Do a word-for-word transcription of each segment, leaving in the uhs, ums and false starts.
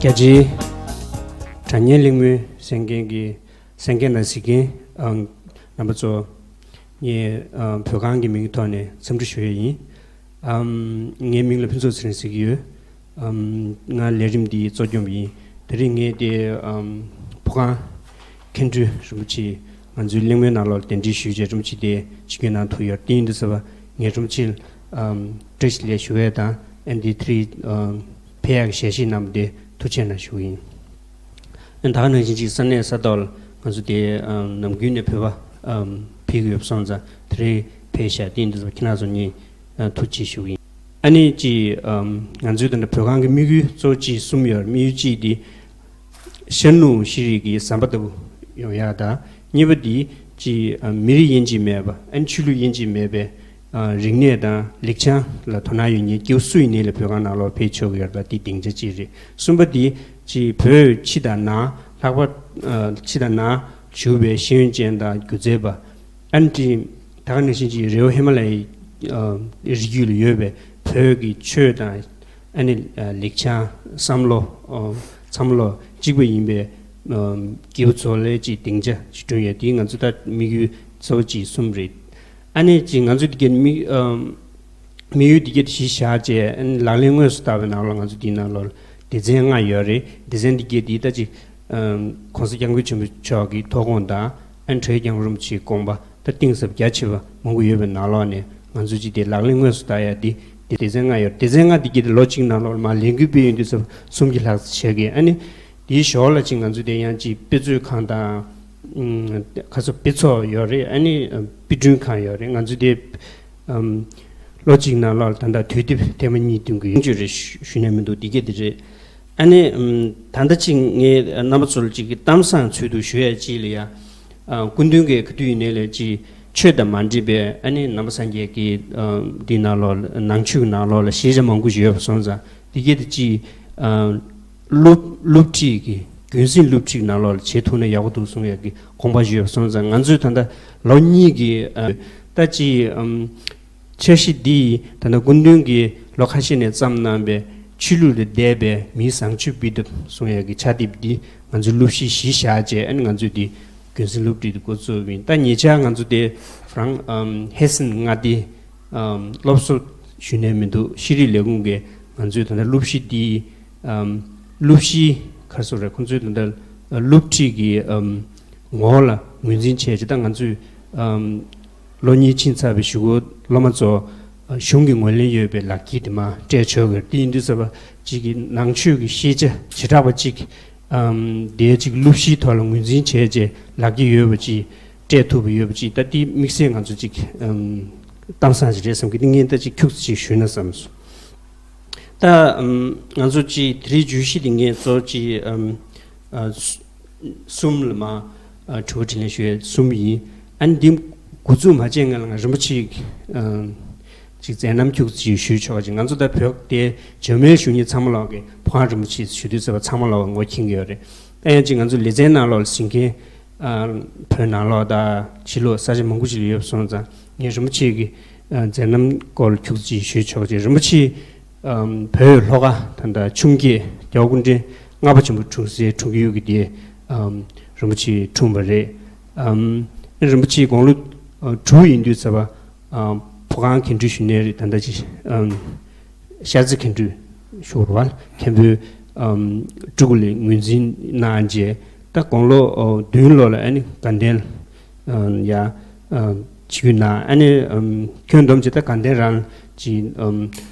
རྒྱ་ཆེའི་དྲ་བརྙན་གླེང་མོལ་གསན་མཁན་གྱི་གསན་མཁན་དང་གཟིགས་མཁན་ཨང་རྣམ་པ་ཚོ། ངས་ཨ་བོད་ཁང་གི་མིང་ཐོག་ནས་འཚམས་འདྲི་ཞུ་ཡས་ཡིན། ཨམ་ངའི་མིང་ལ་ཕུན་ཚོགས་ཚེ་རིང་ཟེར་གྱི་ཡོད། ཨམ་ང་ལས་རིམ་འདིའི་གཙོ་སྐྱོང་ཡིན། དེ་རིང་ངས་དེ་ཨམ་བོད་ཁང་མཁན་སྤྲུལ་རིན་པོ་ཆེ་ང་ཚོའི་གླེང་མོལ་ནང་ལོགས་གདན་འདྲེན་ཞུས་བྱས་རིན་པོ་ཆེ་དེ་ཆིབས་བསྒྱུར་གནང་ཐུབ་ཡོད། དེ་ཡིན་དུས་ཙམ་པ་ངས་རིན་པོ་ཆེ་ལ་ཨམ་བཀྲ་ཤིས་བདེ་ལེགས་ཞུ་ཡས་དང་ཨེན་ཌི་ཐི་རི་ཨམ་ཕེབས་ཡག་གི་ཞལ་བཞེས་གནང་བ་དེ་ཐུགས་རྗེ་ཆེ་གནང་ཞུ་གི་ཡིན། ཨ་ད་ག་ནང་བཞིན་ཅིག་ས་གནས་ས་ཐོག་ལ་ང་ཚོ་དེ་ཨམ་ནམ་རྒྱུན་ནས་བོད་པ་ཨམ་ཕེབས་ཀྱི་ཡོད་པ་སོང་ཙང་དེ་རིང་ཕེབས་ཤག་དེ་ཡིན་དུས་ཙམ་ཁྱེད་རང་ཚོ་གཉིས་ཨ་ཐུགས་རྗེ་ཆེ་ཞུ་གི་ཡིན། ཨ་ནི་ཅིག་ཨམ་ང་ཚོའི་ད་ལྟ་བོད་ཁང་གི་དམིགས་ཡུལ་གཙོ་བོ་ཅིག་གསུམ་ཡོད་རེད། དམིགས་ཡུལ་གཅིག་དེ་ཤར་ནུབ་ཤེས་རིག་གི་ཟམ་པ་ལྟ་བུ་ཡོང་ཡག་དང་། གཉིས་པ་དེ་ཅིག་ཨམ་མི་རིགས་དབྱེ་འབྱེད་མེད་པ་ཨ་ནི་ཆོས་ལུགས་དབྱེ་འབྱེད་མེད་པའི་ཨ་རིག་གནས་དང་ལེགས་བྱང་ལ་དོ་སྣང་ཡོད་མཁན་སྐྱེ་བོ་སུ་ཡིན་ནའི་ལ་བོད་ཁང་ནང་ལོགས་ཕེབས་ཆོག་གི་ཡོད་པ་དེ་སྡིངས་ཆ་གཅིག་རེད། གསུམ་པ་དེ་ཅིག་བོད་ཕྱི་དང་ནང་ལྷག་པར་ཨ་ཕྱི་དང་ནང་བཞུགས་པའི་ཤེས་ཡོན་ཅན་དང་སྒྱུ་རྩལ་པ་ཨ་ནི་ཅིག་ད་ག་ནང་བཞིན་ཅིག་རི་བོ་ཧི་མ་ལ་ཡའི་ཨ་རི་རྒྱུད་ལ་ཡོད་པའི་བོད་ཀྱི་ཆོས་དང་ཨ་ནི་ཨ་ལེགས་བྱང་བསམ་བློ་ཨ་བསམ་བློ་གཅིག་པ་ཡིན་པའི་ཨ་སྐྱེ་བོ་ཚོ་ལ་ཅིག་སྡིངས་ཆ་ཅིག་བསྐྲུན་ཡོད། དེ་ང་ཚོ་ད་དམིགས་ཡུལ་གཙོ་བོ་གཅིག་གསུམ་རེད། ཨ་ནི་ཅིག་ང་ཚོ་འདི་གའི་དམིགས་ཨམ་དམིགས་ཡུལ་འདི་གའི་གཞི་བཞག་བྱས་ཨ་ནི་ལག་ལེན་དངོས་སུ་བསྟར་བའི་ནང་ལ་ང་ཚོ་འདིའི་ནང་ལོགས་ལ་སྡེ་ཚན་ལྔ་ཡོད་རེད། སྡེ་ཚན་འདི་གའི་འདི་ད་ཅིག་ཨམ་༸གོང་ས་༸སྐྱབས་མགོན་ཆེན་པོ་མཆོག་གི་ཐུགས་དགོངས་དང་ཨ་ནི་གྲྭ་བའི་སྐྱབས་མགོན་རིན་པོ་ཆེའི་དགོངས་པ་ད་གཏིང་ཟབ་རྒྱ་ཆེ་བ་མང་པོ་ཡོད་པའི་ནང་ལོགས་ནས་ང་ཚོ་ཅིག་དེ་ལག་ལེན་དངོས་སུ་བསྟར་ཡ་འདི་སྡེ་ཚན་ལྔ་ཡོད་རེད། སྡེ་ཚན་ལྔ་འདི་གའི་ལོ་གཅིག་ནང་ལོགས་ལ་མར་ལས་འགུལ་སྤེལ་ཡོང་དུས་ཙམ་སུམ་བརྒྱ་ལྷག་ཙམ་བྱེད་ཀྱི། ཨ་ནི་དེའི་ཞོར་ལ་ཅིག་ང་ཚོ་དེ་ཡང་ཅིག་དཔེ་མཛོད་ཁང་དང་ཨུམ་ཁ་སོ་དཔེ་ཚོགས་ཡོད་རེད། ཨ་ནི་ཨ་དཔེ་སྐྲུན་ཁང་ཡོད་རེད། ང་ཚོ་དེ་ཨམ་ལོ་གཅིག་ནང་ལོགས་ལ་ད་ལྟ་དུས་དེབ་ཐེངས་མ་གཉིས་བཏོན་གྱི་ཡོད་རེད། ཞུ་ཞུ་ནས་མི་འདུག་འདི་ག་དེ་རེད། ཨ་ནི་ཨམ་ད་ལྟ་ཅིག་ངས་རྣམ་པ་ཚོ་ལ་ཅིག་གི་གཏམ་བཟང་ཚུལ་དུ་ཞུ་ཡ་ཅིག་ལ་ཡ། ཨ་སྐུ་མདུན་གྱི་ག་དུས་ཡིན་ནའི་ལ་ཅིག་ཆོས་དང་མ་འདྲེས་པའི་ཨ་ནི་ནང་པ་སངས་རྒྱས་ཀྱི་ཨ་འདི་ནང་ལོགས་ནང་ཆོས་ཀྱི་ནང་ལོགས་ལ་ཤེས་བྱ་མང་པོ་ཞིག་ཡོད་པ་སོང་ཙང་འདི་ག་དེ་ཅིག་ཨ་སློབ་སློབ་ཁྲིད་ཀྱི་རྒྱུན་སྲིང་སློབ་ཁྲིད་ནང་ལོགས་ལ་བྱེད་ཐུབ་ན་ཡག་པོ་འདུག་གསུང་ཡག་གི་དགོངས་པ་ཞིག་ཡོད་པ་སོང་ཙང་ང་ཚོས་ད་ལྟ་ལོ་གཉིས་ཀྱི་ཨ་ད་ཅིག་ཨམ་འཆར་གཞི་འདི་ད་ལྟ་སྐུ་མདུན་གྱིས་ལོ་ཁ་ཤས་ནས་བརྩམས་གནང་པའི་ཆོས་ལུགས་ལས་འདས་པའི་མིའི་བཟང་སྤྱོད་སྤེལ་ཐབས་གསུང་ཡག་གི་ཕྱག་དེབ་འདི་ང་ཚོས་སློབ་གཞི་གཞི་བཞག་བྱས་ཨ་ནི་ང་ཚོས་འདི་རྒྱུན་སྲིང་སློབ་ཁྲིད་འདི་འགོ་བཙུགས་པ་ཡིན། ད་ཉེ་ཆར་ང་ཚོ་དེ་རང་ཨམ་ཧེ་སན་མངའ་སྡེ་ཨམ་སློབ་གསོ་ཞུ་ནས་མི་འདུག་ཤེས་རིག་ལས་ཁུངས་ཀྱིས་ང་ཚོའི་ད་ལྟ་སློབ་གཞི་འདི་ཨམ་སློབ་གཞི་ག་རེ་ཟེར་རེད། ཁོང་ཚོའི་ད་ལྟ་སློབ་ཁྲིད་ཀྱི་ཨམ་ངོ་བོ་ལ་ངོས་འཛིན་བྱས་ཅིག་ད་ང་ཚོས་ཨམ་ལོ་གཉིས་ཕྱིན་ཚར་བའི་གཞུག་གུ་སློབ་མ་ཚོ་གཞུང་གི་ངོས་ལེན་ཡོད་པའི་ལག་འཁྱེར་དེ་མར་སྤྲད་ཆོག་གི་རེད། དེ་ཡིན་དུས་ཙམ་པ་ཅིག་གི་ནང་ཆོས་ཀྱི་ཤེས་བྱ་བྱེ་བྲག་པ་ཅིག་ཨམ་དེའི་ཅིག་སློབ་གཞིའི་ཐོག་ལ་ངོས་འཛིན་བྱས་རྗེས་ལག་འཁྱེར་ཡོད་པ་ཅིག་སྤྲད་ཐུབ་པ་ཡོད་པ་ཅིག་ད་དེ་དམིགས་བསལ་ང་ཚོ་ཅིག་ཨམ་གཏམ་བཟང་ཅིག་རེད་བསམ་གི། འདི་ངས་ད་ཅིག་ཁྱུག་ཙམ་ཅིག་ཞུས་ན་བསམ་སོང་། ད་ཨམ་ང་ཚོ་ཅིག་དེ་རིང་བརྗོད་གཞི་འདི་ངས་གཙོ་ཅིག་ཨམ་ཨ། གསུམ་ལ་མ་ཨ་དྲི་བ་དྲིས་ལན་ཞུ་ཡས་གསུམ་ཡིན། ཨ་ནི་འདི་འགོ་འཛུགས་མ་བྱས་སྔོན་ལ་ང་རིན་པོ་ཆེ་ཨ་ཅིག་མཛད་རྣམ་ཁྱུག་ཅིག་ཞུས་ཆོག་ཅིག་ང་ཚོ་ད་བོད་དེ་འཇར་མན་བཞུགས་མཁན་ཚང་མ་ལོག་གི་ཕོ་བྲང་རིན་པོ་ཆེ་ཞུ་དུས་ཚོད་པ་ཚང་མ་ལོག་གི་ངོ་མཁྱེན་གྱི་ཡོད་རེད། ད་ཡང་ཅིག་ང་ཚོ་ལེ་ཚན་ནང་ལོག་ལ་གཟིགས་མཁན་ཨ་བོད་ནང་ལོག་ད་ཕྱི་ལོགས་ས་ཆ་མང་པོ་ཅིག་ལ་ཡོད་སོང་ཙང་ངས་རིན་པོ་ཆེ་གི་ཨ་མཛད་རྣམ་སྐོར་ལ་ཁྱུག་ཅིག་ཞུས་ཆོག་ཅིག་རིན་པོ་ཆེ་ཨམ་བོད་ལྷོ་ཁ་ད་ལྟ་ཆུང་སྐྱེས་རྒྱལ་བ་སྐུ་ཕྲེང་ལྔ་པ་ཆེན་པོ་འཁྲུངས་སའི་འཁྲུངས་ཡུལ་གྱི་དེ་ཨམ་རིན་པོ་ཆེ་འཁྲུངས་པ་རེད། ཨམ་རིན་པོ་ཆེ་དགུང་ལོ་ཨ་དྲུག་ཡིན་དུས་ཙམ་པ་ཨམ་ཕོ་བྲང་མཁན་སྤྲུལ་ཞུ་ནས་རེད། ད་ལྟ་ཅི་ཨམ་ཤར་རྩེ་མཁན་སྤྲུལ་ཞུ་བ་མཁན་པོའི་ཨམ་སྤྲུལ་སྐུ་ལས་ངོས་འཛིན་གནང་རྗེས་ད་དགུང་ལོ་ཨོ་བདུན་ལོ་ལ་ཨ་ནི་དགའ་ལྡན་ཨམ་ཡ་ཨམ་ཆིབས་བསྒྱུར་གནང་། ཨ་ནི་ཨམ་ཁྱོན་བསྡོམས་བྱས་ད་དགའ་ལྡན་རང་ཅི་ཨམ་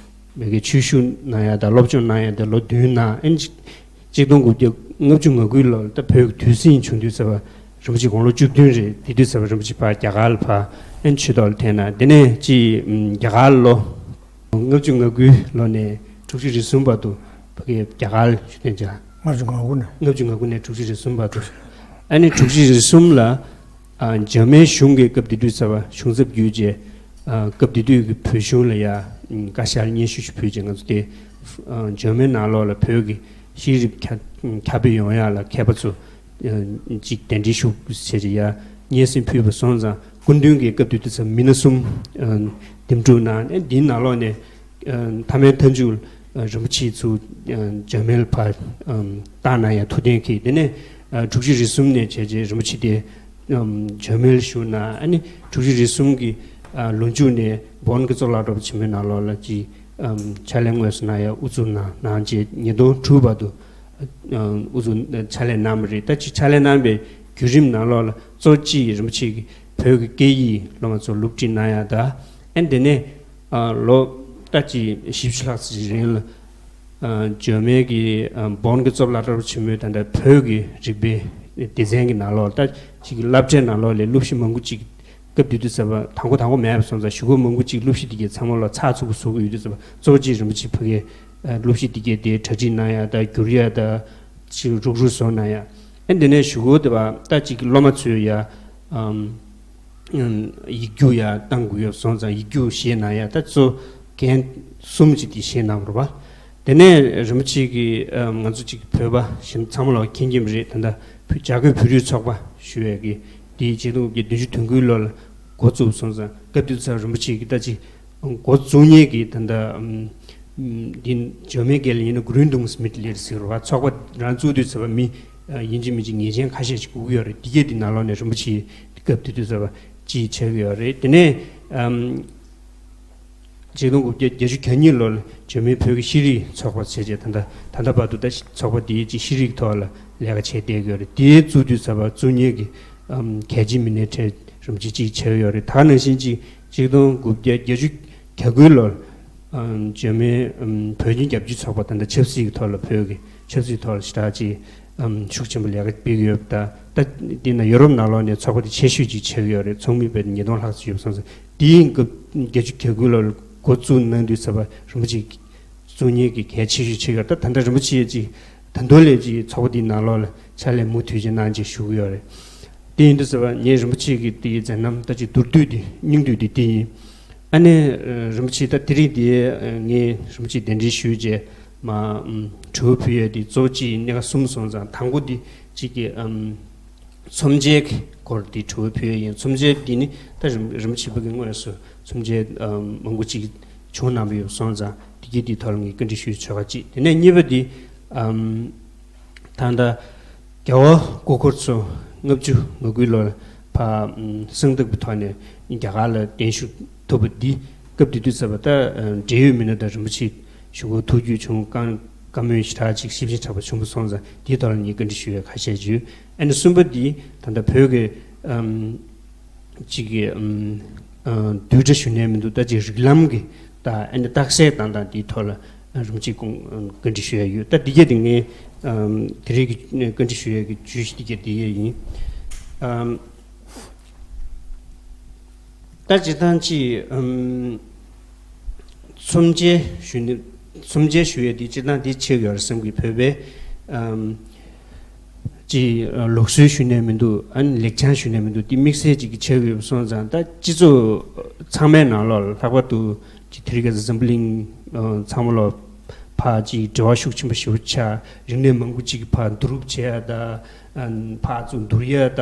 མི་གི་ཆོས་ཞུགས་གནང་ཡ་དང་སློབ་སྦྱོང་གནང་ཡ་དང་ལོ་བདུན་གནང་། ཨ་ནི་གཅིག་སྟོང་དགུ་བརྒྱ་ལྔ་བཅུ་ང་དགུའི་ལོར་ད་བོད་ཀྱི་དུས་ཟིང་བྱུང་དུས་ཙམ་པ་རིན་པོ་ཆེ་དགུང་ལོ་བཅུ་བདུན་རེད། དེ་དུས་ཙམ་པ་རིན་པོ་ཆེ་ཕར་རྒྱ་གར་ལ་ཕར་ཨ་ནི་ཆོས་ཐོག་ལ་ཐེགས་གནང་། དེ་ནས་ཅི་ཨམ་རྒྱ་གར་ལོ་ལྔ་བཅུ་ང་དགུའི་ལོ་ནས་ དྲུག་ཅུ་རེ་གསུམ་བར་དུ་ཕ་གིའི་རྒྱ་གར་ཞུ་དན་ཅ། ལྔ་བཅུ་ང་དགུ་ནས། ལྔ་བཅུ་ང་དགུ་ནས་དྲུག་ཅུ་རེ་གསུམ་བར་དུ། ཨ་ནི་དྲུག་ཅུ་རེ་གསུམ་ལ། ཨ། འཇར་མན་གཞུང་གི་སྐབས་དེ་དུས་ཚབ་པ་གཞུང་ཚབ་བརྒྱུད་རྗེས། ཨ། སྐབས་དེ་དུས་ཀྱི་བོད་གཞུང་ལ་ཡ། བཀའ་ཤག་ལ་སྙན་ཞུ་ཞིག་ཕུལ་རྗེས་ང་ཚོ་དེ། ཨ། འཇར་མན་ནང་ལོགས་ལ་བོད་ཀྱི་ཤེས་རིག་ཁྱབ་ཁྱབ་སྤེལ་ཡོང་ཡ་ལ་མཁས་པ་ཚོ། ཨ། ཅིག་གདན་འདྲེན་ཞུ་བྱས་རྗེས་ཡ་སྙན་སེང་ཕུལ་བ་སོང་ཙང་སྐུ་མདུན་གྱིས་སྐབས་དེ་དུས་ཚབ་མི་སྣ་གསུམ། ཨ། འདེམས་སྒྲུག་གནང་། ཨ། འདིའི་ནང་ལོགས་ནས། ཨ། མཐའ་མའི་མཐའ་མཇུག་ལ། ཨ། རིན་པོ་ཆེ་ཚུར། ཨ། འཇར་མན་ལ་ཕར། ཨམ། བཏང་གནང་ཡ་ཐུགས་གཏན་འཁེལ། དེ་ནས། ཨ། དྲུག་ཅུ་རེ་གསུམ་ནས་བྱས་རྗེས་རིན་པོ་ཆེ་དེ། ཨམ། འཇར་མན་ལ་བཞུགས་གནང་། ཨ་ནི་དྲུག་ཅུ་རེ་གསུམ་གྱི། ཨ། ལོ་མཇུག་ནས་བོན་གྱི་གཙུག་ལག་སློབ་གྲྭ་ཆེན་མོའི་ནང་ལོགས་ལ་ཅིག་ཨམ། ཕྱག་ལས་དངོས་སུ་གནང་ཡ་དབུ་འཛུགས་གནང་། གནང་རྗེས་ཉིས་སྟོང་དྲུག་བར་དུ། ཨ། དབུ་འཛུགས་ཕྱག་ལས་གནང་བ་རེད། ད་ཅིག་ཕྱག་ལས་གནང་བའི་བརྒྱུད་རིམ་ནང་ལོགས་ལ་གཙོ་ཆེ་རིན་པོ་ཆེ་གིས་བོད་ཀྱི་སྐད་ཡིག་སློབ་མ་ཚོར་སློབ་ཁྲིད་གནང་ཡ་དང་། ཨ་ནི་དེ་ནས། ཨ། ལོ་ད་ཅིག་བཞི་བཅུ་ལྷག་ཙམ་རིང་ལ། ཨ། འཇར་མན་གྱི། ཨ། བོན་གྱི་གཙུག་ལག་སློབ་གྲྭ་ཆེན་མོའི་ད་ལྟ་བོད་ཀྱི་རིག་པའི་སྡེ་ཚན་གྱི་ནང་ལོགས་ད་ཅིག་སློབ་གྲྭའི་ནང་ལོགས་ལ་སློབ་གཞི་མང་པོ་ཅིག་སྐབས་དེ་དུས་ཚབ་པ་དང་པོ་དང་པོ་མེད་པ་སོང་ཙང་གཞུག་གུ་མང་པོ་ཅིག་སློབ་གཞི་དེ་གའི་ཚང་མ་ལ་ཚགས་ཚུད་པོ་བཟོ་གི་ཡོད་དུས་ཚབ་པ་གཙོ་བོ་ཅིག་རིན་པོ་ཆེ་ཕ་གིའི། ཨ། སློབ་གཞི་དེ་གའི་དེ་གྲ་སྒྲིག་གནང་ཡ་དང་བསྒྱུར་ཡ་དང་ཅིག་རུག་རུག་བཟོ་གནང་ཡ། ཨ་ནི་དེ་ནས་གཞུག་གུ་དེ་བ་ད་ཅིག་སློབ་མ་ཚོས་ཡ། ཨམ། ཡིག་རྒྱུགས་ཡ་བཏང་དགོས་ཡོད་སོང་ཙང་ཡིག་རྒྱུགས་བཞེས་གནང་ཡ། ད་གཙོ་འགན་གསུམ་ཅིག་དེ་བཞེས་གནང་བ་རེད་པ། དེ་ནས་རིན་པོ་ཆེ་གིས། ཨམ། ང་ཚོ་ཅིག་བོད་པ་གཞན་ཚང་མ་ལོག་མཁྱེན་གྱི་མ་རེད། ད་ལྟ་བོད་བྱ་རྒོད་བོད་རིགས་ཚོགས་པ་ཞུ་ཡས་ཀྱི་དེ་ཆིག་སྟོང་དགུ་བརྒྱ་བདུན་ཅུ་དོན་དགུའི་ལོ་ལ་འགོ་བཙུགས་སོང་ཙང་སྐབས་དེ་ཚོ་རིན་པོ་ཆེ་གིས་ད་ཅིག་འགོ་བཙུགས་མཁན་གྱི་ད་ལྟ། ཨམ། འདི་འཇར་མན་སྐད་ལ་ཡིན་ན་Gründungsmitglied་ཟེར་བ། ཚོགས་པ་རང་བཙུགས་དུས་ཚོད་པ་མི་ཡིན་གཅིག་མིན་གཅིག་ངེས་ཅན་ཁ་ཤས་ཤིག་དགོས་ཀྱི་ཡོད་རེད། འདི་གས་འདི་ནང་ལོགས་ནས་རིན་པོ་ཆེ་སྐབས་དེ་དུས་ཚོད་པ་ཅིག་ཆགས་ཀྱི་ཡོད་རེད། དེ་ནས། ཨམ། ཆིག་སྟོང་དགུ་བརྒྱ་བརྒྱད་ཅུ་གྱ་གཉིས་ལོར་འཇར་མན་བོད་ཀྱི་ཤེས་རིག་ཚོགས་པ་བྱས་རྗེས་ད་ལྟ་ད་ལྟ་བར་དུ་ད་ཚོགས་པ་འདིའི་ཅིག་ཤེས་རིག་ཐོག་ལ་ལས་ཀ་བྱས་བསྡད་ཀྱི་ཡོད་རེད། དེའི་བཙུགས་དུས་ཚོད་པ་བཙུགས་མཁན་གྱི། ཨམ། གལ་ཆེའི་མི་སྣའི་གྲས་རིན་པོ་ཆེ་གཅིག་ཆགས་ཡོད་རེད། ད་ག་ནང་བཞིན་གཅིག་ཆིག་སྟོང་དགུ་བརྒྱ་བརྒྱད་ཅུ་གྱ་དགུ་ལོར། ཨམ། འཇར་མན། ཨམ། བོད་ཁྱིམ་རྒྱ་མཚོའི་ཚོགས་པ་ད་ལྟ་ཆབ་སྲིད་ཀྱི་ཐོག་ལ་བོད་ཀྱི་ཆབ་སྲིད་ཐོག་ལ་ཞེ་དྲག་ཅིག་ཨམ། ཤུགས་ཆེན་པོ་ལས་ཀ་སྤེལ་གྱི་ཡོད་པ་དང་། ད་འདི་ན་ཡོ་རོབ་ནང་ལོགས་ནས་ཚོགས་པ་དེ་ཆེ་ཤོས་ཅིག་ཆགས་ཀྱི་ཡོད་རེད། ཚོགས་མི་དཔེ་ཉིས་སྟོང་ལྷག་ཙམ་ཡོད་པ་སོང་ཙང་། དེའི་སྐབས་བརྒྱད་ཅུ་གྱ་དགུ་ལོར་འགོ་བཙུགས་གནང་དུས་ཚོད་པ་རིན་པོ་ཆེ་བཙུགས་མཁན་གྱི་གལ་ཆེ་ཤོས་ཆགས་ཀྱི་ཡོད་རེད། ད་ད་ལྟ་རིན་པོ་ཆེ་ཅིག་ད་དུང་ལས་ཅིག་ཚོགས་པ་འདིའི་ནང་ལོགས་ལ་ཕྱག་ལས་མུ་མཐུད་ཅིག་གནང་ཅིག་ཞུ་གི་ཡོད་རེད། དེ་ཡིན་དུས་ཚོད་པ་ངས་རིན་པོ་ཆེ་གི་དེའི་མཛད་རྣམ་ད་ཅིག་མདོར་བསྡུས་དེ་སྙིང་བསྡུས་དེ་དེ་ཡིན། ཨ་ནི། ཨ། རིན་པོ་ཆེ་ད་དེ་རིང་འདི་ངས་རིན་པོ་ཆེ་གདན་འདྲེན་ཞུས་རྗེས་མ། ཨམ། དྲི་བ་ཕུལ་ཡས་དེ་གཙོ་བོ་གཅིག་གནད་འགག་གསུམ་སོང་ཙང་། དང་པོ་དེ་གཅིག་གི། ཨམ། མཚོན་ཆའི་སྐོར་དེ་དྲི་བ་ཕུལ་ཡས་ཡིན། མཚོན་ཆ་དེ་ནི་ད་རིན་རིན་པོ་ཆེ་ཕ་གི་དངོས་སུ་མཚོན་ཆ། ཨམ། མང་པོ་ཅིག་བྱུང་གནང་བ་ཡོད་སོང་ཙང་དེ་གི་དེའི་ཐོག་ལ་ངས་བཀའ་འདྲི་ཞུ་ཆོག་ག་གཅིག་དེ་ནས་གཉིས་པ་དེ། ཨམ། ད་ལྟ་རྒྱལ་བ་སྐུ་འཁོར་ཚོ་ལྔ་བཅུ་ང་དགུའི་ལོར་ཕར། ཨམ། གསང་སྟེགས་པའི་ཐོག་ནས་རྒྱ་གར་ལ་གདན་ཞུ་ཐུབ་པ་འདི་སྐབས་དེ་དུས་ཚོད་པ་ད། ཨ། འབྲེལ་ཡོད་མི་སྣ་དང་རིན་པོ་ཆེ་ཞུ་སྒོ་ཐུགས་རྒྱུས་བྱུང་། བཀའ་བཀའ་མོལ་ཞེ་དྲག་ཅིག་ཞིབ་ཅིང་ཕྲ་བ་བྱུང་བ་སོང་ཙང་དེའི་ཐོག་ལ་ངས་བཀའ་འདྲི་ཞུ་ཡས་ཁ་ཤས་ཞུས། ཨ་ནི་གསུམ་པ་འདི་ད་ལྟ་བོད་ཀྱི། ཨམ། གཅིག་གི། ཨམ། ཨ། བསྡུས་གྲྭ་ཞུ་ནས་མི་འདུག་ད་ཅིག་རིགས་ལམ་གྱི་ད་ཨ་ནི་རྟགས་གསལ་དང་དང་དེའི་ཐོག་ལ་རིན་པོ་ཆེ་སྐུ། ཨ། བཀའ་འདྲི་ཞུ་ཡ་ཡོད། ད་འདི་གས་དེ་ངས། ཨམ། དེ་རིང་གི་བཀའ་འདྲི་ཞུ་ཡ་གི་བརྗོད་གཞི་འདི་གས་འདི་གས་ཡིན། ཨམ། ད་སྤྱིར་བཏང་ཅིག་ཨམ། མཚོན་ཆ་ཞུ་ནི། མཚོན་ཆ་ཞུ་ཡ་འདི་སྤྱིར་བཏང་འདི་ཆགས་ཡོད་རེད་བསམ་གི། བོད་པའི། ཨམ། ཅིག་ལུགས་སྲོལ་ཞུ་ནས་མི་འདུག་ཨ་ནི་ལེགས་བྱང་ཞུ་ནས་མི་འདུག་འདི་དམིགས་བསལ་ཅིག་གི་ཆགས་ཡོད་སོང་ཙང་། ད་སྤྱི་ཚོགས་ཚང་མའི་ནང་ལོགས་ལ་ལྷག་པར་དུ་ཅིག་དེ་རིང་ཁ་སང་འཛམ་བུ་གླིང་ཚང་མ་ལོག་ཕར་ཅིག་འབྲེལ་བ་ཤུགས་ཆེན་པོ་ཞེ་པོ་ཆགས། རིག་གནས་མང་པོ་ཅིག་ཕར་བསྡུ་རུབ་བྱེད་ཡ་ད། ཨ། ཕར་ཚུར་བསྡུར་ཡ་ད།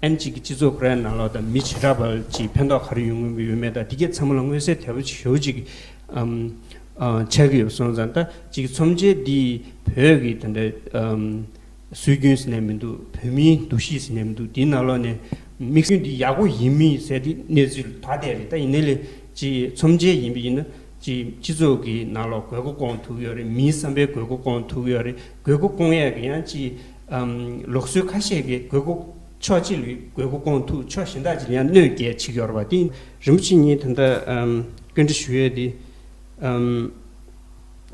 ཨ་ནི་ཅིག་གི་སྤྱི་ཚོགས་ཁོ་རའི་ནང་ལོགས་ད་མི་བྱེ་བྲག་པ་ཅིག་ཕན་ཐོགས་ག་རེ་ཡོང་གི་ཡོད་མེད་ད་འདི་གས་ཚང་མ་ལ་མངོན་གསལ་དོད་པོ་ཞེ་པོ་ཅིག་ཨམ། ཨ། ཆགས་ཀྱི་ཡོད་སོང་ཙང་། ད་ཅིག་མཚོན་ཆ་འདི་བོད་ཀྱི་དེ་འདྲ། ཨམ། སྲོལ་རྒྱུན་ཟེར་ནས་མི་འདུག་བོད་མིའི་འདུ་ཤེས་ཟེར་ནས་མི་འདུག་འདིའི་ནང་ལོགས་ནས་དམིགས་ཡུལ་འདི་ཡག་པོ་ཡིན་མིན་ཟེར་དེ་གནས་ཚུལ་ད་ལྟ་རེད། ད་ཡིན་ནའི་ལས་ཅིག་མཚོན་ཆ་ཡིན་པ་ཡིན་ན་ཅིག་སྤྱི་ཚོགས་ཀྱི་ནང་ལོགས་དགོས་མཁོ་སྐོང་ཐུབ་ཀྱི་ཡོད་རེད། མིའི་བསམ་པའི་དགོས་མཁོ་སྐོང་ཐུབ་ཀྱི་ཡོད་རེད། དགོས་མཁོ་སྐོང་ཡས་ཀྱི་ཡང་ཅིག་ཨམ། ལུགས་སྲོལ་ཁ་ཤས་ཀྱི་དགོས་མཁོ་ཕྱོགས་གཅིག་ལ་དགོས་མཁོ་སྐོང་ཐུབ། ཕྱོགས་གཞན་དག་ཅིག་ལ་ཡང་གནོད་སྐྱེལ་བྱེད་ཀྱི་ཡོད་རེད་པ། དེ་རིན་པོ་ཆེ་ཉིད་ད་ལྟ་ཨམ། བཀའ་འདྲི་ཞུ་ཡས་དེ། ཨམ།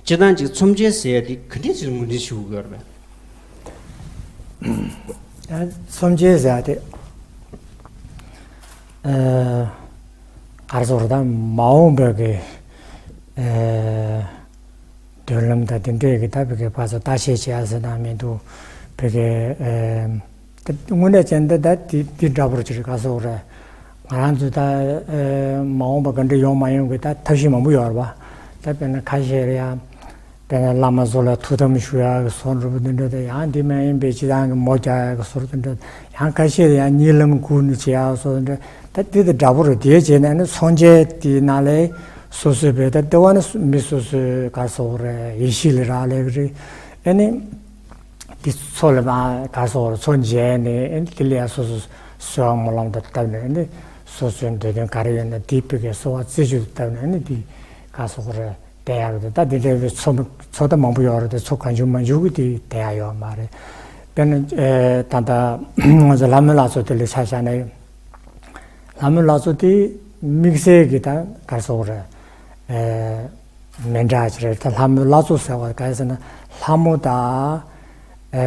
སྤྱིར་བཏང་ཅིག་མཚོན་ཆ་ཟེར་ཡ་དེ་ག་འདྲས་ཅིག་ངོས་འཛིན་ཞུ་དགོས་རེད། ཨ། མཚོན་ཆ་ཟེར་ཡ་དེ། ཨ། ག་རེ་ཟེར་དགོས་རེད། ད་མ་འོངས་པའི་གི། ཨ། མདུན་ལམ་དང་དེ་འདྲས་ཀྱི་ད་བི་གའི་ཕར་ཚུར་བརྟག་དཔྱད་བྱེད་ཡ་ཟེར་ན་མི་འདུག་བི་གའི། དངོས་གནས་བྱས་ན་ད་དེ་དེ་འདྲ་པོ་ཅིག་རེད། ག་སོག་རེད། ང་རང་ཚོ་ད་མ་འོངས་པ་ག་འདྲ་ཡོང་མ་ཡོང་གི་ད་ཐབས་ཤེས་མང་པོ་ཡོད་རེད་པ། ད་དཔེར་ན་ཁ་ཤས་རེད་ཡ། དཔེར་ན་བླ་མ་ཚོ་ལ་ཐུགས་དམ་ཞུ་ཡག་གི་བཟོ་འདྲ་པོ་འདི་འདྲ་དང་། ཡང་འདི་མ་ཡིན་པའི་སྤྱི་བཏང་གི་མོ་རྒྱག་ཡག་གི་བཟོ་འདི་འདྲ། ཡང་ཁ་ཤས་ཡང་གཉིད་ལམ་ཁུག་ནས་བྱེད་ཡག་བཟོ་འདི་འདྲ། ད་འདི་དང་འདྲ་པོ་རེད། དེ་བྱས་ནས་ནི་ཚོང་ཆེན་དེའི་ནང་ལས་སོ་སོའི་བས་ད་ལྟེ་བ་ནི་མི་སོ་སོའི་ག་སོག་རེད། ཡེ་ཤེས་ལ་རག་ལས་ཀྱི་རེད། ཨ་ནི་འདི་ཚོ་ལ་མ་ག་སོག་རེད། ཚོ་མཇལ་ནས་ཨ་ནི་དེ་ལ་ཡང་སོ་སོ་གསོལ་བ་སྨོན་ལམ་དང་བཏབ་ནས། ཨ་ནི་སོ་སོའི་འདོད་དོན་ག་རེ་ཡོད་ན་དེའི་བི་གའི་གསོལ་བ་རྩེ་གཅིག་ཏུ་བཏབ་ནས། ཨ་ནི་འདི་ག་སོག་རེད། བསྡད་ཡག་རེད། ད་འདི་འདྲ་བའི་ཚོ་ཚོ་ད་མང་པོ་ཡོད་རེད་དེ། ཚོ་གང་བྱུང་མང་བྱུང་གི་དེ་བསྡད་ཡག་ཡོད་མ་རེད། དཔེར་ན་ཨེ་ད་ལྟ་ང་ཚོ་ལྷ་མོའི་ལྷ་ཚོགས་དེ་ལ་ཆ་བཞག་ན། ལྷ་མོའི་ལྷ་ཚོགས་དེ་དམིགས་བསལ་གྱི་ད་ག་རེ་ཟེར་དགོས་རེད། ཨེ་མི་འདྲ་ཅིག་རེད། ད་ལྷ་མོའི་ལྷ་ཚོགས་ཟེར་བ་ག་རེ་ཟེར་ན། ལྷ་མོ་དང་ཨེ་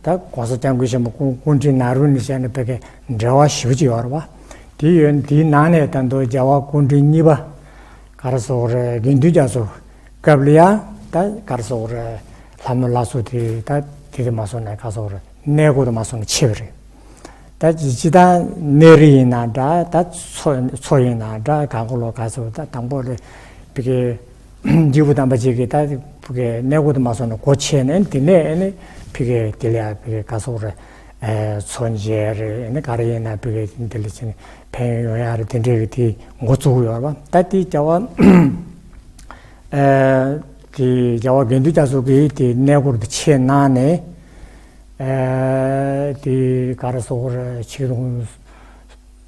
ད་༸གོང་ས་༸སྐྱབས་མགོན་ཆེན་པོ་སྐུ་སྐུ་ཕྲེང་ན་རོ་ནས་བྱས་ནས་བི་གའི་འབྲེལ་བ་ཞེ་པོ་ཅིག་ཡོད་རེད་པ། དེ་ཡོད། དེའི་ནང་ནས་ད་དུང་རྒྱལ་བ་སྐུ་ཕྲེང་གཉིས་པ་ག་རེ་ཟེར་དགོས་རེད། དགེ་འདུན་རྒྱ་མཚོ་སྐབས་ལ་ཡ་ད་ག་རེ་ཟེར་དགོས་རེད། ལྷ་མོའི་ལྷ་ཚོགས་དེ་ད་དེ་དེ་མ་སོང་ན་ག་རེ་ཟེར་དགོས་རེད། གནས་སྐོར་དུ་མ་སོང་ན་ཆེ་བ་རེད། ད་སྤྱི་བཏང་གནས་རི་ཡིན་ན་འདྲ། ད་མཚོ་མཚོ་ཡིན་ན་འདྲ། གང་ག་ལོ་ག་ཚོད་ད་དང་པོ་ལ་བི་གའི་སྐྱེས་བུ་དམ་པ་ཅིག་གིས་ད་བི་གའི་གནས་སྐོར་དུ་མ་སོང་ན་སྒོ་ཕྱེ་ནས། དེ་ནས་ཨ་ནི་བི་གའི་དེ་ལ་བི་གའི་ག་རེ་ཟེར་དགོས་རེད། ཚོ་མཇལ་རེད། ཨ་ནི་ག་རེ་ཡིན་ན་བི་གའི་འདི་ལ་ཕྱིན་ཕན་ཡོན་ཡོང་ཡག་རེད། དེ་འདྲའི་གི་དེ་འགོ་བཙུགས་ཡོད་རེད་པ། ད་དེ་རྒྱལ་བ་ཨ་དེ་རྒྱལ་བ་དགེ་འདུན་རྒྱ་མཚོ་གིས་དེ་གནས་སྐོར་དུ་ཆེད་གནང་ནས། ཨེ་དེ་ག་རེ་ཟེར་དགོས་རེད། ཆིག་སྟོང་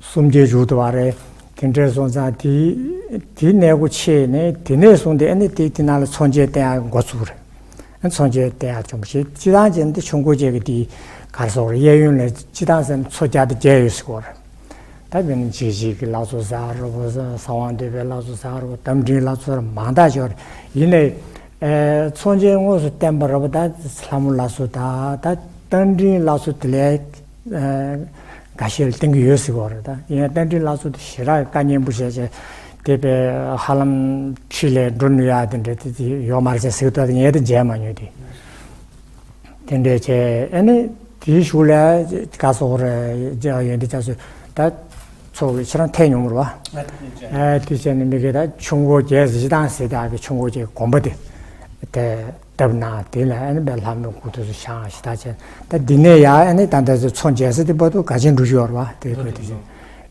སུམ་བརྒྱ་མཇུག་བསྡུ་བ་རེད། དེ་འདྲས་སོང་ཙང་དེ་དེ་གནས་སྒོ་ཕྱེ་ནས། དེ་ནས་བཟུང་སྟེ་ཨ་ནི་དེ་དེ་ནང་ལ་ཚོ་མཇལ་བསྟན་ཡག་འགོ་ཚུགས་རེད། ཨ་ཚོ་མཇལ་བསྟན་ཡག་བྱུང་བ་ཞིག་སྤྱི་བཏང་བྱས་ན་དེ་ཆུ་འགོ་བཅས་ཀྱི་དེ་ག་རེ་ཟེར་དགོས་རེད། གཡས་གཡོན་ལ་སྤྱི་བཏང་ཟེར་ན་ཚོ་བརྒྱ་དང་བརྒྱད་ཡོད་ཟེར་དགོས་རེད། ད་དཔེར་ན་འཇིགས་བྱེད་ཀྱི་ལྷ་ཚོགས་ཟེར་རེད་པ། གསང་བ་འདུས་པའི་ལྷ་ཚོགས་ཟེར་རེད་པ། རྟ་མགྲིན་ལྷ་ཚོགས་མང་དག་ཡོད་རེད། ཡིན་ནའི་ཨེ་ཚོ་མཇལ་དངོས་སུ་བསྟན་པ་རེད་པ། ད་ལྷ་མོ་ལྷ་ཚོགས་དང་ད་རྟ་མགྲིན་ལྷ་ཚོགས་དེ་ལས་ཨེ་འགའ་ཤས་ལ་བསྟན་གྱི་ཡོད་ཟེར་གྱི་ཡོད་རེད། ད་ཡིན་ཡང་རྟ་མགྲིན་ལྷ་ཚོགས་དེ་ཞེ་དྲག་བཀའ་ཉན་པོ་བྱས་བྱས། དེ་དཔེ་ཧ་ལམ་ཁྲིད་ལས་འགྲོ་ནུས་ཡག་དེ་འདྲ་དེ་དེ་ཡོད་མ་རེད་ཟེར་གྱི་འདུག་ངས་དེ་མཇལ་མ་མྱོང་དེ། དེ་འདྲས་བྱས། ཨ་ནི་དེའི་གཞུག་ལ་ག་རེ་ཟེར་དགོས་རེད། ཡོན་ཏན་རྒྱ་མཚོ་ད་ཚོགས་ཀྱི་ཁྱེད་རང་ཐད་མྱོང་རེད་པ། ཨ་དེ་བྱས་ནས་མི་གིས་ད་ཆུ་འགོ་བརྒྱད་ཟེར་སྤྱི་བཏང་ཟེར་ཡག་གི་ཆུ་འགོ་བརྒྱད་ཀྱི་དགོན་པ་དེ་དེ་བཏབ་གནང་། དེ་ལ་ཨ་ནི་དཔེ་ལྷ་མོའི་སྐུ་ཐོག་ཏུ་བཞེངས་ཞེ་དྲག་བྱས། ད་འདི་ནས་ཡར་ཨ་ནི་ད་ལྟ་ཚོ་མཇལ་ས་དེ་བར་དུ་ག་ཅིག་འགྲོ་རྒྱུ་ཡོད་རེད་པ། དེ་དགོས་དེ་བྱས།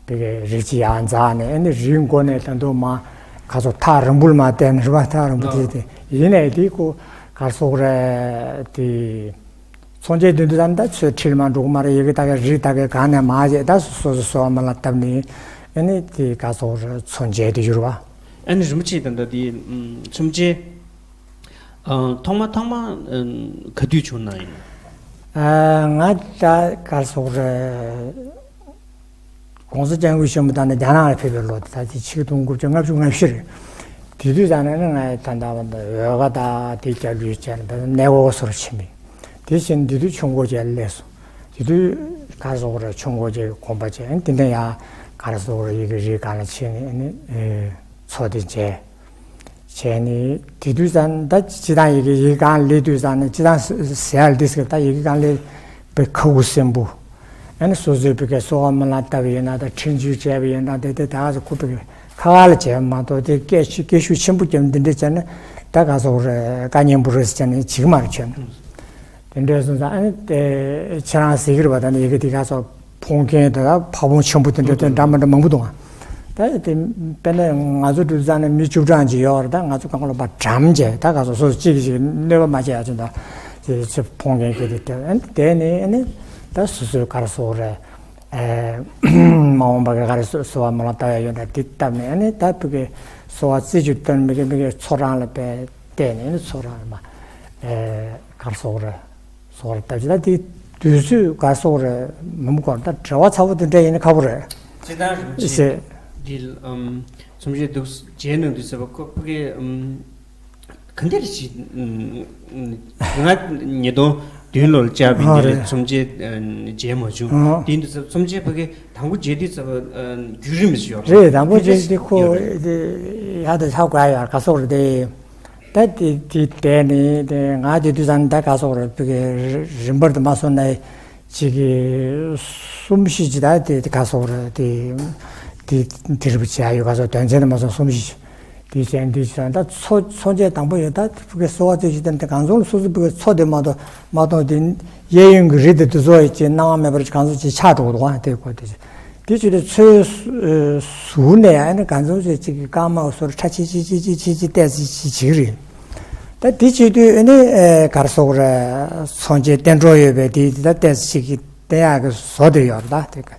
བི་གའི་རི་གཅིག་ཡར་འཛེགས་ནས། ཨ་ནི་རིའི་མགོ་ནས་ད་དུང་མར་ག་རེ་ཟེར་དགོས་རེད། ཐག་རིང་པོ་ལ་མར་བལྟས་ནས་རེད་པ། ཐག་རིང་པོ་དེ་དེ་ཡིན་ནའི་དེ་ཁོ་ག་རེ་ཟེར་དགོས་རེད། དེ་ཚོ་མཇལ་དེ་འདྲ་ད་ལྟ་ཚོས་ཁྲིད་ལ་མར་འགྲོ་གི་མ་རེད། ཡི་གེ་ད་གའི་རི་ད་གའི་སྒང་ནས་མར་བྱས། ད་སོ་སོ་སོ་སོ་མར་ལ་བཏབ་ནས། ཨ་ནི་དེ་ག་རེ་ཟེར་དགོས་རེད། ཚོ་མཇལ་དེ་ཡོད་རེད་པ། ཨ་ནི་རིན་པོ་ཆེ་ད་ལྟ་དེ་ཚོ་མཇལ་ཨ་ཐོག་མ་ཐོག་མ་ཨ་ག་དུས་བྱུང་ན་ཡིན། ཨ་ང་ད་ག་རེ་ཟེར་དགོས་རེད། ༸གོང་ས་༸སྐྱབས་མགོན་ཆེན་པོ་ད་ནི་རྒྱ་ནག་ལ་ཕེབས་པའི་ལོ་དེ་ད་ཆིག་སྟོང་དགུ་བརྒྱ་ལྔ་བཅུ་ང་བཞི་རེད། དེ་དུས་ཙམ་ནས་ནི་ང་ད་ལྟ་བར་དུ་འོལ་ཁ་དང་དེ་རྒྱབ་ལོགས་བྱས་ནས་ད་གནས་སྐོར་སོགས་ཕྱིན་པས། དེ་བཞིན་དེ་དུས་ཆུ་འགོ་བཅས་སླེབས་སོང་། དེ་དུས་ག་རེ་ཟེར་དགོས་རེད། ཆུ་འགོ་བཅས་དགོན་པ་བྱས། དེ་ནས་ཡང་ག་རེ་ཟེར་དགོས་རེད། ཡི་གེ་རིའི་སྒང་ལ་ཕྱིན་ནས་ཨ་ནི་ཚོགས་དེ་མཇལ། བྱས་ནས་དེ་དུས་ཙམ་ད་སྤྱི་བཏང་ཡི་གེ་ཡི་གེ་སྒང་སླེབས་དུས་ཙམ་ནས་སྤྱི་བཏང་ཟེར་ཡག་འདི་ཟེར། ད་ཡི་གེ་སྒང་སླེབས་པའི་ཁ་ཁུ་སིམ་པོ། ཨ་ནི་སོ་སོའི་བི་གའི་གསོལ་བ་སྨོན་ལམ་བཏབ་པ་ཡིན་ན། ད་ཁྲིད་འཇུག་བྱས་པ་ཡིན་ན། དེ་དེ་ད་ག་ཚོད་ཁུ་བི་གའི་ཁ་ཁ་ལ་བྱས་པ་མ་གཏོགས། དེ་སྐད་ཆ་སྐད་ཤུགས་ཆེན་པོ་བརྒྱབ་འདི་འདྲ་བྱས་ན་ད་ག་རེ་ཟེར་དགོས་རེད། བཀའ་ཉན་པོ་རེད་ཟེར་བྱས་ནས་བྱེད་ཀྱི་མ་རེད་ཁྱོད། དེ་འདྲ་སོང་ཙང་ཨ་ནི་དེ་ཁྱེད་རང་ཟེར་གྱི་རེད་པ། ད་ནི་ཡི་གེ་དེ་ག་ཚོད་ཕོག་མཁན་དེ་ད་ཕ་བོང་ཆེན་པོ་དེ་འདྲ་དེ་འདྲ་མི་འདྲ་མང་པོ་འདུག་ཨ། ད་དེ་དཔེར་ན་ང་ཚོ་འགྲོ་ཙང་ནས་མི་བཅུ་གྲངས་ཅིག་ཡོད་རེད། ད་ང་ཚོ་གང་ག་ལ་ཕར་འགྲམ་བྱས། ད་ག་ཚོད་སོ་སོ་གཅིག་གིས་གཅིག་གནོད་པ་མ་བྱེད་ཡ་ཅིག་ད་དེ་ཚེ་ཕོག་མཁན་གྱི་དེ་དེ་ཨ་ནི་དེ་ནི་ཨ་ནི་ད་སོ་སོའི་ག་རེ་ཟེར་དགོས་རེད། ཨེ་མ་འོངས་པ་གི་ག་རེ་གསོལ་བ་སྨོན་ལམ་བཏབ་ཡ་ཡོད་ན་དེ་བཏབ་ནས། ཨ་ནི་ད་བི་གའི་གསོལ་བ་རྩེ་གཅིག་བཏབ་ནས་མི་གི་མི་གི་ཚོགས་རང་ལ་བལྟས་ནས། ཨ་ནི་ཚོགས་རང་ལ་མར་ཨེ་ག་རེ་ཟེར་དགོས་རེད། ཟེར་བ་ལྟ་ཅི་ད་དེ་དུས་ཚོད་ག་རེ་ཟེར་དགོས་རེད། མི་མི་གོ་ད་བྲེལ་བ་ཚ་པོ་དེ་འདྲ་ཡིན་ན་ཁག་པོ་རེད། སྤྱི་བཏང་རིན་པོ་ཆེ་ཟེར། འདི་ཨམ་ཚོ་མཇལ་འདུག་མཇལ་གནང་འདུག་ཟེར་བ་ཁོ་ཕ་གི་ཨམ་ག་འདྲ་ཞིག་ང་ཉིས་སྟོང་བདུན་ལོར་བཅར་བའི་ཨ་འདི་ལ་རེད། ཚོ་མཇལ་མཇལ་མ་བྱུང་། ཨ་དེ་འདུག་ཟེར། ཚོ་མཇལ་ཕ་གི་དང་པོ་མཇལ་དུས་ཟེར་བ་བརྒྱུད་རིམ་ཞིག་ཡོད་རེད། དང་པོ་དེ་འདྲ་མཇལ་དུས་ཁོ་ཡོད་རེད། དེ་ཡག་དང་ཆགས་དགོས་ཡ་ཡོད་རེད། ག་རེ་ཟེར་དགོས་རེད། དེ། ད་དེ་དེ་བསྡད་ནས་དེ་ང་དེ་དུས་ཙམ་ད་ག་སོགས་རེད། བི་གི་རིམ་པར་དུ་མ་སོང་ན་ཅིག་གི་གསུམ་བཞི་ཅིག་ད་དེ་དེ་ག་སོགས་རེད། དེ་དེ་དེ་རིགས་བྱས་ཡོད། ག་སོགས་དོན་ཚན་དུ་མ་སོང་གསུམ་བཞི་ཅིག་དེ་བྱས་འདི་བྱས་ད་མཚོ་མཚོ་མཇལ་དང་པོ་ཡོད། ད་བི་གི་གསོལ་བ་རྩེ་གཅིག་དེ་གང་བྱུང་ལ་སོ་སོ་བི་གི་མཚོ་དེ་མ་གཏོགས་མ་གཏོགས་དེ་གཡས་གཡོན་གྱི་རི་དེ་དེ་ཚོ་ཡི་ཅིག་སྣང་བ་མེད་པར་གང་བྱུང་ཅིག་ཆགས་འགྲོ་གི་འདུག་ཨ་དེ་གོ་དེ་ཅིག་དེ་བྱས་དུས་མཚོའི་ཟུར་ནས་ཨ་ནི་གང་བྱུང་ཅིག་ཅིག་གི་སྐར་མ་སོར་ཁྲ་ཆི་ཆི་ཆི་ཆི་ཆི་ཆི་བལྟས་ཅིག་ཅིག་བྱེད་ཀྱི་རེད། ད་དེ་བྱེད་དུས་ཨ་ནི་ཨེ་ག་རེ་ཟེར་དགོས་རེད། མཚོ་མཇལ་བསྟན་འགྲོ་ཡོད་པའི་དེ་ད་ལྟས་ཅིག་གི་བསྟན་ཡག་གི་བཟོ་དེ་ཡོད་རེད། ད་དེ་ག་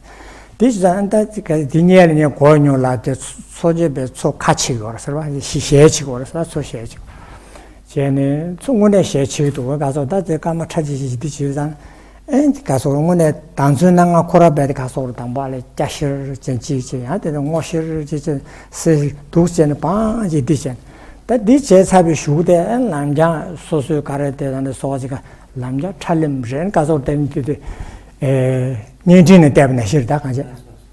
དེ་བྱས་ཙང་ད་དེ་ག་དེ་སྔོན་ལ་ངས་གོ་མྱོང་ལ། དེ་མཚོ་མཇལ་བའི་མཚོ་ཁ་ཕྱེ་གི་ཡོད་རེད་ཟེར་བ། ཞལ་ཕྱེ་གི་ཡོད་རེད་ཟེར་བ། མཚོ་ཞལ་ཕྱེ་གི་བྱས་ནས་མཚོ་དངོས་གནས་ཞལ་ཕྱེ་གི་འདུག་ག་སོགས། ད་དེ་སྐར་མ་ཁྲ་ཆི་ཆི་ཞིག་འདི་བྱས་ཙང་། ཨེ་ག་སོགས་དངོས་གནས་དང་ཚོའི་སྣང་ང་ཁོ་ར་བས་དེ་ག་སོགས་དང་པོ་ལ་སྐྱ་ཤར་ཅན་གཅིག་བྱས། ཡང་དེ་ནས་སྔོ་ཤར་ཅིག་བྱས། སེར་སྡུག་བྱས་ནས་བང་ཅིག་འདི་བྱས། ད་འདི་བྱས་ཚར་བའི་གཞུག་དེ་ཨེ་ལམ་རྒྱང་སོ་སོའི་ག་རེ་དེ་དང་དེ་སོགས་ཅིག་ག་ལམ་རྒྱང་ཁྲ་ལེམ་རེད། ག་སོགས་དེ་ནི་དེ་དེ་ཨེ་བརྙན་འཕྲིན་ནས་བལྟས་པ་ནང་བཞིན་རེད། ད་གང་བྱས་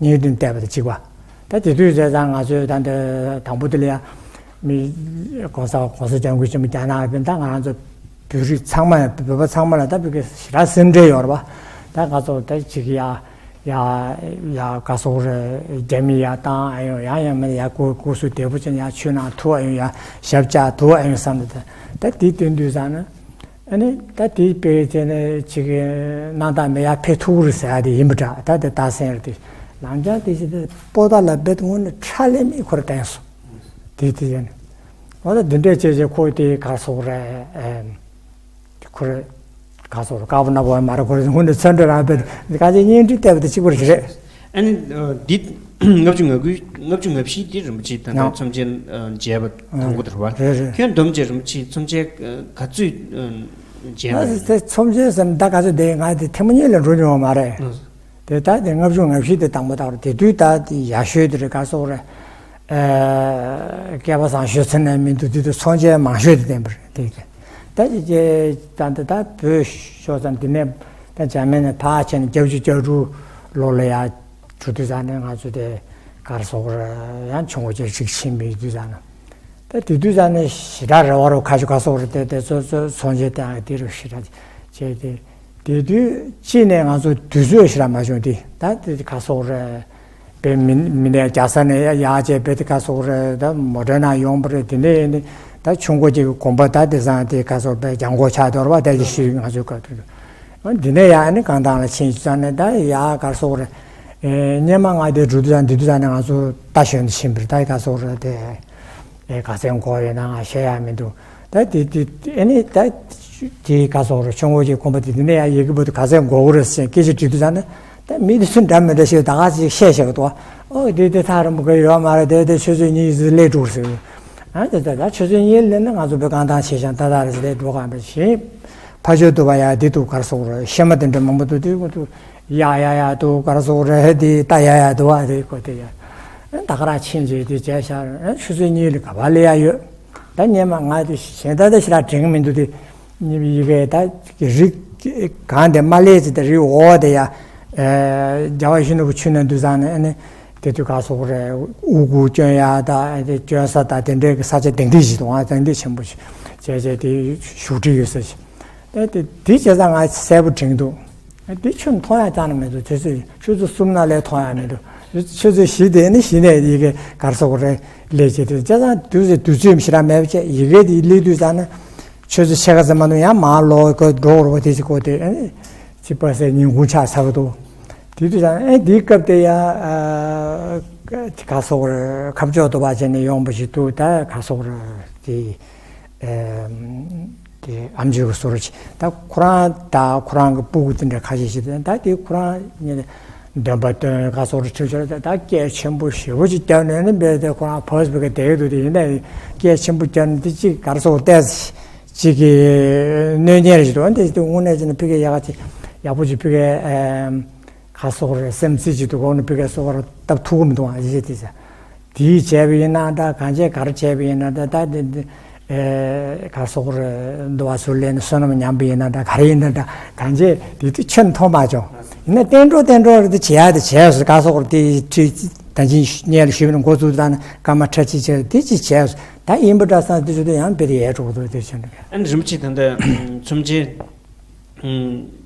བརྙན་འཕྲིན་བལྟས་པ་དང་གཅིག་པ། ད་དེ་དུས་བྱས་ཙང་ང་ཚོས་ད་འདི་དང་པོ་དེ་ལ་ཡང་། མི་༸གོང་ས་༸གོང་ས་༸སྐྱབས་མགོན་ཆེན་པོ་རྒྱ་ནག་པའི་ད་ང་རང་ཚོ་བོད་རིགས་ཚང་མ་ཡང་བོད་པ་ཚང་མ་ལ་ད་བོད་སྐད་ཞེ་དྲག་སེམས་ཁྲལ་ཡོད་རེད་པ། ད་ང་ཚོ་ད་ཅིག་ཡ་ཡ་ཡ་ག་སོགས་རེད། རྒྱ་མི་ཡ་བཏང་ཨ་ཡོང་། ཡང་ཡང་མིན་ཡ་སྐུ་སྐུ་གཟུགས་བདེ་པོ་ཅན་ཡ་ཆུ་ནང་ཐུག་ཨ་ཡོང་། ཡ་ཞབས་བཅགས་ཐུག་ཨ་ཡོང་བསམ་ད། ད་དེ་དོན་དུས་ཙང་ན་ཨ་ནི་ད་དེ་དཔེ་བྱས་ན་ཅིག་གི་སྣང་དག་མེད་ཡ་ཕེབས་ཐུག་རེད་ཟེར་ཡ་དེ་ཡིན་པ་འདྲ། ད་དེ་ད་སེང་རེད། དེ་ལམ་རྒྱང་དེ་ཅི་དེ་པོ་ཏཱ་ལ་བེད་དངོས་གནས་ཁྲ་ལེ་མིག་ཁོ་ར་བསྟན་སོང་། དེ་དེ་ཡིན། འོ་ད་འདི་འདྲས་བྱས་བྱས་ཁོ་དེ་ག་སོགས་རེད། ཨེམ། ཁོ་རེ་ག་སོགས་རེད། དཀར་པོ་ནག་པོ་མ་རེད། ཁོ་རེ་དངོས་གནས་ཚོན་ཁྲ་རང་བེད་ག་ཚད་བརྙན་འཕྲིན་བལྟས་པ་དེ་གཅིག་པ་རེད། ཨ་ནི་འདི་ལྔ་བཅུ་ང་དགུ་ལྔ་བཅུ་ང་བཞི་འདི་རིན་པོ་ཆེ་ད་ལྟ་ཨ་མཚམས་བཅད་མཇལ་བ་དང་པོ་དེ་རེད་པ། རེད་རེད། ཁྱོད་འདོམ་བྱས་རིན་པོ་ཆེ་མཚམས་བཅད་ག་ཚོད་མཇལ་བ་ང་རེད། དེ་མཚམས་བཅད་ཟེར་ན་ད་ག་ཚོད་དེ་ང་དེ་ཐེངས་མ་གཉིས་ལས་འགྲོ་མྱོང་བ་མ་རེད། དེ་ད་དེ་ལྔ་བཅུ་ང་བཞི་དེ་དང་པོ་དག་རེད། དེ་དུས་ད་དེ་ཡག་ཤོས་དེ་རེད། ག་སོགས་རེད། ཨ། སྐལ་པ་བཟང་ཤོས་ཚོ་ནས་མི་འདུག་དེ་དུས་ཚོང་ཆེན་མང་ཤོས་དེ་བསྟན་པ་རེད། དེ་ད་ཅི་ཅི་ད་འདི་ད་བོད་ཤོར་ཙང་འདི་ནས་ད་འཇར་མན་ནས་ཕར་ཕྱིན་ནས་བརྒྱད་ཅུ་གྱ་དྲུག་ལོ་ལ་ཡ་འགྲོ་དུས་ཙང་ནས་ང་ཚོ་དེ་ག་སོགས་རེད། ཡང་ཆུ་འགོ་ཅན་ཞིག་ཕྱིན་པའི་དུས་ཙང་ན། ད་དེ་དུས་ཙང་ནས་ཞེ་དྲག་རེ་བ་རུ་ཁ་ཤོ་ག་སོགས་རེད། དེ་དེ་ཚོ་ཚོ་ཚོང་ཆེན་དེ་ཡང་དེ་རུ་ཞེ་དྲག་བྱས་ཏེ། དེ་དུས་གཅིག་ནས་ང་ཚོ་དུས་ཚོད་ཞེ་དྲག་མ་བྱུང་དེ། ད་དེ་ག་སོགས་རེད། དཔེ་མི་མི་ནས་རྒྱལ་ས་ནས་ཡར་བྱས་དཔེ་དེ་ག་སོགས་རེད། ད་མོ་ཊ་ནང་ཡོང་པ་རེད། དེ་ནས་ནི་ད་ཆུ་འགོ་ཅིག་གི་དགོན་པ་ད་དེ་སང་དེ་ག་སོགས་དཔེ་རྒྱ་འགོ་ཆགས་དོར་བ་ད་ཅི་ཞིག་ང་ཚོའི་སྐབས་དུས། འདི་ནས་ཡར་ནི་གང་དང་ལ་ཕྱིན་ཙང་ནས་ད་ཡར་ག་སོགས་རེད། སྙེ་མ་ལྔ་དེ་འགྲོ་དུས་ཙང་དེ་དུས་ཙང་ནས་ང་ཚོ་ད་གཞོན་དུ་ཕྱིན་པ་རེད། ད་ག་སོགས་རེད་དེ། ཨེ་ག་ཚད་འགོར་ཡོད་ན་ང་ཤེས་ཡ་མི་འདུག་ད་དེ་དེ་ཨེ་ནི་ད་དེ་ག་སོགས་རེད། ཆུ་འགོ་གི་དགོན་པ་དེ་དེ་ནས་ཡ་ཡི་གེ་བུ་དུ་ག་ཚད་འགོར་གི་རེད་ཟེར་སྐད་ཆ་དྲིས་དུས་ཙང་ནས། ད་མི་དེ་ཚོ་འདྲ་མི་འདྲ་ཞིག་ད་ག་ཅིག་བཤད་བཤད་གི་འདུག་ཨོ་དེ་དེ་ཐག་རིང་པོ་གི་ཡོད་མ་རེད། དེ་དེ་ཆུ་ཚོད་གཉིས་ཙམ་སླེབས་འགྲོ་ཟེར། ཨ་དེ་དེ་ད་ཆུ་ཚོད་གཉིས་སླེབས་ན་ང་ཚོ་བོད་གངས་ཐང་ཆེ་ཞང་ཏག་ཏག་རེད་ཟེར་འགྲོ་ག་མེད་ཞིང་། ཕ་ཆོས་འདུལ་བ་ཡ་དེ་འདུག་ག་སོགས་རེད། གཤེད་མ་དེ་འདྲ་མང་པོ་འདུག་དེ་འདུག་ཡ་ཡ་ཡ་འདུག་ག་སོགས་རེད། དེ་ལྟ་ཡ་ཡ་འདུག་ཨ་དེ་གོ་དེ་ཡ། ད་ག་རང་ཕྱིན་རྗེས་དེ་བྱས་ཤར་ཆུ་ཚོད་གཉིས་ལ་ག་པར་སླེབས་ཡ་ཡོད། ད་སྙེ་མ་ལྔ་དེ་གཞན་ད་ལྟ་ཞེ་དྲག་དྲན་གི་མི་འདུག་དེ་ཡི་གེ་ད་རི་གངས་དེ་མ་སླེབས་ཚེ་དེ་རི་འོག་དེ་ཡ། རྒྱལ་བ་ཡིད་བཞིན་ནོར་བུ་ཆུ་ནང་འདུག་ཙང་ནས་ཨ་ནི་དེ་དུས་ག་སོགས་རེད། དབུ་གུར་གྱོན་ཡ་ད་དེ་གྱོན་ས་ད་དེ་འདྲའི་གི་ས་ཆ་དེང་དུས་ཤིག་འདུག་ཨ་དེང་དུས་ཆེན་པོ་ཞིག་བྱས་བྱས་དེ་བཞུགས་ཁྲི་ཡོད་ས་ཞིག་ད་དེ་དེ་བྱས་ཙང་ང་གསལ་པོ་དྲན་གི་འདུག་དེ་ཁྱོན་མཐོང་ཡ་ཅང་ན་མི་འདུག་ཆུ་ཚོད་ཆུ་ཚོད་གསུམ་ན་ལས་མཐོང་ཡ་མི་འདུག་ཆུ་ཚོད་བཞི་དེ་ནི་བཞི་ནས་ཡི་གེ་ག་རེ་ཟེར་དགོས་རེད། ལས་བྱེད་དེ་བྱས་ཙང་དུས་ཚོད་དུས་ཚོད་ཞེ་དྲག་མེད་པ་བྱས། ཡི་གེ་དེ་སླེབས་དུས་ཙང་ན་ཆུ་ཚོད་ཕྱེད་ཀ་ཙམ་མ་གཏོགས་ཡང་མར་ལོག་གི་འགྲོ་དགོས་རེད་པ། དེ་ཅིག་གོ་དེ་ཨ་ནི་ཅིག་པ་སེ་ཉིན་གུང་ཆགས་ཚར་གི་འདུག་དེ་དུས་ཙང་ཨེ་དེའི་སྐབས་དེ་ཡ་ག་སོགས་རེད། ཁ་ཕྱོགས་དུ་བ་བྱས་ནས་ཡོང་པ་ཞིག་འདུག་ད་ག་སོགས་རེད་དེ། དེ་ཨམ་ཆོས་ཀྱི་ཟུར་ཅིག་ད་ཁོ་རང་ད་ཁོ་རང་གི་སྤུ་གུ་དེ་འདྲ་ཁ་ཤས་ཤིག་ད་དེ་ཁོ་རང་ཉིད་འདོན་པ་སྟོན་ག་སོགས་རེ་ཁྲིད་ཤོར་ད་སྐད་ཆེན་པོ་ཞེ་པོ་ཅིག་བརྒྱབ་ནས་ནི་འབད་དེ་ཁོ་རང་ཕོས་པའི་གི་བསྡད་ཀྱི་འདུག་དེ་ཡིན་ན་སྐད་ཆེན་པོ་བརྒྱབ་ནས་དེ་ཅིག་ག་རེ་ཟེར་བལྟས་ཅིག་གི་གནོད་སྐྱེལ་རེ་ཞིག་འདུག་འདི་དེ་དངོས་གནས་ཅིག་ནི་ཕི་གེ་ཡག་ག་ཅིག་ཡག་པོ་ཅིག་ཕི་གེ་ག་སོགས་རེ་སེམས་རྩིས་ཅིག་འདུག་འོ་ནི་ཕི་གེ་སོགས་རེ་སྟབས་ཐུག་གི་མི་འདུག་ཨ་ཡེ་དེ་ཟེར། དེས་བྱས་པ་ཡིན་ན་འདྲ། གང་བྱས་ག་རེ་བྱས་པ་ཡིན་ན་འདྲ། ད་དེ་འདི་ཨེ་ག་སོགས་རེད། འདུལ་བ་ཟུར་ལེན་བསོད་ནམས་ཉམས་པ་ཡིན་ན་འདྲ། ག་རེ་ཡིན་ན་འདྲ། གང་བྱས་དེ་དུས་ཁྱོན་མཐོང་མ་བྱུང་། ཡིན་ན་བསྟན་འགྲོ་བསྟན་འགྲོ་རེད་དེ་བྱེད་ཡ་དེ་བྱས་སོང་། ག་སོགས་རེད་དེ་ཁྲི་ ད་ཅིག་སྔོན་ལ་ཞུས་པ་ནི་འགོ་བཙུགས་དང་སྐར་མ་ཁྲ་ཅིག་བྱས་དེ་ཅིག་བྱས། ད་ཡིན་པ་འདྲ་བསམ་དུས་ཚོད་དུ་ཡང་དཔེ་དེ་ཡལ་འགྲོ་གི་འདུག་དེ་བྱས་ནས། ཨ་ནི་རིན་པོ་ཆེ་ད་ལྟ་ཚོམས་ཆེན་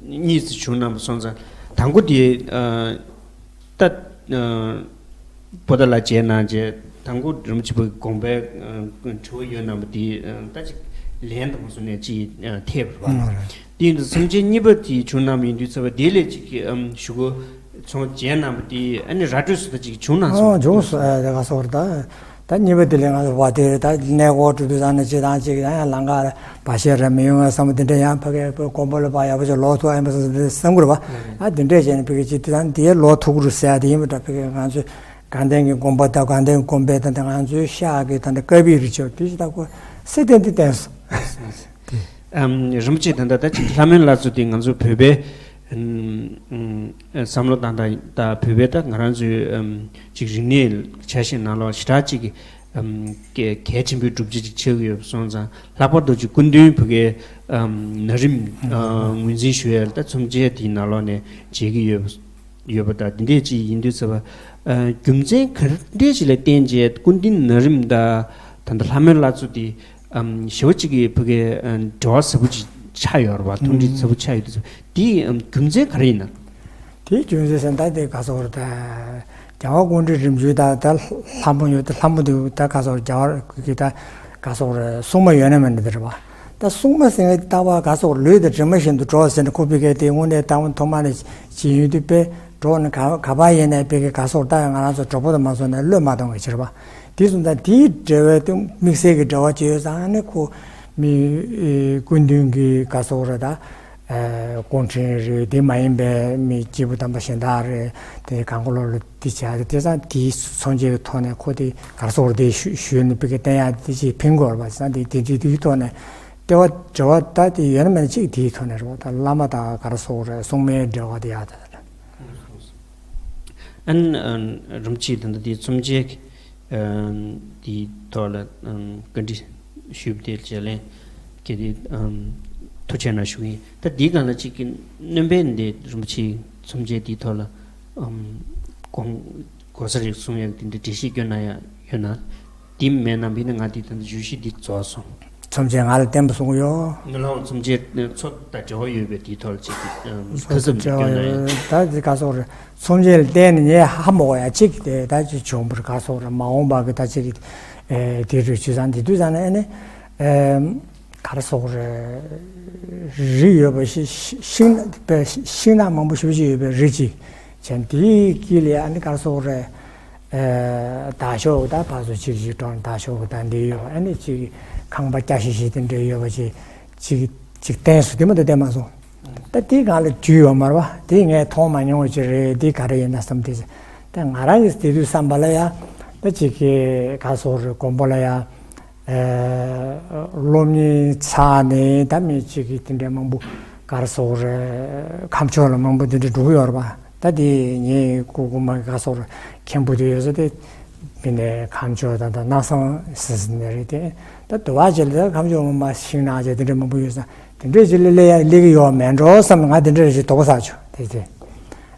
གཉིས་སུ་བྱུང་གནང་བ་སོང་ཙང་དང་པོ་དེ་ད་པོ་ཏཱ་ལ་མཇལ་གནང་རྗེས་དང་པོ་རིན་པོ་ཆེ་བོད་དགོངས་པའི་དྲི་བ་ཡོད་གནང་བ་དེ་ད་ཅིག་ལན་དང་པོ་སོང་ནས་ཅིག་ཐེབས་པ་རེད་བ། དེ་ཡིན་དུས་ཚོམས་ཆེན་གཉིས་པ་དེ་བྱུང་གནང་བ་ཡིན་དུས་ཚོད་པ་དེ་ལས་ཅིག་གི་ཞུ་གོ་ཚོང་རྒྱན་རྣམ་པ་དེ་ཨ་ནི་ར་སྤྲོད་སུ་དང་ཅིག་བྱུང་ན་སོང་། ཨོ་བྱུང་སོང་། ཨ་དེ་ག་སོགས་རེད་ད། ད་གཉིས་པ་དེ་ལས་ང་ཚོ་བ་དེ་ད་གནས་སྐོར་འགྲོ་དུས་ཙང་ནས་ཅི་དང་ཅིག་ཡང་ཡང་ལང་ཀ་བ་ཤེས་ར་མི་ཡོང་ང་བསམ་པ་དེ་འདྲ་ཡང་ཕ་གའི་དགོན་པ་ལ་བ་ཡག་པོ་ཅིག་ལོག་ཐུབ་ཨ་ཡིན་པ་བསམ་གི་རེད་བ། ཨ་དེ་འདྲས་བྱས་ནས་ཕ་གི་ཅིག་དུས་ཙང་དེ་ལོག་ཐུབ་ཀྱི་རེད་ཟེར་ཡ་དེ་ཡིན་པ་འདྲ། ཕ་གི་ང་ཚོས་དགའ་ལྡན་གྱི་དགོན་པ་ད་དགའ་ལྡན་དགོན་པའི་ད་ང་ཚོའི་ཤག་གི་ད་ཀ་བི་རི་ཆོས་དེ་ཞིག་ད་ཁོ་སེ་བསྟན་དེ་བསྟན་སོང་། རིན་པོ་ཆེ་ད་ལྟ་ད་ཅིག་ལྷ་མོའི་བླ་མཚོ་དེ་ང་ཚོ་བོད་པའི་བསམ་བློ་བཏང་སྟངས་ད་བོད་པའི་ད་ང་རང་ཚོའི་ཅིག་རིག་གནས་ཆ་ཤས་ནང་ལོགས་ཞེ་དྲག་ཅིག་གལ་ཆེན་པོའི་གྲུབ་ཆ་ཅིག་ཆགས་ཀྱི་ཡོད་པ་སོང་ཙང་ལྷག་པར་དུ་ཅིག་སྐུ་མདུན་བོད་ཀྱི་ན་རིམ་ངོས་འཛིན་ཞུ་ཡ་ལ་ད་ཚོམས་ཆེན་དེའི་ནང་ལོགས་ནས་མཇལ་གྱི་ཡོད་པ་ཡོད་པ་ད་འདི་འདྲས་ཅིག་ཡིན་དུས་ཚོད་པ་རྒྱུ་མཚན་ག་འདྲས་ཅིག་ལ་བརྟེན་བྱས་སྐུ་མདུན་ན་རིམ་ད་ད་ལྟ་ལྷ་མོའི་བླ་མཚོ་དེ། ཞེ་པོ་ཅིག་གི་བུ་གའི་འབྲེལ་བ་ཟབ་པོ་ཅིག་ཆགས་ཡོད་རེད་བ། མཐུན་སྒྲིལ་ཟབ་པོ་ཆགས་ཡོད་དུས་དེའི་རྒྱུ་མཚན་ག་རེ་ཡིན་ན། དེའི་རྒྱུ་མཚན་ཟེར་ན་ད་དེ་ག་སོགས་རེད་ད། རྒྱལ་བ་ཀོང་སྤྲུལ་རིམ་བྱོན་དང་ད་ལྷ་མོ་ཡོད་དེ་ལྷ་མོ་དེ་ད་ག་སོགས་རྒྱལ་བ་གི་ད་ག་སོགས་རེད་སྲུང་མ་ཡོད་ན་མེད་ན་དེ་རེད་བ། ད་སྲུང་མ་ཟེར་ནས་ལྟ་བ་ག་སོགས་ལུས་དང་གྲིབ་མ་བཞིན་དུ་འགྲོགས་ཟེར་ནས་ཁོ་བུ་གའི་དེ་དངོས་གནས་ད་ཐོག་མ་ནས་བྱེད་ཡོད་དུས་དཔེ་འགྲོགས་ནས་ག་ག་པ་ཡིན་ནའི་བུ་གའི་ག་སོགས་ད་ང་རང་ཚོ་གྲོགས་པོ་དང་མ་སོང་ནས་བློས་མ་གཏོང་གི་ཕྱིར་བ། དེ་སོང་ཙང་དེའི་འབྲེལ་བའི་སྟེང་དམིགས་བསལ་གྱི་འབྲེལ་བ་ཅིག་ཡོད་ཙང་ཨ་ནི་ཁོ་མི་སྐུ་མདུན་གྱི་ག་སོགས་རེད་ད། སྐུ་ཕྲེང་རེད་དེ་མ་ཡིན་པའི་མི་སྐྱེས་བུ་དམ་པ་གཞན་དག་རེད་དེ་གང་ག་ལོག་ལ་དེ་བྱ་དེ་དེ་ཙང་དེའི་མཚོན་བྱེད་ཀྱི་ཐོག་ནས་ཁོ་དེ་ག་སོགས་རེད་དེ་ཞུ་ཞུས་ནས་བི་གེ་བསྟན་ཡག་དེ་ཅིག་ཕན་གྱི་ཡོད་རེད་པ། ཙང་དེ་དེ་དེ་དེའི་ཐོག་ནས་ལྟེ་བ་འབྲེལ་བ་ད་དེ་ཡོད་ན་མེད་ན་ཅིག་དེའི་ཐོག་ནས་རེད་པ། ད་བླ་མ་དང་ག་སོགས་རེད་སྲུང་མའི་འབྲེལ་བ་དེ་ཡག་ད། ཨན་རིམ་གྱིས་ད་ལྟ་དེའི་ཚོམས་ཆེན་དེའི་ཐོག་ལ་བཀའ་འདྲི་ཞུས་པ་དེ་བྱས་ལན་གྱི་དེ་ཐུགས་རྗེ་གནང་ཞུ་གི་ཡིན། ད་དེའི་སྒང་ལ་གཅིག་གི་སྣོན་པའི་འདི་རིམ་གྱིས་ཚོམས་ཆེན་དེའི་ཐོག་ལ་དགོངས་གོ་ས་རེ་གསུང་ཡག་དེ་འདྲ་འགྲེལ་བཤད་སྐྱོན་ན་ཡང་ཡོད་ན། དེ་མེད་ན་མིན་ན་ང་དེ་ད་ལྟ་བརྗོད་གཞི་འདི་རྫོགས་སོང་། ཚོམས་ཆེན་ང་ལ་བསྟན་པ་གསུང་གི་ཡོད། ངས་ལའང་ཚོམས་ཆེན་ཚོ་དང་འབྲེལ་བ་ཡོད་པའི་དེའི་ཐོག་ལ་ཅིག་ཁ་གསབ་འབྲེལ་བ་ཡོད་ད་དེ་ག་སོགས་རེད། ཚོམས་ཆེན་ལ་བརྟེན་ནས་ངས་ཧ་མ་གོ་ཡ་གཅིག་དེ་ད་ཅིག་བྱུང་བར་ག་སོགས་རེད། མ་འོངས་པ་གི་ད་ཅིག་དེ་རུ་ཇི་ཙང་དེ་དུས་ཙང་ནས་ཨ་ནི་ག་རེ་སོགས་རེད། རི་ཡོད་པ་ཤིང་ཤིང་ནགས་མང་པོ་ཞེ་པོ་ཅིག་ཡོད་པའི་རི་ཅིག་བྱས་དེའི་དཀྱིལ་ལ་ཨ་ནི་ག་རེ་སོགས་རེད། དར་ཤོག་གི་ད་ཕར་ཚུར་གཅིག་གཅིག་འགྲོ་ནས་དར་ཤོག་གི་ད་འདི་ཡོད་པ་ཨ་ནི་གཅིག་ཁང་པ་སྐྱ་ཤིག་ཤིག་དེ་འདྲ་ཡོད་པ་ཅིག་གཅིག་གཅིག་བསྟན་སོང་། དེ་མ་གཏོགས་བསྟན་མ་སོང་། ད་དེའི་སྒང་ལ་རྒྱུས་ཡོད་མ་རེད་པ། དེ་ངས་མཐོང་མ་མྱོང་བ་ཅིག་རེད། འདི་ག་རེ་ཡིན་ན་བསམ་སྟེ་ད་ང་རང་གིས་དེ་དུས་བསམ་པ་ལ་ཡ་ད་གཅིག་གི་ག་སོགས་རེད། དགོན་པ་ལ་ཡ་སློབ་གཉེར་ཚར་ནས་ད་མི་གཅིག་གི་དེ་འདྲ་མང་པོ་ག་རེ་སོགས་རེད། ཁམས་ཕྱོགས་ལ་མང་པོ་དེ་འདྲ་འགྲོ་གི་ཡོད་རེད་པ། ད་དེ་ངའི་སྐུ་གོང་མ་ག་སོགས་རེད། མཁན་པོ་དེ་ཡོད་ས་དེ་མི་ནས་ཁམས་ཕྱོགས་དང་ད་སྣང་སང་ཟེར་ཟེར་ནས་རེད་དེ། ད་དུ་བ་ཅིག་ལ་ད་ཁམས་ཕྱོགས་མ་མ་ཤིང་ནགས་ཅིག་དེ་འདྲ་མང་པོ་ཡོད་ས་དེ་འདྲས་ཅིག་ལ་སླེབས་ཡ་སླེབས་ཀྱི་ཡོད་མེད་འགྲོ་བསམ་ནས་ང་དེ་འདྲས་ཅིག་དོགས་པ་ཟ་བྱུང་དེ་དེ།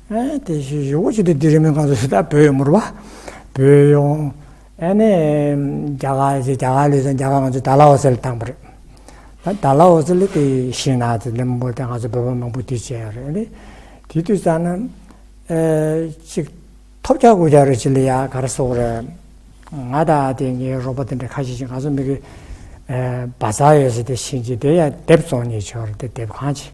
ཨ་དེ་ཞུ་ཞུ་བོ་ཅིག་དེ་དེ་རིང་མིན་གང་ཚོ་ད་བོད་ཡོང་མ་རེད་པ། བོད་ཡོང་། ཨ་ནི་རྒྱ་གར་ཅིག་རྒྱ་གར་ལུས་ས་རྒྱ་གར་ང་ཚོ་ཌལ་ཧོ་སི་ལ་བཏང་པ་རེད། ད་ཌལ་ཧོ་སི་ལ་དེ་ཤིང་ནགས་དེ་ལེ་མང་པོ་དེ་ང་ཚོ་བོད་པ་མང་པོ་དེ་བྱས་ཡོད་རེད། ཨ་ནི་དེ་དུས་ཙང་ན་ཨ་ཅིག་ཐོབ་རྒྱག་དགོས་རྒྱག་རེ་ཅིག་ལ་ཡ་ག་རེ་ཟེར་དགོས་རེད། ང་དང་དེ་ངའི་རོགས་པ་དེ་འདྲ་ཁ་ཤས་ཤིག་ང་ཚོ་མི་གི་ཨ་བ་ཛར་ཡོད་ས་དེ་ཤིང་ཅིག་དེ་ཡ་དེབ་བཙོང་ནས་ཆོག་རེད། དེ་དེབ་ཁང་ཅིག་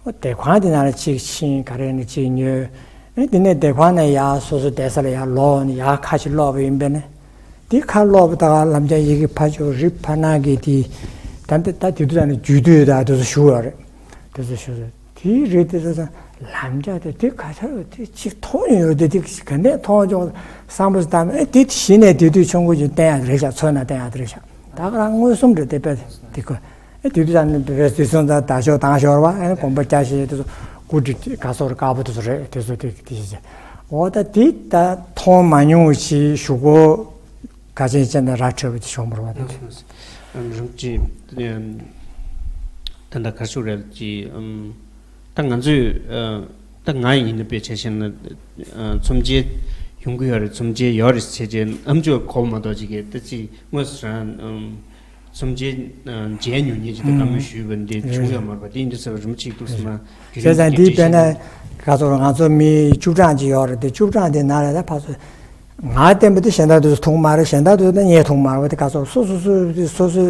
ཨོ་དེབ་ཁང་དེ་ནང་ལ་ཅིག་ཕྱིན་ག་རེ་ནས་ཅིག་ཉོས། ཨ་དེ་ནས་དེབ་ཁང་ནས་ཡར་སོ་སོ་བསྡད་ས་ལ་ཡར་ལོག་ནས་ཡར་ཁ་ཅིག་ལོག་པ་ཡིན་པས་ན། དེ་ཁ་ལོག་པ་ད་ག་ལམ་རྒྱག་ཡི་གེ་ཕར་ཕྱོགས་རི་ཕར་ནང་གི་དེ་ད་ད་ད་དེ་དུས་ད་ནི་རྒྱུད་སྟོད་ད་དེ་ཚོ་བཞུགས་ཡོད་རེད། དེ་ཚོ་བཞུགས་ཡོད། དེའི་རི་དེ་ཚོ་ལམ་རྒྱག་དེ་དེ་ག་ཚར་དེ་ཅིག་མཐོང་ཡོད་དེ་དེ་ག་ནས་མཐོང་བྱུང་བསམ་པ་ཙམ་ཨེ་དེ་གཞི་ནས་དེ་དུས་ཆུང་ཀུ་ཅིག་བསྟན་ཡག་རེད་ཤག་མཚོན་ན་བསྟན་ཡག་དེ་རེད་ཤག་ད་ག་རང་མངོན་སུམ་རེད་དེ་དཔེ་དེ་ཁོ། ཨེ་དེ་དུས་ཙམ་ནས་བེ་བེ་དེ་སོང་ཙང་ད་ཞོག་དང་ཞོར་བ་ཨེ་དགོན་པ་སྐྱ་ཤེས་དེ་ཚོ་སྐུ་དྲི་ག་སོགས་དཀར་པོ་དེ་ཚོ་རེད། དེ་ཚོ་དེ་དེ་ཞིག་བྱས། འོ་ད་དེ་ད་མཐོང་མ་མྱོང་ཞིག་ཞུ་གོ་ག་ཅན་ཅན་ན་ར་འཕྲོད་པ་དེ་བྱུང་བར་བ་དེ་དེ། རང་གི་ད་ད་གར་ཤུགས་རེད་ཀྱི་ད་ང་ཚོས་ད་ང་ཡིན་ན་དཔེ་ཆ་བཞག་ན་ཚོམས་ཆེན་ ཡོང་གི་ཡོད་རེད། ཚོམས་ཆེན་ཡོད་རེད་ཟེར་བྱས་ཨམ་ཅོག་གོ་མ་གཏོགས་ཅིག་གིས་ད་ཅིག་དངོས་སུ་རང་ཚོམས་ཆེན་མཇལ་མྱོང་མཁན་ཅིག་ད་བཀའ་མོལ་ཞུས་པ་འདི་བྱུང་ཡོད་མ་རེད་པ། དེ་ཡིན་དུས་ཟེར་བ་རིན་པོ་ཆེས་ཐུགས་སུ་མ་གི་བྱས་ཙང་འདི་དཔེར་ན་ག་ཚོད་ང་ཚོ་མི་བཅུ་གྲངས་ཅིག་ཡོད་རེད། དེ་བཅུ་གྲངས་དེ་ནང་ལ་ད་ཕར་ཚུར་ང་བསྟན་པ་དེ་གཞན་དག་དུས་སུ་མཐོང་མ་རེད། གཞན་དག་དུས་ད་ངས་མཐོང་མ་རེད་པ། དེ་ག་ཚོད་སོ་སོ་སོ་སོ་སོ་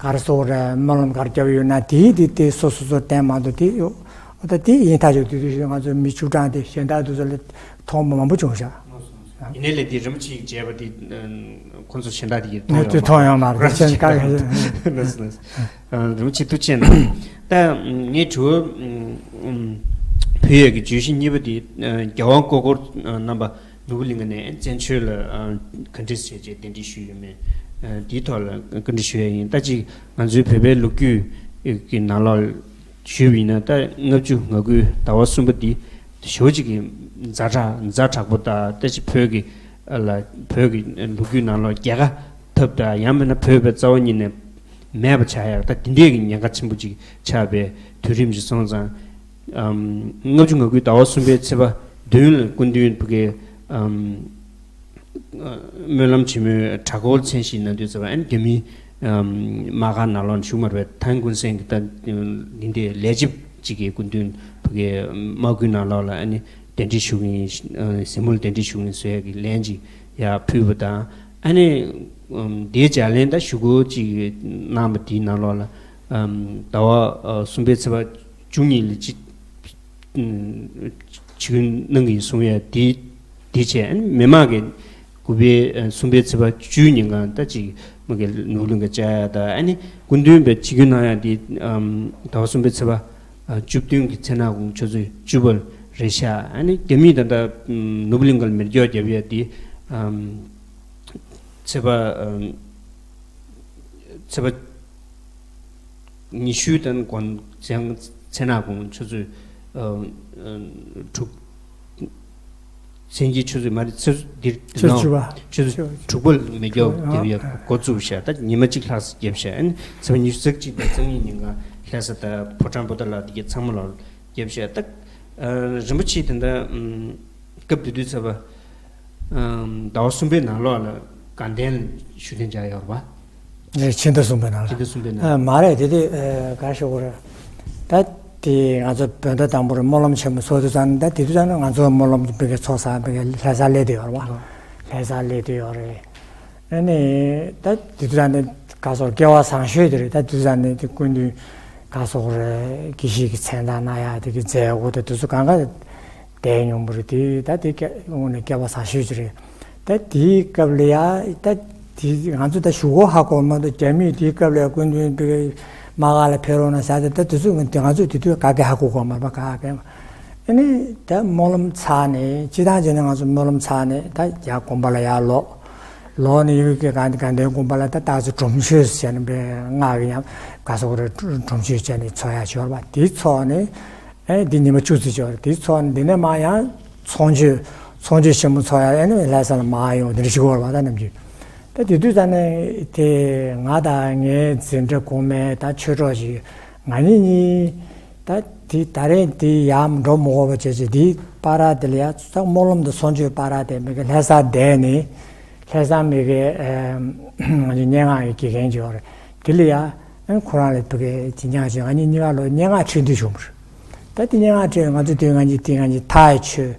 ག་རེ་ཟེར་རེད། སྨོན་ལམ་ག་རེ་བརྒྱབ་ཡོད་ན་དེའི་དེ་དེ་སོ་སོ་སོ་བསྟན་མ་གཏོགས་དེ་ཡོད། ད་དེ་ཡིན་ཐག་ཆོད། དེ་དུས་ང་ཚོ་མི་བཅུ་གྲངས་དེ་གཞན་དག་དུས་སུ་ལ་མཐོང་མ་མང་པོ་བྱུང་ཤག་ཡིན་ནའི་ལས་དེ་རིན་པོ་ཆེས་མཇལ་བ་དེ་ཁོང་ཚོ་གཞན་དག་དེ་ཡིས་མཐོང་ཡོད་མ་རེད། མཐོང་ཡོད་མ་རེད། དེ་ཅན་ག་ག་ལགས་སོ་ལགས་སོ། རིན་པོ་ཆེ་ཐུགས་རྗེ་གནང་། ད་ངས་དྲི་བ་ཕུལ་ཡས་ཀྱི་བརྗོད་གཞི་གཉིས་པ་དེ་རྒྱལ་དབང་སྐུ་འཁོར་རྣམ་པ་ནོར་བུ་གླིང་ག་ནས་བཙན་བྱོལ་ལ་ག་འདྲས་བྱས་རྗེས་གདན་འདྲེན་ཞུས་ཡོད་མེད། དེའི་ཐོག་ལ་བཀའ་འདྲི་ཞུ་ཡས་ཡིན། ད་ཅིག་ང་ཚོའི་བོད་པའི་ལོ་རྒྱུས་ཀྱི་ནང་ལོགས་ཞུས་པ་ཡིན་ན། ད་ལྔ་བཅུ་ང་དགུའི་ཟླ་བ་གསུམ་པ་འདི་ཞེ་པོ་ཅིག་གི་ཛ་དྲག་ཛ་དྲག་པོ་དང་། ད་ཅིག་བོད་ཀྱི་ལ་བོད་ཀྱི་ལོ་རྒྱུས་ནང་ལོགས་རྒྱལ་ཁ་ཐོབ་དང་། ཡང་མིན་ན་བོད་པའི་རྩ་བ་ཉིད་ནས་མེད་པ་ཆགས་ཡག་ད་དེ་འདྲས་ཀྱི་ཉེན་ཁ་ཆེན་པོ་ཅིག་ཆགས་པའི་དུས་རིམ་ཞིག་སོང་ཙང་། ལྔ་བཅུ་ང་དགུའི་ཟླ་བ་གསུམ་པའི་ཚེས་པ་བདུན་ལ་སྐུ་མདུན་བོད་ཀྱི་སྨོན་ལམ་ཆེན་མོའི་གྲྭ་སྐོར་མཚན་ཞིག་གནང་དུས་ཙམ་པ། ཨ་ནི་རྒྱ་མིའི་དམག་སྒར་ནང་ལོགས་ནས་བཞུགས་མ་རེད་པས། ཐན་ཀུན་སན་གྱི་ད་འདི་འདྲའི་ལས་བྱེད་ཅིག་གིས་སྐུ་མདུན་བོད་ཀྱི་དམག་ཁུལ་ནང་ལོགས་ལ་ཨ་ནི་གདན་འདྲེན་ཞུ་གི་ཡིན། གཟིགས་མོར་གདན་འདྲེན་ཞུ་གི་ཡིན་ཟེར་ཡག་གི་ལན་ཅིག་ཡར་ཕུལ་བ་དང་། ཨ་ནི་དེའི་ལྗགས་ལན་ད་ཞུ་སྒོ་ཅིག་གནང་བ་དེའི་ནང་ལོགས་ལ་ཟླ་བ་གསུམ་པའི་ཚེས་པ་བཅུ་གཉིས་ལ་ཅིག་ཆིབས་བསྒྱུར་གནང་གི་ཡིན་གསུང་ཡ་དེ་དེ་བྱས། ཨ་ནི་མི་མང་གིས་དགུ་པའི་ཨ་གསུམ་པའི་ཚེས་པ་བཅུའི་ཉིན་གང་ད་ཅིག་མ་གི་ནོར་བུ་གླིང་ག་བཅར་ཡ་དང་། ཨ་ནི་སྐུ་མདུན་པའི་ཆིབས་བསྒྱུར་གནང་ཡ་དེ་ཨམ་ཟླ་བ་གསུམ་པའི་ཚེས་པ་ཨ་བཅུ་བདུན་གྱི་མཚན་ནག་གུང་ཆུ་ཚོད་བཅུ་པར་རེད་ཤག་ཨ་ནི་རྒྱ་མིས་ད་ལྟ་ཨམ་ནོར་བུ་གླིང་ག་ལ་མེ་སྒྱོགས་བརྒྱབ་ཡ་དེ་ཨམ་ཚེས་པ་ཨམ་ཚེས་པ་ཉི་ཤུ་དང་དགོང་མཚན་མཚན་ནག་གུང་ཆུ་ཚོད་ཨ་ཨ་དྲུག་མཚན་གྱི་ཆུ་ཚོད་མ་རེད། ཆུ་ཚོད་འདིར་ཆུ་ཚོད་འདི་བཅུ་པ། ཆུ་ཚོད་ཆུ་དྲུག་པ་ལ་མེ་སྒྱོགས་ཨ་རྒྱབ་ཡ་ཨ་འགོ་བཙུགས་ཤག་ད་ཉི་མ་གཅིག་ལྷག་ཙམ་བརྒྱབ་ཤག་ཨ་ནི་ཚེས་པ་ཉི་ཤུ་རྩ་གཅིག་དང་རྩ་གཉིས་ཉིན་གང་ལྷ་ས་དང་ཕོ་བྲང་པོ་ཏ་ལ་དེ་གའི་ཚང་མ་ལ་རྒྱབ་ཤག་ད་ཨ་རིན་པོ་ཆེ་དེ་འདྲ་ཨམ་སྐབས་དེ་དུས་ཚེས་པ་ཨམ་ཟླ་བ་གསུམ་པའི་ནང་ལོགས་ལ་དགའ་ལྡན་བཞུགས་གདན་འཇགས་ཡོད་རེད་པ། ཨེ་ཕྱི་ཟླ་གསུམ་པའི་ནང་ལ། ཕྱི་ཟླ་གསུམ་པའི་ནང་། ཨ་མ་རེད། དེ་དུས་ཨེ་ག་རེ་ཞུ་དགོས་རེད། ད་དེ་ང་ཚོ་བོད་ཟླ་དང་པོར་སྨོན་ལམ་ཆེན་མོ་ཚོགས་དུས་ཙང་ནས། ད་དེ་དུས་ཙང་ནས་ང་ཚོ་སྨོན་ལམ་བོད་ཀྱི་ཚོགས་ས་བོད་ཀྱི་ལྷ་སར་སླེབས་བསྡད་ཡོད་རེད་པ། ལྷ་སར་སླེབས་བསྡད་ཡོད་རེད། ཨ་ནི་ད་དེ་དུས་ཙང་ནས་ག་སོགས་སྐལ་བ་བཟང་ཤོས་དེ་རེད། ད་དེ་དུས་ཙང་ནས་དེ་སྐུ་མདུན་ག་སོགས་རེད། དགེ་བཤེས་ཀྱི་མཚན་རྟགས་གནང་ཡ་དེ་གི་མཛད་སྒོ་དང་དེ་ཚོ་གང་ག་བསྡད་མྱོང་བ་རེད། དེ་ད་དེ་སྐལ་དངོས་གནས་སྐལ་བ་བཟང་ཤོས་ཅིག་རེད། ད་དེའི་སྐབས་ལ་ཡ་ད་དེ་ང་ཚོ་ད་གཞུག་གུ་ཧ་གོ་མ་གཏོགས། རྒྱ་མིས་དེའི་སྐབས་ལ་ཡ་སྐུ་མདུན་བོད་དམག་སྒར་ལ་ཕེབས་རོགས་གནང་ཟེར་ཏེ། ད་དེ་ཚོ་ང་དེ་ང་ཚོས་དེ་དུས་ག་གེ་ཧ་གོ་གོ་མ་རེད་པ། ག་གེ། ཨ་ནི་ད་སྨོན་ལམ་ཚར་ནས་སྤྱིར་བཏང་བྱས་ན་ང་ཚོ་སྨོན་ལམ་ཚར་ནས་ད་ཡར་དགོན་པ་ལ་ཡར་ལོག་ལོག་ནས་ཡུལ་གྱི་དགའ་དགའ་ལྡན་དགོན་པ་ལ་ད་སྟག་རྩེ་སྒྲོམ་མཆོད་ཟེར་ནས་པའི་སྔགས་ཀྱི་ཡང་ག་སོགས་རེད། སྒྲོམ་མཆོད་བྱས་ནས་ཚོགས་ཡ་ཅིག་ཡོད་རེད་པ། དེ་ཚོགས་ནས་ཨེ་འདི་ཉི་མ་བཅུ་ཙམ་ཅིག་ཡོད་རེད། དེ་ཚོགས་ནས་འདི་ནས་མར་ཡང་ཚོགས་མཆོད་ཚོགས་མཆོད་ཆེན་མོ་ཚོགས་ཡ་ཨེ་ནི་ལྷ་ས་ལ་མར་ཡོང་དེ་འདྲ་ཞིག་ཡོད་རེད་པ། ད་ནམ་རྒྱུན་ད་དེ་དུས་ཙ་ནས་དེ་ང་དང་ངའི་འཛིན་གྲྭ་གོང་མའི་ད་ཆོས་གྲོགས་ཤིག་ང་གཉིས་གཉིས། ད་དེ་ད་རེས་དེ་ཡར་འགྲོ་མི་དགོས་པ་བྱས་བྱས། དེའི་བར་དེ་ལ་ཡ་ཚ་སྨོན་ལམ་དང་ཚོགས་མཆོད་བར་དེ་མི་གི་ལྷ་སར་བསྡད་ནས། ལྷ་སར་མི་གི་ཨེ་ང་ཚོ་སྙན་ངག་གི་དགེ་རྒན་ཅིག་ཡོད་རེད། དེ་ལ་ཡ་ཨེ་ཁོ་རང་ལ་བོད་སྐད་ཅིག་ཉག་ཅིག་ང་གཉིས་གཉིས་ཀ་ལོ་སྙན་ངག་འཁྲིད་འདོད་བྱུང་བ་རེད། ད་དེ་སྙན་ངག་འཁྲིད། ང་ཚོ་དེ་ང་གཉིས་དེ་ང་གཉིས་ཐག་ཆོད།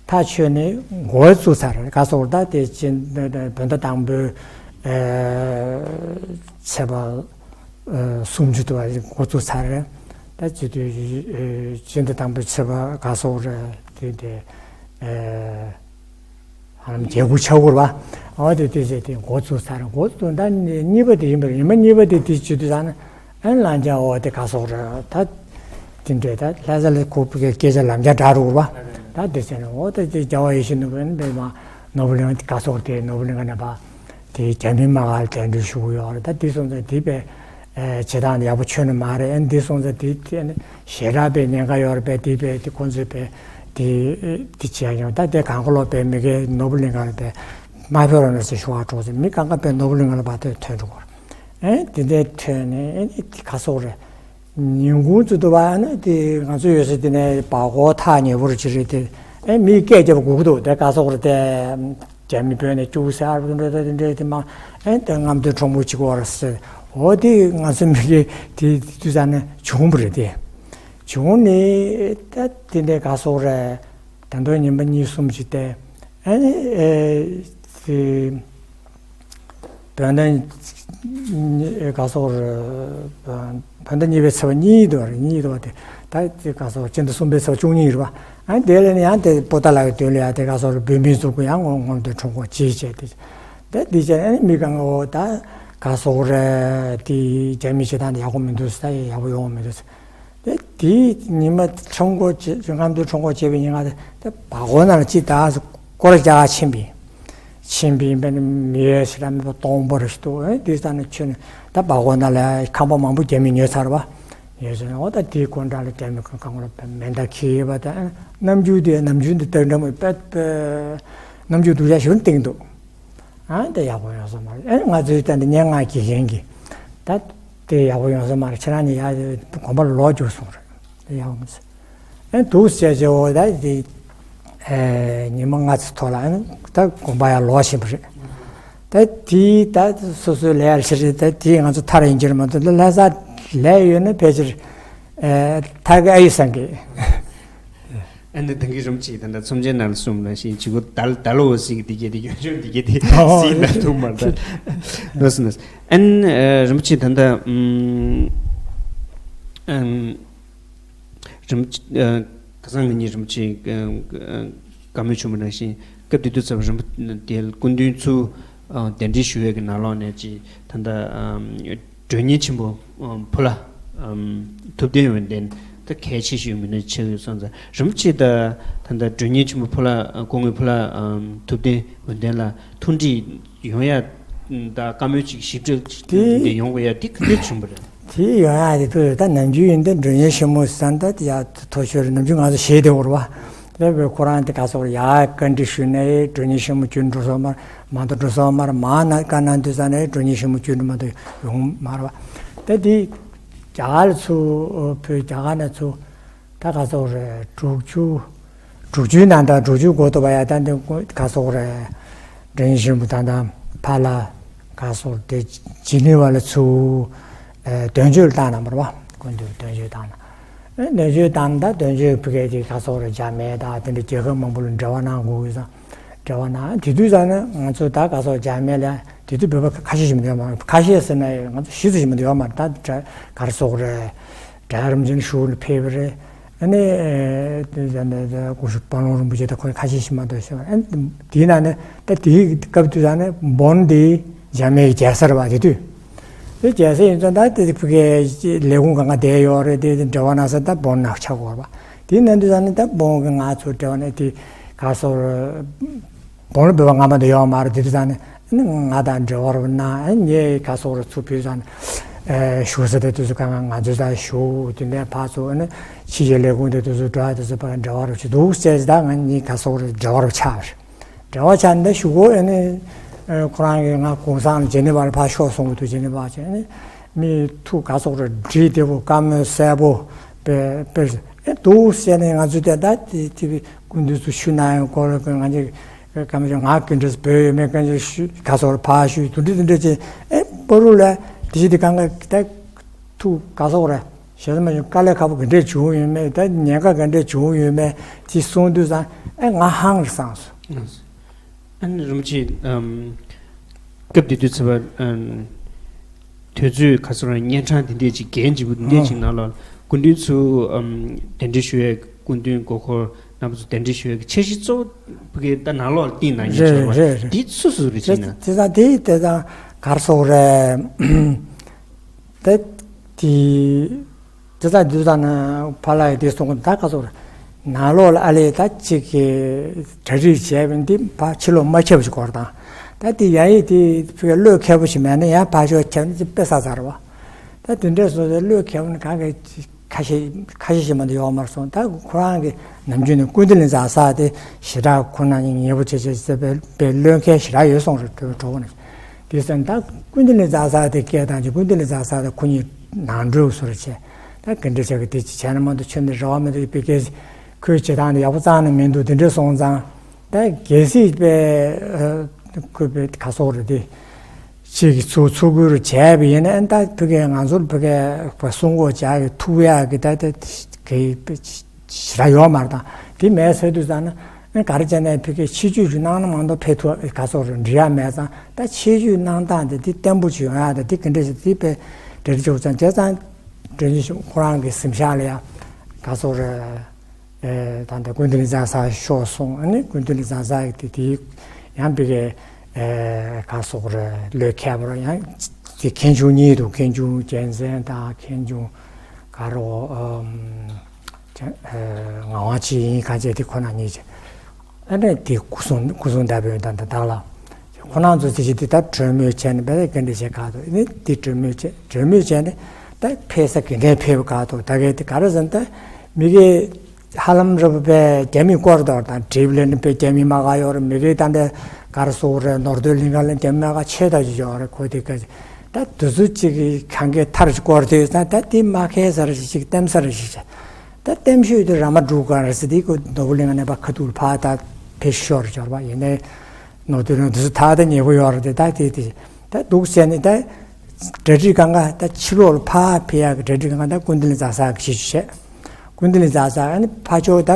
ཐག་ཆོད་ནས་འགོ་བཙུགས་ཚར་རེད། ག་སོགས་ད་དེ་ཅིག་བོད་ཟླ་དང་པོའི་ཨེ་ཚེས་པ་ཨ་སུམ་ཅུ་དུ་བ་འགོ་བཙུགས་ཚར་རེད། ད་སྤྱི་འཐུས་ཨ་སྤྱི་འཐུས་དང་པོའི་ཚེས་པ་ག་སོགས་རེད། དེ་དེ་ཨ་ཧ་ལམ་བརྒྱད་དགུ་ཆགས་ཀྱི་རེད་པ། འོ་དེ་དེ་བྱས་ཏེ་འགོ་བཙུགས་ཚར་རེད། འགོ་བཙུགས་ད་གཉིས་པ་དེ་ཡིན་པ་རེད། ཉི་མ་གཉིས་པ་དེ་དེ་སྤྱི་འཐུས་ཚང་ནས་ཨ་ནི་ལམ་རྒྱགས་འོ་དེ་ག་སོགས་རེད། ད་དེ་འདྲས་ད་ལྷ་ས་ལ་ཁོ་བོད་སྐད་ཆ་ལམ་རྒྱགས་དྲག་རུ་རེད་པ། ད་དེ་བྱས་ནས་འོ་ད་དེ་རྒྱལ་བ་ཡིད་བཞིན་ནོར་བུ་ཨ་ནི་པའི་མ་ནོར་བུ་གླིང་ག་སོགས་དེ་ནོར་བུ་གླིང་ག་ནས་པ། དེ་རྒྱ་མིའི་དམག་སྒར་གདན་འདྲེན་ཞུ་གི་ཡོད་རེད། ད་འདི་སོང་ཙང་དེ་དཔེ་ཨེ་བྱེད་སྟངས་ཡག་པོ་ཆོད་ནི་མ་རེད། ཨེ་འདི་སོང་ཙང་དེ་དེ་ནི་ཞེ་དྲག་དཔེ་ཉེན་ཁ་ཡོད་རེད་པས། དེ་དཔེ་དེ་ཁོང་ཚོས་དཔེ་དེ་དེ་བྱས་ཡོང་། ད་དེ་གང་ག་ལོག་དཔེ་མི་སྒེར་ནོར་བུ་གླིང་ག་ལ་དཔེ་མ་ཕེབས་རོགས་གནང་ཟེར་ཞུ་བ་འགྲོ་ཟེར། མི་གང་ག་དཔེ་ནོར་བུ་གླིང་ག་ལ་བར་དོ་ཐོན་འགྲོ་གི་རེད། ཨེ་དེ་འདྲའི་ཐོན་ནས་ཨེ་ནི་དེ་ག་སོགས་རེད། ཉིན་གུང་ཚོ་དུ་བ་ནི་དེ་ང་ཚོ་ཡོད་ས་དེ་ནས་བར་སྐོར་ཐག་ཉེ་པོ་རེ་ཅིག་རེད། དེ་ ཨེ་མིའི་སྐད་རྒྱབ་དགོས་ཀྱི་འདུག་དེ་ག་སོག་རེད་དེ། རྒྱ་མི་བོད་ནས་སྐྱུག་ཟེར་ཨ་རུ་འདྲ་འདྲ་འདྲ་དེ་མ། ཨེ་དེ་རྔམ་སྟོན་ཁྲོམ་སྐོར་བྱེད་དགོས་རེད་ཟེར། འོ་དེ་ང་ཚོ་མི་རིགས་དེ་དུས་ཙང་ནས་བྱུང་བ་རེད་དེ། བྱུང་ནས་ད་དེ་འདྲའི་ག་སོག་རེད། ད་དུང་ཉིན་པ་གཉིས་གསུམ་ཅིག་བསྡད། ཨེ་ཨེ་དེ། བོད་ཟླ་ག་སོག་རེད། བོད་ཟླ་གཉིས་པའི་ཚེས་པ་གཉིས་འདུག་རེད། གཉིས་འདུག་དེ། ད་དེ་ག་སོག་སྤྱི་ཟླ་གསུམ་པའི་ཚེས་པ་བཅུ་གཉིས་རེད་པ། ཨ་དེ་ལས་ནི་ཡང་དེ་པོ་ཏཱ་ལ་གི་དོན་ལ་ཡང་དེ་ག་སོག་རེད། བོད་མི་ཚོ་གི་ཡང་ངོ་ངོམ་དེ་ཁྲོམ་སྐོར་བྱེད་བྱས་དེ། དེ་འདི་བྱས་ཨ་ནི་མི་གང་ག་འོ་ད་ག་སོག་རེད། དེ་རྒྱ་མི་བྱེད་སྟངས་དེ་ཡག་པོ་མི་འདུག་ད་ཡག་པོ་ཡོང་མི་འདུག་དེ་དེའི་ཉི་མ་ཁྲོམ་སྐོར་བྱེད་རྔམ་སྟོན་ཁྲོམ་སྐོར་བྱེད་པའི་ཉིན་ང་དེ་དེ་བ་གོ་ན་ལ་ཅི་ད་སྐོར་རྒྱག་ཕྱིན་པས། ཕྱིན་པའི་ཡིན་པ་ནི་མི་ཡས་ཞེ་དྲག་མེད་པ་སྟོང་པོ་རེ་ཞིག་འདུག་ཨེ་དེ་ས་ནས་ཆོས་ནས་ད་བ་གོ་ན་ལ་ཁང་པ་མང་པོ་རྒྱ་མི་ཉོས་ཚར་བ། ཉོས་ཚར་ནས་འོ་ད་དེའི་སྐོར་འདྲ་ལ་རྒྱ་མི་གང་གང་ལ་མེ་མདའ་འཁྱེར་ཡོད་པ་དང་ནམ་རྒྱུན་དེ་ནམ་རྒྱུན་དེ་ལྟར་འདྲ་མོ་པད་པད་ནམ་རྒྱུན་སྡུག་ཅག་ཞིག་བཏིང་འདུག་ཨ་དེ་ཡག་པོ་ཡོང་ས་མ་རེད། ཨེ་ང་ཚོའི་ད་འདི་སྙན་ངག་གི་གཞན་གྱི་ད་དེ་ཡག་པོ་ཡོང་ས་མ་རེད། ཁྱེད་རང་ནི་ཡ་དགོན་པ་ལོག་རྒྱུགས་སོང་རེད། དེ་ཡག་པོ་མི་ཚེ། ཨེ་འདུག་ཟེར་བྱས་འོ་ད་དེ་ཨེ་ཉི་མ་ལྔ་ཙམ་ཐོག་ལ་ཨེ་ད་དགོན་པ་ཡར་ལོག་བཞིན་པ་རེད། ད་དེའི་ད་སོ་སོའི་ལས་ཡར་ཕྱིར་ད་དེ་ང་ཚོ་ཐར་ཡིན་གྱི་རེད་མ་གཏོགས་ད་ལྷ་ས་ལས་ཡོད་ན་ཕལ་ཆེར་ཨེ་ཐར་གི་ཨ་ཡེ་བསམ་གི། ཨ་ནི་ད་གིན་རིན་པོ་ཆེས་ད་ལྟ་ཚོམས་ཆེན་ནང་ལ་གསུངས་ནང་བཞིན་བྱེད་སྒོ་ད་ད་ལོ་འོ་ཟིག་འདི་གྱད་དེ་ཡོན་ཆོད་འདི་གྱད་དེ་ཨོ་ཟིག་ན་ཐུག་མར་ད་ལོ་སི་ནས་ཨ་ནི་རིན་པོ་ཆེས་ད་ལྟ་ཨམ་ཨམ། རིན་པོ་ཆེ་ཁ་སང་ང་གཉིས་རིན་པོ་ཆེ་བཀའ་མོལ་བྱུང་བ་ནང་བཞིན་སྐབས་དེ་དུས་ཙམ་རིན་པོ་ཆེ་སྐུ་མདུན་ཚུར་གདན་འདྲེན་ཞུ་ཡས་ཀྱི་ནང་ལོགས་ནས་ཅིག་ད་ལྟ་མགྲོན་གཉེར་ཆེན་པོ་ཕོ་ལྷ་ཐུབ་བསྟན་འོད་ལྡན་ད་གལ་ཆེ་ཤོས་མི་སྣ་ཆགས་ཡོད་སོང་ཙང་རིན་པོ་ཆེ་ད་ད་ལྟ་མགྲོན་གཉེར་ཆེན་པོ་ཕོ་ལྷ་སྐུ་ངོ་ཕོ་ལྷ་ཐུབ་བསྟན་འོད་ལྡན་ལ་ཐུགས་འདྲིས་ཡོང་ཡ་ད་བཀའ་མོལ་ཅིག་ཞིབ་ཕྲ་དེ་ཡོང་དགོས་ཡ་དེ་ག་དུས་བྱུང་བ་རེད། དེ་ཡོང་ཡ་དེ་ཕུལ་ཡོད། ད་ནམ་རྒྱུན་ཡིན་ད་མགྲོན་གཉེར་ཆེན་མོ་ཟེར་ད་ཡ་མཐོ་ཤོས་རེད། ནམ་རྒྱུན་ང་ཚོ་ཞེད་དེ་འོར་བ་ལས་པའི་ཁོ་རང་དེ་ག་སོགས་ཡ་བཀའ་འདྲི་ཞུས་ནས་མགྲོན་གཉེར་ཆེན་མོ་ཁྱོད་འགྲོ་སོང་མར་མ་གཏོགས་འགྲོ་སོང་མར་མ་ན་བཀའ་གནང་དུས་ས་ནས་མགྲོན་གཉེར་ཆེན་མོ་ཁྱོད་འགྲོ་མ་གཏོགས་ཡོང་མ་རེད་བ། ད་དེ་རྒྱ་གར་ཚུར་ཕུལ་རྒྱ་གར་ནས་ཚུར། ད་ག་ཚོད་རེད། དྲུག་ཅུ། དྲུག་ཅུའི་ནང་ད་དྲུག་ཅུ་འགོ་ཐུག་པ་ཡ་ད་འདི་ག་ཚོད་རེད། མགྲོན་གཉེར་ཆེན་མོ་ད་ད་ཕ་ལ་ག་ཚོད་དེ་ཇི་ནི་ཝ་ལ་ཚུར་ཨེ་དོན་གཅོད་བཏང་གནང་བ་རེད་བ། སྐུ་མདུན་དོན་གཅོད་བཏང་གནང་། ཨེ་དོན་གཅོད་བཏང་ད་དོན་གཅོད་ཕ་གི་དེ་ག་ཚོད་རེད། འཇར་མན་ད་དེ་འདྲ་རྒྱལ་ཁབ་མང་པོ་ལ་འབྲེལ་བ་གནང་དགོས་ཀྱི་ཙང་། འབྲེལ་བ་གནང་དེ་དུས་ཙང་ནས་ང་ཚོ་ད་ག་ཚོད་འཇར་མན་ལ་དེ་དུས་བོད་པ་ཁ་ཤས་ཤིག་མི་འདུག་ཡོད་མ་རེད། ཁ་ཤས་ཟེར་ན་ང་ཚོ་བཞི་ཙམ་ཞིག་མི་འདུག་ཡོད་མ་རེད། ད་ག་རེ་ཟེར་དགོས་རེད། སྒྲ་རིམ་བཞིན་ཤུགས་ལ་ཕེབས་པ་རེད། ཨ་ནི་དེ་ད་ད་ད་སྐུ་ཞབས་དཔལ་ལུང་རིན་པོ་ཆེ་དང་ཁོ་ཁ་ཤས་ཤིག་མ་གཏོགས་ཤེས་པ། ཨ་ནི་དེའི་ནང་ནས་ད་དེའི་སྐབས་དུས་ད་ནི་བོན་དེ་འཇར་མན་གྱི་རྒྱལ་ས་རེད་བ། དེ་དུས་དེ་རྒྱལ་ས་ཡིན་ཙང་ད་དེ་ཕ་གིའི་ལས་ཁུངས་གང་ག་དེ་ཡོད་རེད། དེ་དེ་འབྲེལ་བ་གནང་ས་ད་བོན་ནང་ཆགས་ཡོད་རེད་བ། དེའི་ནང་དུས་ད་ནི་ད་བོན་གྱི་ང་ཚོ་འབྲེལ་བ་ནས་དེ་ག་སོགས་བོན་ལ་འབོད་པ་སྔ་མ་དེ་ཡོད་མ་རེད། དེ་དུས་ད་ནི། ཨ་ནི་ང་དང་འབྲེལ་བ་རུ་གནང་། ཨ་ནི་ངས་ག་སོགས་རུ་ཚུར་ཕུལ་ཙང་ཨེ་བཞུགས་ས་དེ་དུས་སུ་གང་ག་ང་ཚོའི་ས་བཞུགས། དེ་ནས་ཕར་ཚུར་ཨ་ནི་ཕྱི་རྒྱལ་ལས་ཁུངས་དེ་དུས་སུ་འགྲོ་ཡ་དུས་སུ་ཕར་འབྲེལ་བ་རུ་བྱེད་འདུག་ཟེར། ད་ང་གཉིས་ག་སོགས་རུ་འབྲེལ་བ་རུ་ཆགས་པ་རེད། འབྲེལ་བ་ཆགས་ནས་ད་གཞུག་གུ་ཨ་ནི་ཨེ་ཁོ་རང་གིས་ང་གུང་སེང་ཇེ་ནི་ཝ་ལ་ཕར་ཤོག་གསུང་གི་འདུག་ཇེ་ནི་ཝ་བྱས། ཨ་ནི་མི་ཐུགས་ག་སོགས་རུ་འདྲིས་བདེ་པོ་བཀའ་མོལ་གསལ་པོ་དཔེ་དཔེ་ཨེ་འདུག་ཟེར་ནས་ང་ཚོས་དེ་ད་དེ་དེ་བའི་སྐུ་མདུན་ཚུར་ཞུ་གནང་ཡོང་སྐོར་ལ་ང་ཚོས། བཀའ་མོལ་ང་ག་འདྲས་བོད་ཡོད་མེད་བཀའ་འདྲས་ཞུ་ག་སོགས་ཕར་ཞུ་དུ་འདྲི་དུ་འདྲི་ཅེས་ཨེ་པ་རུ་ལ་དེ་བཞིན་དེ་གང་ག་ད་ཐུགས་ག་སོགས་རེད་ཞེ་ས་མ་བྱུང་། དཀའ་ལས་ཁག་པོ་ག་འདྲས་བྱུང་ཡོད་མེད། ད་ཉེན་ཁ་ག་འདྲས་བྱུང་ཡོད་མེད་དེ་གསུང་དུས་ཙང་ཨེ་ང་ཧང་རེ་སངས་སོང་། ཨ་ནི་རིན་པོ་ཆེ་ཨམ་སྐབས་དེ་དུས་ཚེ་བ་ཨམ་དུས་ཚོད་ག་ཚོད་རང་གཉན་འཕྲང་དེ་འདྲས་ཅིག་རྒན་ཅིག་པུ་དེ་འདྲས་ཅིག་ནང་ལ་སྐུ་མདུན་ཚུར་ཨམ་གདན་འདྲེན་ཞུ་ཡས་སྐུ་མདུན་མགོ་འཁོར་རྣམ་པ་ཚོ་གདན་འདྲེན་ཞུ་ཡས་ཀྱི་འཆར་གཞི་གཙོ་བོ་ཕ་གི་ད་ནང་ལོགས་ལ་བཏིང་གནང་མཁན་ཅིག་རེད་བ། རེད་རེད། འདི་སུ་སུ་རེད་དེ་ཅེ་ན། དེ་དང་དེ་དེ་དང་གར་སོགས་རེད། དེ་དེ་དེ་དང་དེ་དང་ནི་ཕ་ལ་ཡི་དེ་སོང་ད་ག་སོགས་རེད། ནང་ལོགས་ལ་ཨ་ལས་ད་གཅིག་གི་གྲ་སྒྲིག་བྱས་པ་འདི་ཕ་ཕྱི་ལོགས་མ་ཁྱབ་ཅིག་གོ་རེད་དང་། ད་དེ་ཡ་ཡི་དེ་ཕ་གི་བློས་འཁེལ་པོ་ཞིག་མེད་ན་ཡང་ཕ་ཤོག་ཁྱབ་ནི་དཔེ་ས་ཚར་བ། ད་དེ་འདྲས་སོང་ཙང་བློས་འཁེལ་པོ་ནི་གང་གི་ཁ་ཤས་ཁ་ཤས་ཤིག་མ་གཏོགས་ཡོད་མ་རེད་སོང་། ད་ཁོ་རང་གི་ནམ་རྒྱུན་ནས་ཀུན་བཏུས་ལས་འཛག་ས་དེ་ཞེ་དྲག་ཁོ་ན་ཉེ་པོ་བྱེད་བྱེད་ཟེར་བའི་བློས་འཁེལ་ཞེ་དྲག་ཡོད་སོང་རེད། གྲོགས་གྲོགས་པོ་ནས་དེ་ཟེར་ད་ཀུན་བཏུས་ལས་འཛག་ས་དེ་སྐད་བཏང་ཅིག་ཀུན་བཏུས་ལས་འཛག་ས་དེ་ཁོ་གཉིས་ནང་འགྲོ་བཟོ་རེ་བྱས། ད་ག་འདྲ་བྱས་གི་དེ་ཅིག་བྱས་ན་མ་གཏོགས་ཁྱོད་འདི་རེ་བ་མེད་དུ་ཡོད་པའི་སྐད་ཅིག་ ཁོས་བྱེད་སྟངས་དེ་ཡག་པོ་རྩ་ནས་མི་འདུག་དེ་འདྲ་སོང་ཙང་། ད་གལ་སྲིད་པའི་ཁོས་པའི་ག་སོགས་རེད་དེ། གཅིག་གིས་ཚུར་ཚུར་རྒོལ་བྱས་པ་ཡིན་ན། ད་ཕ་གིའི་ང་ཚོར་ཕ་གིའི་སྲུང་སྐྱོབ་བྱ་གི་ཐུབ་ཡག་གི་ད་ད་གི་ཞེ་དྲག་ཡོད་མ་རེད། ད་དེ་མེད་ཟེར་དུས་ཙང་ན། ག་རེ་བྱས་ནས་ཕ་གིའི་ཆེད་བརྗོད་ཅིག་གནང་ན་མ་གཏོགས་ཕེབས་ཐུབ་ག་སོགས་རེད་འགྲིག་ཡག་མེད་ཙང་། ད་ཆེད་བརྗོད་གནང་སྟངས་དེ་དེ་བརྟན་པོ་ཅིག་ཡོང་ཡག་དང་། དེ་ག་འདྲ་ཞིག་དེ་དཔེ་འབྲེལ་འདྲིས་ཆོག་ཙང་། བྱས་ཙང་འབྲེལ་འདྲིས་ཆོག་ཁོ་རང་གི་གཟིམ་ཤག་ལ་ཡ་ག་སོགས་རེད། ད་ལྟ་ཀུན་བཏུས་ལེགས་བྱང་ས་ཤོར་སོང་། ཨ་ནི་ཀུན་བཏུས་ལེགས་བྱང་ས་དེ་དེ་ཡང་ཕ་གིའི་ག་སོགས་རེད། ལོ་ཁྱད་པར་ཡང་དེ་མཁན་ཆུང་གཉིས་འདུག་མཁན་ཆུང་རྒྱལ་མཚན་དང་མཁན་ཆུང་ག་རེ། ངག་དབང་ཆོས་དབྱིངས་གང་བྱས་དེ་ཁོ་ན་གཉིས་བྱས། ཨ་ནི་དེ་སྐུ་གསུང་སྐུ་གསུང་བདག་པོའི་ད་ལྟ་བདག་ལ། ཁོ་རང་ཚོ་དེ་བཞིན་དེ་ལྟར་གྲོས་མོལ་བྱས་ནས་བས་ག་འདྲ་བྱས་ག་འདུག་ཨ་ནི་དེ་གྲོས་མོལ་བྱས་གྲོས་མོལ་བྱས་ནས་ད་ཕེབས་ས་ག་འདྲ་ཕེབས་ག་འདུག་ད་ག་དེ་ག་རེ་ཟེར་ན། ད་མི་གི་ཧ་ལམ་རེ་བ་པའི་རྒྱ་མིས་བསྐོར་དོར་དང་གྲིབ་ལེན་པའི་རྒྱ་མི་མ་ག་ཡོད་རེད། མི་གི་ད་འདྲ་ག་རེ་ཟེར་དགོས་རེད། ནོར་སྟོད་གླིང་ག་ལ་རྒྱ་མི་མ་ག་ཆེ་ད་ཅིག་ཡོད་རེད། ཁོ་དེ་ག་ད་དུས་ཚོད་ཅིག་གི་གང་གའི་མཐར་བསྐོར་དུས་ཙང་། ད་དེ་མ་ཁེལ་ས་རེ་ཞིག་ཅིག་ལྟེམ་ས་རེ་ཞིག་བྱས། ད་ལྟེམ་ཤོས་དེ་ར་མ་འགྲུག་ག་རེ་ཟེར། དེ་ཁོ་ནོར་བུ་གླིང་ག་ནས་ཕར་ཁ་ཐུག་ལ་ཕར་ད་ཕེབས་ཤོར་འབྱོར་བ་ཡིན་ནའི། ནོར་སྟོད་ལ་དུས་ཚོད་ད་ད་ཉེ་པོ་ཡོད་རེད་དེ། ད་དེ་དེ་ད་འདུག་བྱས་ནས་ད་གྲ་སྒྲིག་གང་ག་ད་ཕྱི་ལོགས་ལ་ཕར་ཕེབས་ཡག་གི་གྲ་སྒྲིག་གང་ག་ད་ཀུན་བཏུས་ལེགས་བྱང་ས་གི་ཞིག་བྱས། ཀུན་བཏུས་ལེགས་བྱང་ས་ཨ་ནི་ཕར་ཕྱོགས་ད་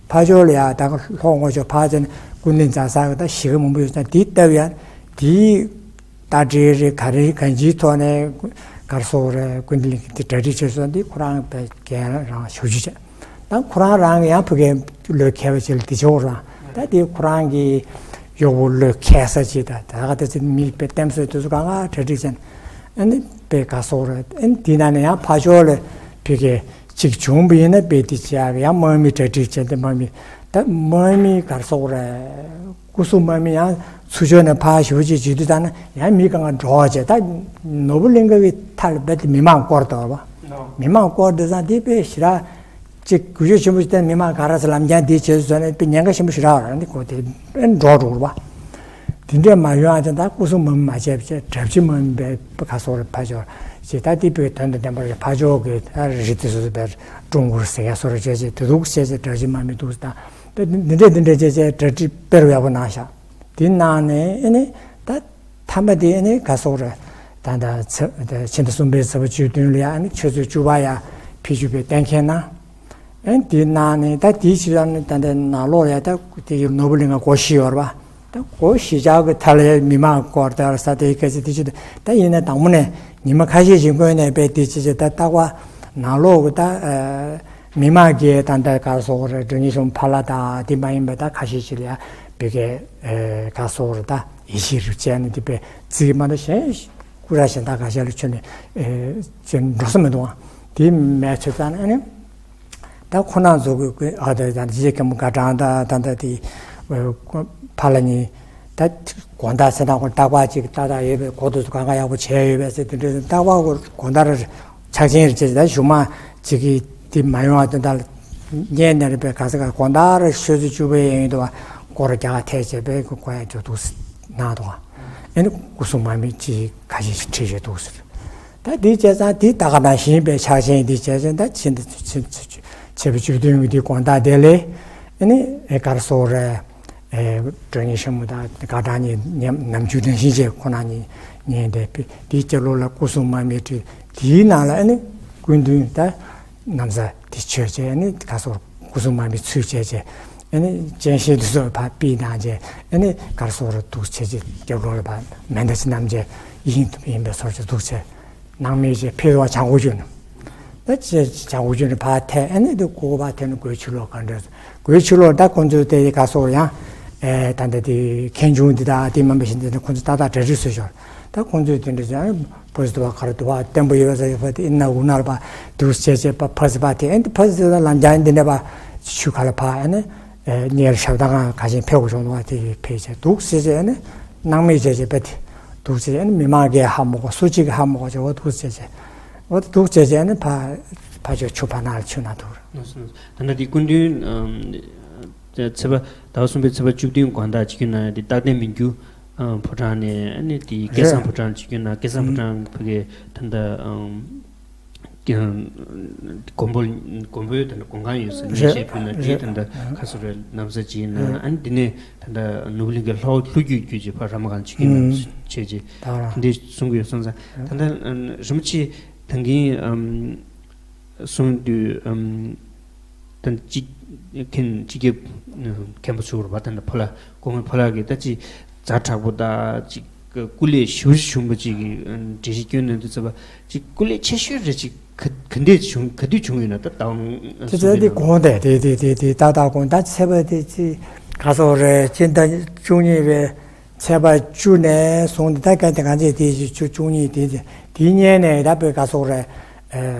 ཕར་ཕྱོགས་ལ་ཡ་ད་ལྷོ་ངོས་ཕྱོགས་ཕར་བྱས་ནས་ཀུན་བཏུས་ལེགས་བྱང་ས་གི་ད་གཞིས་ཀ་མང་པོ་ཡོད་ཙང་། དེ་ལྟ་བུ་ཡ་དེའི་ད་འདྲའི་རེད། ག་རེ་གང་ཅིའི་ཐོག་ནས་ག་རེ་ཟེར་དགོས་རེད། ཀུན་བཏུས་ལེགས་བྱང་དེ་གྲ་སྒྲིག་བྱས་སོང་། དེ་ཁོ་རང་དཔེ་འགན་རང་ཞེ་པོ་ཅིག་བྱས། ད་ཁོ་རང་རང་གི་ཡང་ཕ་གིའི་བློ་འཁེལ་བ་ཅིག་ལ་དེ་ཆོག་རང་། ད་དེ་ཁོ་རང་གི་གཡོག་པོ་བློ་འཁེལ་ས་ཅིག་ད་ད་ག་ད་ཚེ་མི་དཔེ་ལྟེམ་སོས་དུས་ཚོད་གང་ག་གྲ་སྒྲིག་བྱས་ནས། ཨ་ནི་དཔེ་ག་ཟེར་དགོས་རེད། ཨ་ནི་དེ་ནང་ནས་ཡང་ཕར་ཕྱོགས་ལ་ཕ་གིའི་ཅིག་བྱུང་བ་ཡིན་ན་དཔེ་དེ་བྱས་ཡང་དམག་མི་གྲ་སྒྲིག་བྱས་ཏེ། དམག་མི་ད་དམག་མི་ག་རེ་ཟེར་དགོས་རེད། སྐུ་སྲུང་དམག་མི་ཡང་ཚུར་ཕྱོགས་ནས་ཕར་ཞེ་པོ་ཅིག་བྱེད་དུས་ཙང་ན་ཡང་མི་གང་ག་འགྲོ་བ་བྱས། ད་ནོར་བུ་གླིང་ག་གི་མཐའ་ལ་རྦད་དེ་མི་མང་བསྐོར་དོར་བ། མི་མང་བསྐོར་དུས་ཙང་དེ་དཔེ་ཞེ་དྲག་ཅིག་འགུལ་སྐྱོད་ཆེན་པོ་ཞིག་བསྟན། མི་མང་ག་རེ་ཟེར་ལམ་རྐྱང་དེ་བྱེད་དུས་ཙང་ན་དཔེ་ཉེན་ཁ་ཆེན་པོ་ཞེ་དྲག་རང་དེ་གོ་དེ་དཔེ་འགྲོ་འགྲོ་བ། དེ་འདྲས་མ་ཡོང་ཨ་ཅང་། ད་སྐུ་སྲུང་དམག་མི་མ་བྱས་པ་བྱས། གྲྭ་བཞི་དམག་མི་བས་ག་ཟེར་དགོས་རེད། ཕར་ཕྱོགས་བྱས། ད་དེ་དཔེ་དོན་དང་ལྡན་པ་རེད། ཕར་ཕྱོགས་ཀྱི་ཨ་རི་དེ་སོ་སོ་བས་ཀྲུང་གོར་ཟེར་ཡ་སོ་རེ་བྱས་བྱས། དེ་འདུག་བྱས་བྱས་གྲྭ་བཞི་དམག་མི་འདུག་ད་འདི་འདྲས་འདི་འདྲས་བྱས་བྱས་གྲ་སྒྲིག་དཔེ་རུ་ཡག་པོ་གནང་ཤག་དེ་གནང་ནས་ཨ་ནི་ད་མཐའ་མ་དེ་ཨ་ནི་ག་ཟེར་དགོས་རེད། ད་ད་ཕྱི་ཟླ་གསུམ་པའི་ཚེས་པ་བཅུ་བདུན་ལ་ཡ་ཨ་ནི་ཆུ་ཚོད་བཅུ་པ་ཡ་ཕེབས་རྒྱུ་དཔེ་གཏན་འཁེལ་གནང་། ཨ་ནི་དེ་གནང་ནས་ད་དེའི་ཕྱི་ལ་ནི་ད་ལྟ་ནང་ལོགས་ལ་ཡ་ད་དེ་ནོར་བུ་གླིང་ག་སྒོ་བཞི་ཡོད་རེད་པ། ད་སྒོ་བཞི་ཆ་གི་མཐའ་ལ་ཡ་མི་མང་སྐོར་དར་ས་དེ་ག་ཚོད་དེ་ཅི། ད་ཡིན་ན་དང་པོ་ནས་ཉི་མ་ཁ་ཤས་ཤིག་སྔོན་ནས་དཔེ་དེ་ཅི་ཅི་ད་རྟག་པར་ནང་ལོགས་གི་ད་མི་མང་གིས་ད་ད་ག་ཟེར་དགོས་རེད། དགྲ་གཉེན་ཤོམ་ཕ་ལ་དང་དེ་མ་ཡིན་པ་ད་ཁ་ཤས་ཤིག་ལ་ཡ་ཕ་གིའི་ག་ཟེར་དགོས་རེད། ད་ཡིད་ཆེས་རུ་བྱས་ནས་དེ་དཔེ་རྩིས་མ་གཏོགས་གཞན་སྐུ་ར་གཞན་དག་ག་ཤ་ལ་ཁྱོན་ནས་འགྲོ་ས་མི་འདུག་ཨ། དེ་མེད་ཚོད་ཙང་ཨ་ནི། ད་ཁོ་རང་ཚོ་གི་ཨ་ད་ད་རྗེ་མཁན་པོ་དགའ་གྲགས་ད་ད་ད་དེ་ཕ་ལ་གཉིས་ད་དགོང་དག་ཚེ་ཐང་ཁོ་རྟག་པར་ཅིག་ཏག་ཏག་ཡོད་པའི་གོ་དུས་སུ་གང་ག་ཡག་པོ་བྱས་ཡོད་པས་ཟེར། དེ་འདྲ་རྟག་པར་ཁོ་དགོང་དག་རེ་ཕྱག་ཆེན་རེ་བྱས། ད་གཞུག་མ་ཅིག་གི་དེ་མ་ཡོང་བ་དེ་འདྲ་ལ་ཉན་ནས་རེ་པས་ག་ས་ག་དགོང་དག་རེ་ཆུ་ཚོད་བཅུ་པའི་ཡན་དུ་བ་སྐོར་རྒྱག་ཐལ་བྱས་པས་ཁོ་ཁོ་ཡང་འགྲོ་འདུག་གནང་འདུག་ཨ་ནི་སྐུ་སྲུང་དམག་མི་ཅིག་ཁ་ཤས་ཤིག་ཁྲིད་བྱས་འདུག་ཟེར། ད་དེ་བྱས་ཙང་དེ་ད་ག་ནང་བཞིན་པའི་ཕྱག་ཆེན་དེ་བྱས་ཙང་། ད་ཕྱི་ཕྱི་ཕྱི་ཕྱི་ཕྱི་བཅུ་བདུན་གྱི་དེ་དགོང་དག་དེ་ལས་ཨ་ནི་ཨེ་ག་རེ་ཟེར་དགོས་རེད། ཨེ་དགྲ་གཉེན་ཤོམ་དང་དགའ་གྲགས་གཉིས་ཉམས་ནམ་རྒྱུན་ནང་བཞིན་བྱས་ཁོ་རང་གཉིས་ཉན་བསྡད་པས། དེའི་སྐྱབས་ལོགས་ལ་སྐུ་སྲུང་དམག་མི་ཁྲིད། དེའི་ནང་ལ་ཨ་ནི་སྐུ་མདུན་ད་ན་བཟའ་དེ་མཆོད་བྱས། ཨ་ནི་ག་ཟེར་དགོས་རེད། སྐུ་སྲུང་དམག་མི་ཚུལ་བྱས་བྱས། ཨ་ནི་སྤྱན་ཤེལ་དེ་ཚོ་ཕར་ཕུད་གནང་བྱས། ཨ་ནི་ག་རེ་ཟེར་དགོས་རེད། འདུག་བྱས་བྱས་སྐྱབས་ལོགས་ལ་ཕར་མེ་མདའ་ཅིག་བསྣམས་བྱས་ཡིན་ཡིན་པའི་ཚོར་ཅིག་འདུག་བྱས། ནང་མི་ཞིག་ཕེབས་པ་བྱང་ཁོག་ཆུ་ནས། ད་ཅེ་བྱང་ཁོག་ཆུ་ནས་ཕར་ཐལ། ཨ་ནི་དེ་སྒོ་ཕར་ཐལ་ནས་སྒོའི་ཕྱི་ལོགས་ག་འདྲ། སྒོའི་ཕྱི་ལོགས་ད་ཁོང་ཚོས་དེ་ག་ཟེར་དགོས་རེད། ཡང་ཨེ་ད་ལྟ་དེ་མཁན་ཆུང་འདི་དང་དེ་མིན་པ་ཞིག་འདི་ནས་ཁོང་ཚོས་ཏག་ཏག་གྲ་སྒྲིག་བཟོས་ཤག་ད་ཁོང་ཚོས་དེ་འདྲ་བྱས། ཕ་སི་དུ་བ་ག་རེ་འདུག་བ། བརྟན་པོ་ཡོད་ས་ཡོད་པ་དེ་ཨིན་ན་འུ་ན་ལ་ཕར་འདུག་བྱས་བྱས་པ་ཕ་སི་ཕར་ཐལ། ཨ་ནི་ཕ་སི་དེ་ལ་ལམ་རྒྱག་འདི་འདྲ་བ་ཆུ་ཁ་ལ་ཕར་ཨ་ནི་ཨེ་གཉེར་ཞབས་ཏང་ག་ག་ཞིག་ཕེབས་དགོས་བྱུང་འདུག་བ། དེ་ཕེབས་བྱས་འདུག་བྱས་བྱས། ཨ་ནི་སྣང་མེད་བྱས་བྱས་པ་དེ་འདུག་བྱས། ཨ་ནི་མི་མང་གིས་ཧ་མ་གོ། སུ་གཅིག་གིས་ཧ་མ་གོ་བྱས། འོ་འདུག་བྱས་བྱས། འོ་དེ་འདུག་བྱས་བྱས། ཨ་ནི་ཕར་ཕར་ཕྱོགས་ཆུ་བར་ན་ལ་ཆུ་ན་འདུག་ད་ལྟ་དེ་སྐུ་མདུན་ཨམ་ཚེས་པ་ཟླ་བ་གསུམ་པའི་ཚེས་པ་བཅུ་བདུན་དགོང་དག་བྱེད་རྒྱུ་ན་དེ་རྟག་བརྟན་མི་འགྱུར་ཨམ་ཕོ་བྲང་ནས་ཨ་ནི་དེ་སྐལ་བཟང་རེད། ཕོ་བྲང་བྱེད་རྒྱུ་ན་སྐལ་བཟང་ཕོ་ཨུམ། བྲང་ཕ་གི་ད་ལྟ་ཨམ་ ཀྱང་། དགོན་པ་དགོན་པའི་ད་ལྟ་དགོན་ཁང་ཡོད་ས་ནས་རེད་ཞེས་ཕུལ་ན་རེད་དེ་ད་ལྟ་ཁ་སོ་རེ་ན་བཟའ་བྱས་ན་ཨ་ནི་དེ་ནས་ད་ལྟ་ནོར་བུ་གླིང་གའི་ལྷོ་ལྷོ་རྒྱུད་རྒྱུད་ཀྱི་ཕ་ར་མ་གང་ཆུ་རྒྱུན་ན་བྱས་རྗེས་འདི་གསུང་གི་ཡོད་སོང་ཙང་ད་ལྟ་རིན་པོ་ཆེ་ད་གིན་གསུང་དུས། ད་གཅིག་མཁན་སྤྱི་ཁྱབ་མཁན་པོ་ཚུར་བ་དང་ཕོ་ལ་སྐུ་ངོ་ཕོ་ལགས་ཀྱིས་ད་ཅིག་ཛ་དྲག་པོ་དང་ཅིག་སྐུ་ལས་ཞུ་ཞུ་བ་ཅིག་གི་འགྲེལ་བཤད་སྐྱོན་ནས་འདུག་ཚེ་བ་ཅིག་སྐུ་ལས་ཆེ་ཤོས་རེ་ཅིག་ག་ག་འདྲས་བྱུང་ག་དུས་བྱུང་ཡོད་ན་ད་ད་དེ་ཚོ་དེ་དགོངས་ཏེ་དེ་དེ་དེ་དེ་ད་ད་དགོངས་ད་ཚེ་བ་དེ་ཅི་ག་སོག་རེ་ཅི་ད་བཅུ་གཉིས་པའི། ཚེས་པ་བཅུ་ནས་བཟུང་སྟེ་ད་ག་དེ་གང་ཚེས་དེ་བཅུ་བཅུ་གཉིས་དེ་དེ་དེའི་སྔོན་ནས་ད་བོད་ག་སོག་རེད།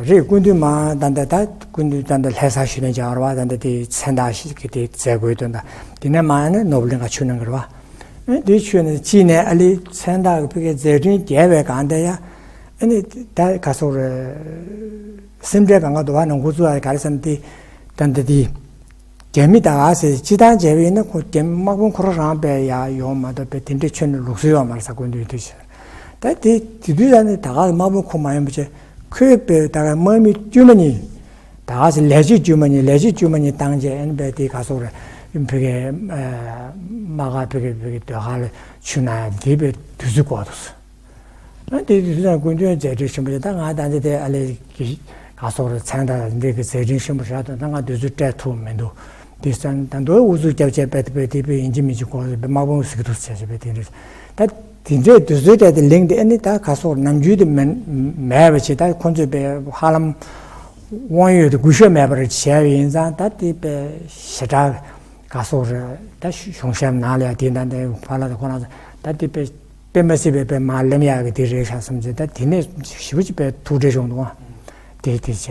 རེད་སྐུ་མདུན་མ་ད་ལྟ་ད་སྐུ་མདུན་ད་ལྟ་ལྷ་ས་ཞུ་ནས་བྱ་བར་བ་ད་ལྟ་དེ་མཚན་རྟགས་ཤིག་གི་དེ་མཛད་དགོས་དོན་དང་དེ་ནས་མ་ནི་ནོར་བུ་གླིང་ག་ཆུ་ནང་གི་རེད་བ། དེ་ཆུ་ནས་ཅི་ནས་ཨ་ལི་མཚན་རྟགས་ཀྱི་ཕ་གི་མཛད་འཕྲིན་རྒྱས་པའི་སྒང་དེ་ཡ་ཨ་ནི་ད་ག་སོག་རེད། སེམས་ཁྲལ་གང་ག་འདུག་བ་ནང་ཁུ་ཚུ་ཨ་ག་རེ་བསམ་དེ་ད་ལྟ་དེ། རྒྱ་མི་དང་ཨ་ཟེར་སྤྱི་བཏང་བྱས་པ་ཡིན་ན་ཁོ་རྒྱ་མི་དམག་དཔུང་ཁོ་རང་རང་པའི་ཡ་ཡོང་མ་གཏོགས་པའི་དེ་འདྲའི་ཆོས་ནི་ལུགས་སྲོལ་ཡོད་མ་རེད་ས་སྐུ་མདུན་དུས་ཆེ། ད་དེ་དེ་དུས་ད་ནི་ད་ག་དམག་དཔུང་ཁོ་མ་ཡོང་པ་བྱས་ཁོས་པའི་ད་ག་དམག་མི་དཀྱུས་མ་གཉིས་ད་ག་ཟེར་ལས་བྱེད་དཀྱུས་མ་གཉིས་ལས་བྱེད་དཀྱུས་མ་གཉིས་བཏང་རྗེས་ཨན་པའི་དེ་ག་སོག་རེད་ཕ་གི་དམག་ག་ཕ་གི་ཕ་གི་ཟློས་གར་ལ་ཆུ་ན་ཡ་དེ་པའི་དུས་ཚོད་འགོར་འདུག་ས། ཨ་དེ་དུས་ཙང་སྐུ་མདུན་མཛད་འཕྲིན་ཆེན་པོ་ཞིག་ད་ང་ད་ལྟ་དེ་ཨ་ལས་ཀྱི་ག་སོག་རེ་མཚན་ད་འདི་གི་མཛད་འཕྲིན་ཆེན་པོ་རག་དང་ད་ང་དུས་ཚོད་སྤྲད་ཐུབ་མི་འདུག་དེ་ཙང་ད་མདོ་དབུ་ཚུགས་སྐྱབས་བཅས་པད་དེ་པད་དེ་པད་ཡིན་གཅིག་མིན་གཅིག་གོ་དམག་དཔུང་ཟིག་ཐུབ་ཟེར་བྱས་པས་དེ་འདྲ་ད་དེ་འདྲའི་དུས་ཚོད་སྤྲད་དེ་ལིང་དེ་ཨ་ནི་ད་ག་སོག་ནམ་རྒྱུན་དེ་མེད་མེད་པ་ཆེ་ད་ཁོང་ཚོས་པས་ཧ་ལམ་དབང་ཡོད་དེ་སྒུལ་ཤུགས་མེད་པར་བྱས་པ་ཡིན་ཙང་ད་དེ་པས་ཞེ་དྲག་ག་སོག་རེ་ད་གཞུང་ཞབས་ནང་ལ་ཡ་དེ་ད་འདྲའི་ཕ་ལ་དེ་ཁོ་ན་ད་དེ་པས། དཔེ་མ་སྲིད་པའི་དཔེ་མ་ལེམ་ཡག་གི་དེ་རེད་ཤག་བསམ་ཚེ་ད་དེ་ནས་ཞེ་པོ་ཅིག་དཔེ་ཐུགས་ཁྲལ་བྱུང་འདུག་ཨ། དེ་དེ་བྱས་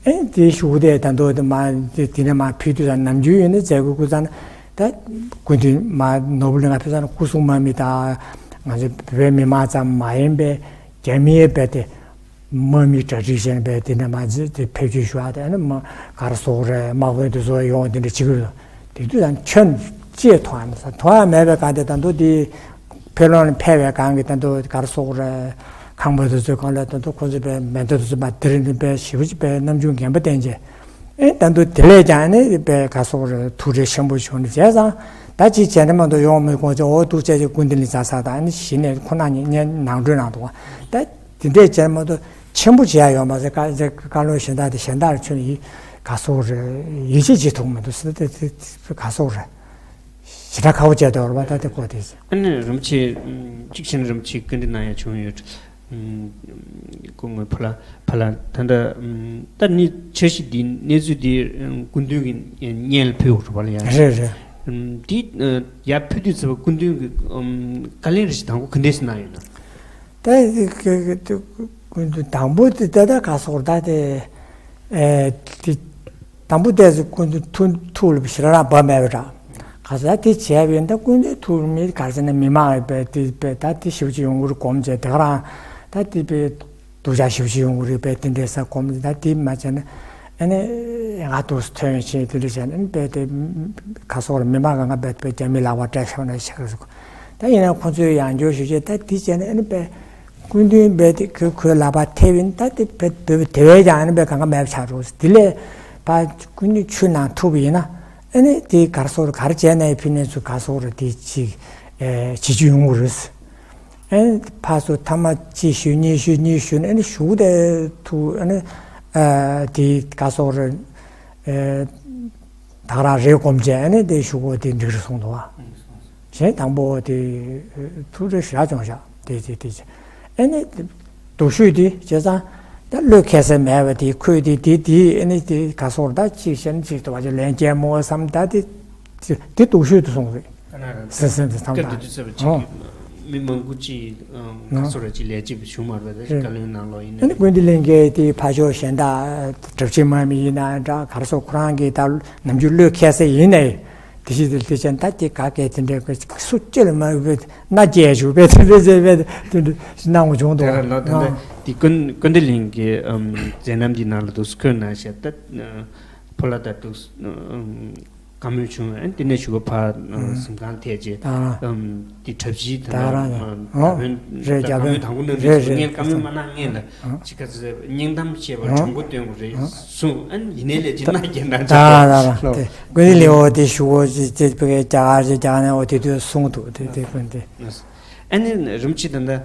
ཨེ་དེ་ཞུ་དེ་ད་མདོ་དེ་མ་དེ་དེ་ནས་མ་ཕུལ་དུས་ད་ནམ་རྒྱུན་ཡོད་ནས་མཛད་དགོས་སྐུ་ཚང་ད་སྐུ་མདུན་མ་ནོར་བུ་གླིང་ང་ཕེབས་ས་ན་སྐུ་སྲུང་དམག་མི་དང་ང་ཚོ་བོད་མི་མང་ཙམ་མ་ཡིན་པའི་རྒྱ་མིའི་དཔེ་དེ། དམག་མི་གྲ་སྒྲིག་བྱས་ནས་དེ་ནས་མ་ཚེ་དེ་ཕེབས་སྐྱེལ་ཞུ་བ་དེ་ནི་མ་གར་སོག་རེད་དམག་དཔོན་དེ་ཚོ་ཡོང་དེ་འདྲ་བྱེད་ཀྱི་ཡོད། དེ་དུས་ཡང་ཁྱོན་ཅེས་མཐོང་ཡང་མཐོང་ཡང་མེད་པའི་སྒང་དེ་ད་དུང་དེ་ཕེབས་ལོང་ལ་ཕེབས་པའི་སྒང་གི་ད་དུང་གར་སོག་རེད་ཁང་པ་དེ་ཚོའི་སྒང་ལ་ད་དུང་ཁོ་ཚོ་པའི་མེ་མདའ་དེ་ཚོ་མ་དེ་རིང་དུ་པའི་ཞེ་པོ་ཅིག་པའི་རྣམ་འགྱུར་ངན་པ་བསྟན་རྗེས་ཨེ་ད་དུང་དེ་ལས་ཀྱང་ནི་པའི་གར་སོག་རེད་ཐུགས་ཁྲལ་ཆེན་པོ་བྱུང་ནས་བྱས་ཙང་ད་ཅི་བྱས་ན་མ་གཏོགས་ཡོང་མི་དགོངས་ཚེ་འོ་ཐུགས་རྗེ་ཆེ་སྐུ་མདུན་ལ་མཛའ་ས་དང་ནི་གཞི་ནས་ཁོ་ན་ཉིད་ངའི་ནང་ཁྲོལ་ནང་དུ་ད། དེ་འདྲས་བྱས་མ་གཏོགས་ཆེན་པོ་བྱེད་ཡ་ཡོད་མ་ཟད་བཀའ་བཀའ་བློན་གཞན་དག་དེ་གཞན་དག་ཁྱོན་ཡིད་ག་སོག་རེད་ཡིད་ཆེས་བྱེད་ཐུབ་མི་འདུག་ཟེར་ཏེ་ག་སོག་རེད་ཞེ་དྲག་ཁག་པོ་བྱས་འདུག་རེད་པ་ད་དེ་གོ་དེ། ཨ་ནི་རིན་པོ་ཆེ་གཅིག་བྱས་ན་རིན་པོ་ཆེ་སྐུ་མདུན་གནང་ཡ་བྱུང་ཡོད། སྐུ་ངོ་ཕ་ལ་ཕ་ལ་ད་ལྟ་ད་ནི་འཆར་གཞི་འདི་གནས་ཚུལ་འདི་སྐུ་མདུན་གྱི་སྙན་ལ་ཕུལ་ཡོད་རེད་པ་ལ་ཡ། རེད་རེད། འདི་ཡར་ཕུལ་དུས་ཚེ་བ་སྐུ་མདུན་གྱི་བཀའ་ལན་རེ་ཞིག་དང་པོ་ག་འདྲས་སེ་གནང་ཡོད་ན། ད་ཀུན་ཏུ་དང་པོ་དེ་ད་ལྟ་ག་སོགས་ད་དེ་ཨེ་དེ་དང་པོ་ཏོག་ཙམ་ཀུན་ཏུ་ཐུགས་ཐུགས་ལ་ཞེ་དྲག་བབ་མེད་པ་འདྲ་ག་ས་དེ་བྱས་པས་ད་ཀུན་ཏུ་ཐུགས་མི་ག་ས་ན་མི་མང་བས་དེ་བས་ད་དེ་ཞེ་པོ་ཅིག་ཡོང་གི་རེད་གོམས་བྱས་དེ་ག་རང་ད་དེ་བས་སྡུག་ཅག་ཞེ་པོ་ཅིག་ཡོང་གི་རེད་བས་དེ་འདྲའི་ས་གོམས་ད་དེ་མ་བྱས་ན་ཨ་ནི་ང་ཏོག་ཙམ་ཐོན་ཡོང་ཕྱིན་དེ་འདྲ་བྱས་ན་ཨ་ནི་བས་དེ་ག་སོགས་ལ་མི་མང་གང་ག་བས་བས་རྒྱ་མི་ལག་པ་སྤྲད་ཤོག་ན་ཤག་ཟེར། ད་ཡིན་ན་ཁོ་ཚོས་ཡང་བསྐྱར་ཞུ་རྗེས་ད་དེ་བྱས་ན་ཨ་ནི་པས་སྐུ་མདུན་པས་དེ་ཁོས་ཁོའི་ལག་པ་ཐེབས་ཡིན་ད་དེ་བས་བོད་དེ་བས་ཀྱང་ཨ་ནི་པས་གང་ག་མེད་པ་ཆགས་འགྲོ་དེ་ལས་ཕ་སྐུ་མདུན་ཆུ་ནང་ཐུག་པ་ཡིན་ན་ཨ་ནི་དེ་གར་སོགས་གར་བྱས་ནས་ཕི་ནས་ཚུར་གར་སོགས་ར་དེ་ཅིག་བྱེད་རྒྱུ་ཡོང་གི་རེད། ཨ་ནི་ཕ་སོ་ཐ་མ་གཅིག་ཞུ་གཉིས་ཞུ་གཉིས་ཞུ་ནས་ཨ་ནི་ཞུ་དེ་ཐུག་ཨ་ནི་དེ་གར་སོགས་ར། ད་ག་རང་རེད་སྒོམ་བྱས་ནས་དེ་ཞུ་གོ་དེ་འགྲིག་རེད་གསུངས་འདུག་བ། གཞན་དང་པོ་དེ་ཐུགས་རེ་ཞེ་དྲག་བྱུང་ཤག་དེ་དེ་དེ་ཨེ་ནི་སྡུག་ཤོས་དེ་བྱས་ཙང་ད་བློས་འཁེལ་ས་མེད་པ་དེ་ཁོས་དེ་དེ་དེ་ཨེ་ནི་དེ་ག་སོགས་ད་གཅིག་བཤད་ན་གཅིག་ཏུ་བ་ཅིག་ལན་སྐྱེལ་མོ་བསམ་ད་དེ་དེ་སྡུག་ཤོས་དུ་སོང་རེད། སེམས་སེམས་དེ་བསམ་སྐབས་དང་དེ་དུས་ཚོད་པ་ཨོ། གཅིག་མི་མང་པོ་གཅིག་ང་ཚོ་ར་གཅིག་ལས་བྱེད་པ་བྱུང་མ་རེད་པས་ད་བཀའ་བློན་ནང་ལོགས་ཡིན་ཨ་ནི་ན་ཀུན་བདེ་གླིང་གའི་དེ་ཕ་ཕྱོགས་གཞན་དག་གྲབས་ཆེན་དམག་མི་ཡིན་ན་འདྲ་གར་སོགས་ཁོ་རང་གིས་ད་ནམ་རྒྱུན་བློས་འཁེལ་ས་ཡིན་ནའི་དེ་བཞིན་དུ་དེ་ཅན་ད་དེ་ག་གེ་དེ་འདྲའི་སུ་ལྕེ་ལ་མ་ཡོད་པའི་མནའ་སྐྱེལ་བྱུག་པའི་དེ་འདྲ་བྱས་པའི་དེ་འདྲ་གནང་བ་བྱུང་འདུག་ད་ག་ལ་ད་ལྟ་དེ་ཀུན་ཀུན་བདེ་གླིང་གི་མཛད་རྣམ་འདི་ནང་ལ་འདུག་སྐོར་ན་བཤད་ད་ཕོ་ལ་ད་འདུག་བཀའ་མོལ་བྱུང་། ཨ་ནི་དེ་ནས་གཞུག་གུ་ཕར་ཨ་གཟིམ་ཁང་ཐད་རྗེས། ད་རང་ཨམ་དེ་གྲྭ་བཞི་དེ་ད་རང་ཡང་ཨ་བཀའ་མོལ་རེད། བཀའ་མོལ་དང་པོ་གནང་དུས་རེད་ཚོ་རེད། ངས་བཀའ་མོལ་མ་གནང་སྔོན་ལ་ཨ་ཅིག་ག་ཚོད་སྙིང་གཏམ་བཤད་པར་ཨ་དྲང་པོ་སྟོན་དགོས་རེད་གསུངས། ཨ་ནི་ཡིན་ནའི་ལས་ཅི་ད་གནང་རྒྱན་དང་ད་ཆ་ད་ད་ལོ་དེ་ཀུན་གླེང་འོ་དེ་ཞུ་གོ་ཅི་ཅི་བི་གའི་རྒྱ་གར་ཅི་རྒྱ་གར་ནས་འོ་དེ་དུས་གསུངས་འདུག་དེ་དེ་ཀུན་དེ། ཨ་ནི་རིན་པོ་ཆེ་ད་ལྟ་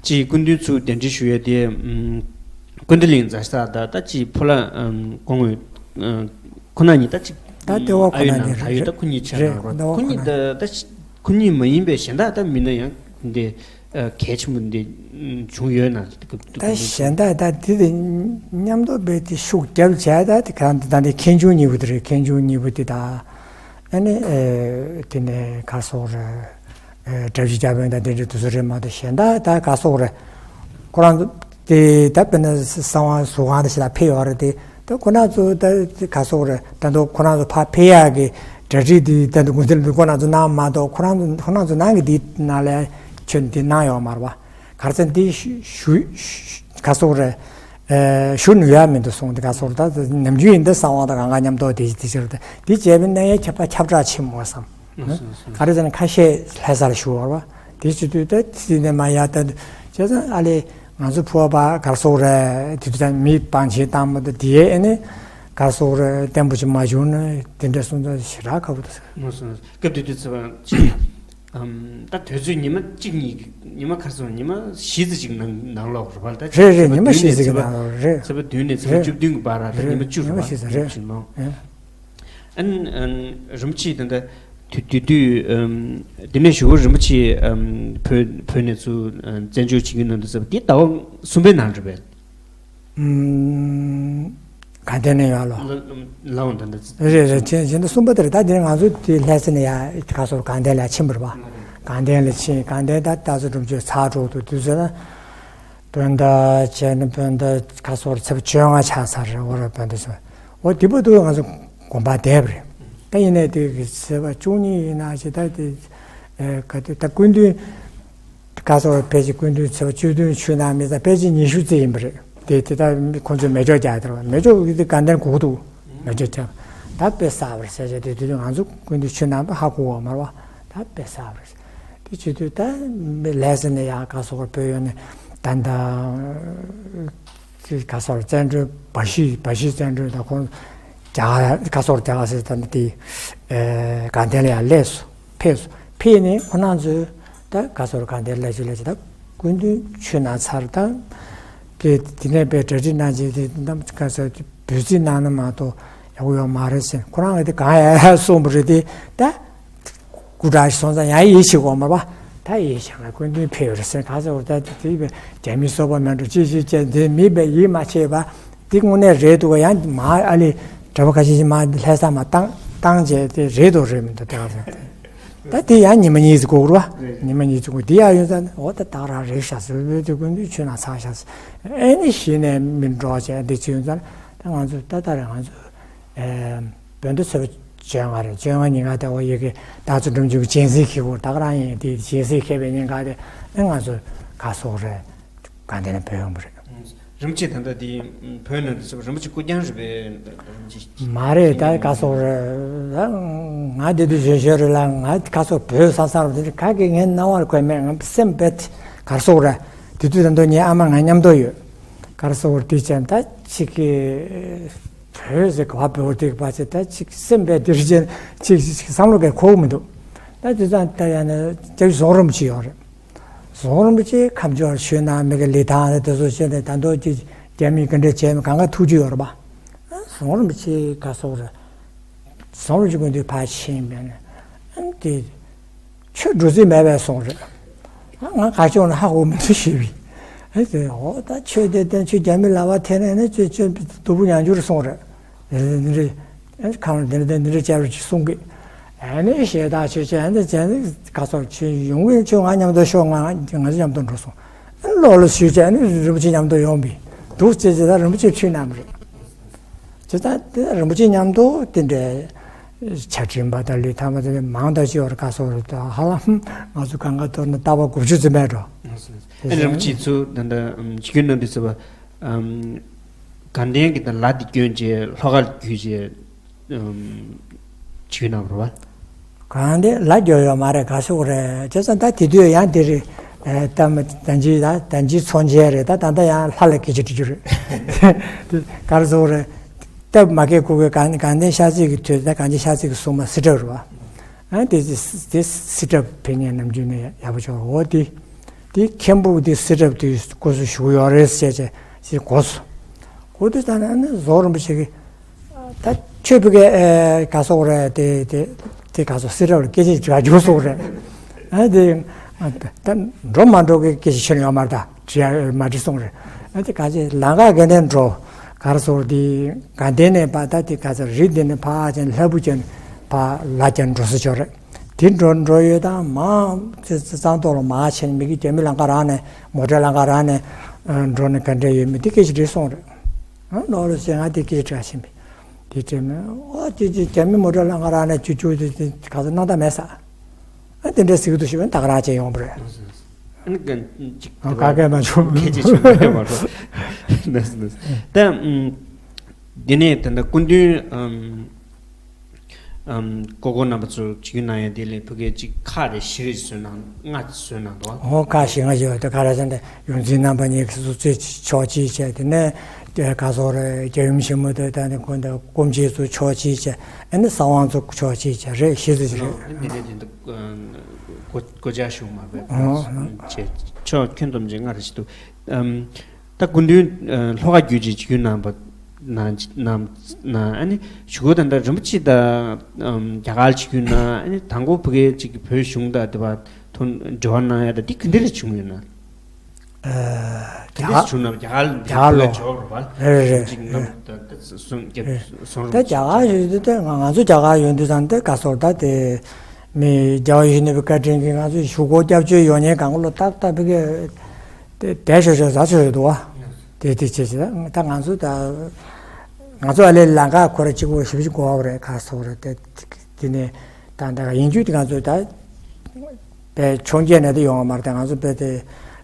ཅིག་སྐུ་མདུན་ཚུར་གདན་འདྲེན་ཞུ་ཡས་དེ་ཀུན་བདེ་གླིང་མཛའ་བཤེས་དང་ད་ཅིག་ཕོ་ལྷ་ཨམ་སྐུ་ངོ་ཁོ་ན་གཉིས་ད་ཅིག་ད་ལྟེ་བ་ཨ་ཁོ་ཡོད་ན་ནང་གཉིས་ད་ཡོད། རེད་ད་ཁོ་གཉིས་ཆ་རེད་རང་རོགས་ལྟེ་བ་ཁོ་ཁོ་གཉིས་ན་ད་ད་ཁོ་གཉིས་མ་ཡིན་པའི་གཞན་དག་ད་མི་སྣ་ཡང་འདི་གལ་ཆེན་པོ་འདི་བྱུང་ཡོད་ན། ད་གཞན་དག་ད་དེ་དེ་མཉམ་དུ་སྦས་ཏེ་ཤུགས་རྒྱབ་བྱས། ད་དེ་གང་ད་ལྟའི་མཁན་ཆུང་གཉིས་པོ་དེ་རེད། མཁན་ཆུང་གཉིས་པོ་དེ་ད་ཨ་ནི་དེ་ནས་ག་སོགས་རེད། གྲྭ་བཞི་བརྒྱ་དཔོན་དང་དེ་འདྲའི་དུ་སུ་རེད་མ་གཏོགས་གཞན་དག་ད་ག་སོགས་རེད། ཁོ་རང་ཚོ་དེ་ད་དཔེར་ན་གསང་བ་ཟུར་ཁང་དེ་ཞིག་ལ་ཕེབས་ཡོད་རེད་དེ། ད་ཁོ་རང་ཚོ་ད་ག་སོགས་རེད། ད་དུང་ཁོ་རང་ཚོ་ཕར་ཕེབས་ཡག་གི་གྲ་སྒྲིག་དེ་ད་དུང་དགོངས་ཚུལ་དུ་ཁོ་རང་ཚོ་གནང་མ་གཏོགས་ཁོ་རང་ཚོ་ཁོ་རང་ཚོ་ནང་གི་དེ་ནང་ལ་ཁྱོན་དེ་གནང་ཡོད་མ་རེད་པ། ག་རེ་ཟེར་ན་དེ་ཞུ་ཞུ་ག་སོགས་རེད། ཞུ་ནུས་ཡ་མི་འདུག་གསུངས་ཏེ། ག་སོགས་ད་ནམ་རྒྱུན་ཡིན་ད་གསང་བ་དང་གང་ག་མཉམ་དུ་དེ་དེ་ཕྱིར་ད་དེ་བྱས་པའི་གནས་ཡ་ཁྱབ་པ་ཁྱབ་བསྒྲགས་ཆེན་མོ་བསམ། ག་རེ་ཟེར་ན་ཁ་ཤས་ལྷ་ས་ལ་བཞུགས་པ་རེད་པ། དེ་བྱེད་དུས་ད་དེ་ནས་མ་ཡ་ད་བྱས་ཙང་ཨ་ལས་ང་ཚོ་ཕུ་བ་པ་ག་སོགས་རེད། དེ་དུས་ད་མི་སྤང་ཆེན་བཏང་མ་ད་དེ་ཨ་ནི་ག་སོགས་རེད། བརྟན་པོ་ཅིག་མ་བྱུང་ན་དེ་འདྲ་གསུངས་ད་ཞེ་དྲག་ཁག་པོ་འདུག་ཟེར། སྐབས་དེ་དུས་ཚེ་བ་ད་དུས་ཚོད་ཉི་མ་གཅིག་གཉིས་ཉི་མ་ག་སོང་ཉི་མ་བཞི་ཙམ་ཅིག་ནང་ནང་ལོག་རེད་པ། ད་རེད་རེད། ཉི་མ་བཞི་ཙམ་གྱི་ནང་ལོག་རེད། ཚེས་པ་བདུན་ནས་ཚེས་པ་རེད། བཅུ་བདུན་གྱི་བར་ལ་ད་རེད། ཉི་མ་བཅུ་ཉི་མ་རེད་པ། བཞི་ཙམ་རེད། བཞི་ལོང་། ཨ་ནི་རིན་པོ་ཆེ་ད་ལྟ་དུས་དུས་དུས་དེ་ནས་གཞུག་གུ་རིན་པོ་ཆེ་བོད་བོད་ནས་ཚུར་བཙན་བྱོལ་ཕྱིན་གྱི་ནང་དུ་ཚེས་པ་དེ་ཟླ་བ་གསུམ་པའི་ནང་རེད་པས། ཨུམ། དགའ་ལྡན་ནས་ཡར་ལོ། ལ་ལའང་ད་འདི་རེད་རེད། ཅན་ཅན་ད་གསུམ་པ་དེ་རེད། ད་དེ་ང་ཚོ་དེ་ལྷ་ས་ནས་ཡར་ག་སོགས་དགའ་ལྡན་ལ་ཕྱིན་པ་རེད་པ། དགའ་ལྡན་ལ་ཕྱིན། དགའ་ལྡན་ད་ད་ཚོ་སྒྲུབ་མཆོད་ཚར་འགྲོ་འདུག་དུས་ཚོད་ན། སྤུན་ཟླ་བྱས་ན་སྤུན་ཟླ་ག་སོགས་ཚེས་པ་བཅོ་ལྔ་ཆགས་ཚར་རེད། འོ་རེད། སྤུན་ཟླ་ཚོ་འོ་དེ་བར་དུ་ང་ཚོ་དགོན་པ་བསྡད་པ་རེད། ད་ཡིན་ནའི་དེ་གི་ཚེས་པ་བཅུ་གཉིས་ཡིན་ན་ཞེ་ད་དེ་ག་དུས་ད་སྐུ་མདུན། ག་སོགས་ཕལ་ཆེར་སྐུ་མདུན་ཚེས་པ་བཅུ་བདུན་ཆུ་ནང་མི་ཚང་ཕལ་ཆེར་ཉི་ཤུ་ཙམ་ཡིན་པ་རེད། དེ་དེ་ལྟར་ཁོང་ཚོས་མེ་སྒྱོགས་རྒྱག་དེར་བ་མེ་སྒྱོགས་ཀྱི་དེ་དགའ་ལྡན་གུག་འདུག་མེ་སྒྱོགས་རྒྱག་ད་དཔེ་གསར་པ་རེད་ཟེར་བྱས་དེ་དུས་ང་ཚོ་སྐུ་མདུན་ཆུ་ནང་ཧ་གོ་བ་མ་རེད་པ། ད་དཔེ་གསར་པ་རེད། དེ་བྱེད་དུས་ད་མི་ལྷ་ས་ནས་ཡར་ག་སོགས་བོད་ཡོང་ནས་ད་ད་ག་སོགས་བཙན་བྱོལ་བ་ཤི་བ་ཤི་བཙན་བྱོལ་དང་ཁོང་རྒྱ་ག་སོགས་རྒྱ་ག་སེ་ད་དེ་དགའ་ལྡན་ལ་ཡར་སླེབས་སོང་། ཕེབས་སོང་། ཕེབས་ནས་ཁོ་རང་ཚོས་ད་ག་སོགས་དགའ་ལྡན་ལས་བྱེད་ལས་བྱེད་ད་སྐུ་མདུན་ཆུ་ནང་ཚར་ད་དེ་དེ་ནས་པའི་གྲ་སྒྲིག་གནང་བྱས་དེ་ད་ག་སོགས་འབོད་ཚིག་གནང་ན་མ་གཏོགས་ཡག་པོ་ཡོད་མ་རེད་ཟེར། ཁོ་རང་གིས་དེ་གང་ཡང་ཡང་གསུངས་པ་རེད་དེ། ད་སྐུ་དྲག་ཞིག་སོང་ཙང་ཡང་ཡིད་ཆེས་དགོས་མ་རེད་པ། ད་ཡིད་ཆེས་ང་སྐུ་མདུན་ཕེབས་ཡོད་རེད་ཟེར། ག་ཚོད་འོ་ད་དེ་དེ་རྒྱ་མི་སོག་པོ་མེད་འགྲོ་ཅི་ཞིག་བྱས་འདི་མི་པའི་ཡིད་མ་ཆེས་པ་དེ་དངོས་གནས་རེད་འདུག་ག་ཡང་མ་ཨ་ལི་གྲྭ་པ་ཁ་ཤས་ཤིག་མ་ལྷ་ས་མ་བཏང་བཏང་བྱས་དེ་རེད་དོ་རེད་མི་འདུག་དེ་ག་ཚོད་དེ། ད་དེ་ཡང་ཉི་མ་གཉིས་ཙམ་འགོར་བ། ཉི་མ་གཉིས་ཙམ་འགོར་དེ་ཡང་ཡོད་ཙང་འོ་ད་ད་རང་རེད་ཤག་ཟེར་བའི་དེ་སྐུ་མདུན་ཆུ་ནང་ཚར་ཤག་ཟེར། ཨེ་ནི་གཞི་ནས་མི་འགྲོ་བྱས་འདི་ཚོ་ཡོད་ཙང་ད་ང་ཚོ་ད་ལྟ་རེད་ང་ཚོ། བོད་ཟླ་ཚེས་པ་བཅོ་ལྔ་རེད། བཅོ་ལྔ་ཉིན་ཀ་དེ་འོ་ཡི་གེ་ད་ཚོ་སྒྲུབ་མཆོད་ཀྱི་སྦྱིན་སྲེག་ཁེལ་གོ་ད་ག་རང་ཡིན་དེ་སྦྱིན་སྲེག་ཁེལ་བའི་ཉིན་ཀ་དེ་ཨེ་ང་ཚོ་ག་སོགས་རེད། དགའ་ལྡན་ལ་བོད་ཡོང་པ་རེད། རིན་པོ་ཆེ་ད་ལྟ་དེ་བོད་ནང་དུ་ཚུད་པ་རིན་པོ་ཆེ་སྐུ་རྐྱང་རེད་པས། རིན་པོ་ཆེ་མ་རེད། ད་ག་སོགས་རེད། ང་དེ་དུས་གཞོན་གཞོན་རེད་ལ་ང་ག་སོགས་བོད་ས་ས་རུ་དེ་ག་གི་ངའི་སྣང་བར་འཁོད་མེད། ང་སེམས་པས་ག་སོགས་རེད། དེ་དུས་ད་དུང་ངའི་ཨ་མ་ང་མཉམ་དུ་ཡོད། ག་སོགས་དེ་ཅན་ད་ཅིག་གི་བོད་ཟེར་ག་བ་བོད་དེ་བ་ཚེ་ད་ཅིག་སེམས་པའི་འདིར་ཅན་ཅིག་ཅིག་བསམ་བློ་གས་འཁོར་མི་འདུག་ད་དེ་ཙང་ད་ཡང་ན་སྐྱབས་རྗེ་ཟུང་རིན་པོ་ཆེ་ཡོད་རེད། ཟུང་རིན་པོ་ཆེ་ཁ་མཆོག་ཞུས་ན་མི་ག་ལི་ཐང་ལ་དེ་ཚོ་བྱས་ནས་ད་མདོ་ཅིག་རྒྱ་མི་ག་འདྲ་བྱས་མི་གང་ག་ཐུགས་རྒྱུས་ཡོད་རེད་པ། ཟུང་རིན་པོ་ཆེ་ག་སོགས་རེད། ཟུང་རིན་པོ་ཆེ་ཀུན་དུ་ཕར་ཕྱིན་པས་ན་དེ། ཆོས་སྒྲུབ་རྩིས་མེད་པའི་སོང་རེད། ང་ག་ཅོག་ན་ཧ་གོ་མི་འདུག་ཞེས་པས། ཨེ་ཙེ་འོ་ད་ཆོས་དེ་བསྟན་ཆོས་རྒྱ་མི་ལ་བ་ཐེ་ནས་ནི་ཆོས་ཆོས་སྡུག་པོ་ཉང་འགྱུར་སོང་རེད། འདི་འདྲ་ཨེ་ཁམས་འདི་འདྲ་འདི་འདྲ་བྱ་རུ་ཅིག་གསུང་གི་ཨེ་ནི་ཞེ་ད་ཆོས་ཆོས་ཨེ་འདི་བྱས་ནི་ག་སོགས་ཆོས་ཡོང་གི་ཆོས་ང་མཉམ་དུ་ཤོག་ང་ང་ཚོ་མཉམ་དུ་འགྲོ་སོང་། ཨེ་ལོ་ལོ་ཞུས་བྱས་ནི་རིན་པོ་ཆེ་མཉམ་དུ་ཡོང་པས་འདུག་ཅེས་ཅེས་ད་རིན་པོ་ཆེ་ཁྲིད་གནང་བ་རེད། ཇི་ལྟར་དེ་རིན་པོ་ཆེ་མཉམ་དུ་དེ་འདྲའི་ཆ་འཕྲིན་པ་དང་ལུས་ཐ་མ་དེ་མང་དག་ཅིག་ཡོད་རེད། ག་སོགས་རེད་ད་ཧ་ལམ་ང་ཚོ་གང་ག་གཏོར་ན་རྟག་པར་དགུ་བཅུ་ཙམ་མེད་འགྲོ། ཨ་ནི་རིན་པོ་ཆེ་ཚུར་ད་ལྟ་ཆིབས་བསྒྱུར་གནང་དུས་ཙམ་པ་དགའ་ལྡན་གྱི་ད་ལ་དེ་བསྐྱོན་རྗེས་ལྷོ་ཁ་ལ་བརྒྱུད་རྗེས། བྱུང་ན་རེད་བ། གང་དེ་ལ་རྒྱོ་ཡོད་མ་རེད། ག་སོག་རེད་བྱས་ཙང་ད་དེ་དུས་ཡང་དེ་རེད། ད་མ་ད་ཅི་ད་ད་ཅི་ཚོང་ཆེན་རེད། ད་ད་ད་ཡང་ལྷ་ལ་སྐད་ཆ་དྲི་རྒྱུ་རེད། ག་རེ་སོག་རེད། སྟབས་མ་ཁེལ་ཁུག་གི་གང་གང་དེ་ཤ་ཚིག་གི་དུས་ད་གང་ཅི་ཤ་ཚིག་གི་སྲུང་མ་སི་ཏྲབ་རེད་བ། ཨ་དེ་དེ་སི་ཏྲབ་ཕེ་ཉེ་ནམ་རྒྱུན་ནས་ཡག་པོ་ཆོག་འོ་དེ་དེ་མཁན་པོ་དེ་སི་ཏྲབ་དེ་སྐུ་གཟུགས་ཞུ་གི་ཡོད་རེད་ཟེར་བྱས་ཞེས་གོ་སོང་། གོ་དུས་ད་ནི་ཟོ་རིན་པོ་ཆེ་གི་ད་ཆོས་ཕ་གི་ཨེ་ག་སོག་རེད། དེ་དེ་དེ་ག་སོག་སི་ཏྲབ་ལ་སྐད་ཆ་དྲི་བ་འཇུག་སོག་རེད། ཨ་དེ་ད་འགྲོ་མ་འགྲོ་གི་སྐད་ཆ་ཤོད་ཡོད་མ་རེད། ད་དྲི་ཡ་མ་དྲི་སོང་རེད། ཨ་དེ་ག་ཅི་ལམ་ཁ་ག་ནས་འགྲོ། གར་སོགས་དེ་ག་འདི་ནས་ཕ་ད་དེ་ག་ཚ་རི་འདི་ནས་ཕ་ཅན་ལྷ་བུ་ཅན་ཕ་ལ་ཅན་འགྲོ་ས་ཆོག་རེད། དེ་འགྲོ་འགྲོ་ཡོད་དང་མ་ཙི་ཙི་གཙང་ཏོག་ལ་མ་ཕྱིན་མི་གི་རྒྱ་མི་ལམ་ཁ་རང་ནས་མོ་ཊ་ལམ་ཁ་རང་ནས་འགྲོ་ནས་ག་འདྲ་ཡོད་མི་དེ་སྐད་ཆ་དྲིས་སོང་རེད། ཨ་ནོ་ལོ་ཟེར་ང་དེ་སྐད་ཆ་དྲིས་ཕྱིན་པས་དེ་དྲིས་མི་ཨོ་དེ་དེ་རྒྱ་མི་མོ་ཊ་ལམ་ཁ་རང་ནས་ཅུ་ཅུ་དེ་དེ་ག་ཚ་སྣང་དག་མེད་ས། ཨ་དེ་འདྲ་ཟིག་ཏུ་ཞིག་ད་ག་རང་བྱས་ཡོང་བ་རེད། ཨ་ནི་ག་ཅིག་ཨ་ག་གེ་མ་བྱུང་། ཁྱེད་ཀྱིས་བྱུང་བ་མ་རེད། ནས་ནས་ད་ཨམ་དེ་ནས་ད་ལྟ་སྐུ་མདུན་ཨམ་ཨམ་ཀོ་ཀོ་རྣམ་པ་ཚོ་བྱུང་ན་ཡང་དེ་ལས་ཕ་གི་ཅིག་ཁ་རེ་བཞི་རེ་བཟོས་ན་ལྔ་བཟོས་ན་འདུག་ཨ། ཨོ་ཁ་བཞི་ལྔ་བཞི་བ་དེ་ག་རེ་ཟེར་ན་ཡོངས་འཛིན་རྣམ་པ་གཉིས་ཀྱི་སུ་ཚོད་ཆོག་ཅིག་བྱས་དེ་ནས་དེ་ག་སོག་རེ་རྒྱལ་ཡུམ་ཆེན་མོ་དེ་ད་ནི་ཁོ་འདི་སྐུ་མཆེད་ཚོ་ཆོག་ཅིག་བྱས་ཨ་ནི་གསང་བང་ཚོ་ཆོག་ཅིག་བྱས་རེད་བཞི་ཚོ་ཞིག་རེད། འདི་འདྲ་འདི་འདྲ་གོ་གོ་ཆ་ཞུ་མ་བས་ཨོ་ཨོ། བྱས་ཆོག་ཁྱོན་བསྡོམས་ཀྱི་ལྔ་རེ་ཞིག་འདུག་ཨམ། ད་སྐུ་མདུན་ལྷོ་ཁ་བརྒྱུད་ཅིག་བྱུང་གནང་པ་ན་ན་ན་ཨ་ནི་གཞུག་གུ་ད་ལྟ་རིན་པོ་ཆེ་ད་ཨམ་རྒྱ་གར་ཅིག་བརྒྱུད་ན་ཨ་ནི་དང་པོ་ཕ་གི་ཅིག་བོད་གཞུང་དང་དེ་བ་ཐོན་འབྲེལ་བ་གནང་ཡ་ད་འདི་ག་འདི་རེ་བྱུང་ཡོད་ན། ཨ་དེ་འདྲ་རྒྱ་བྱུང་ན་རྒྱ་གར་རྒྱ་གར་ལ་འཇོག་རུ་བ་རེད་རེད་ཅིག་ནམ་ད་ད་སོང་རྒྱབ་སོང་ད་རུ་རྒྱ་གར་ཡོད་དུས་ད་ང་ང་ཚོ་རྒྱ་གར་ཡོད་དུས་ཙང་ད་ག་སོག་ད་དེ་མི་རྒྱ་བ་ཡིན་ནི་བི་བཀའ་དྲིན་གྱིས་ང་ཚོ་ཞུ་སྒོ་སྐྱབས་བཅོལ་ཡོང་ཉེན་གང་ག་ལོ་ཏག་ཏག་བི་གེ་དེ་དེ་ཤོ་ཤོ་ཟ་ཆོ་ཡོད་དུ་བ་དེ་དེ་བྱེད་ཅི་ད་ང་ཚོ་ད་ང་ཚོ་ཨ་ལེ་ལང་ཀ་ཁོ་ར་གཅིག་པོ་ཞིབ་ཞིབ་གོ་བ་རེད་ག་སོག་རེད་དེ་དེ་ནས་ད་ད་ཡིན་རྒྱུ་དེ་ང་ཚོ་ད། པའི་འཕྱོངས་རྒྱས་ནས་དེ་ཡོང་བ་མ་རེད་དེ་ང་ཚོ་དཔེ་དེ་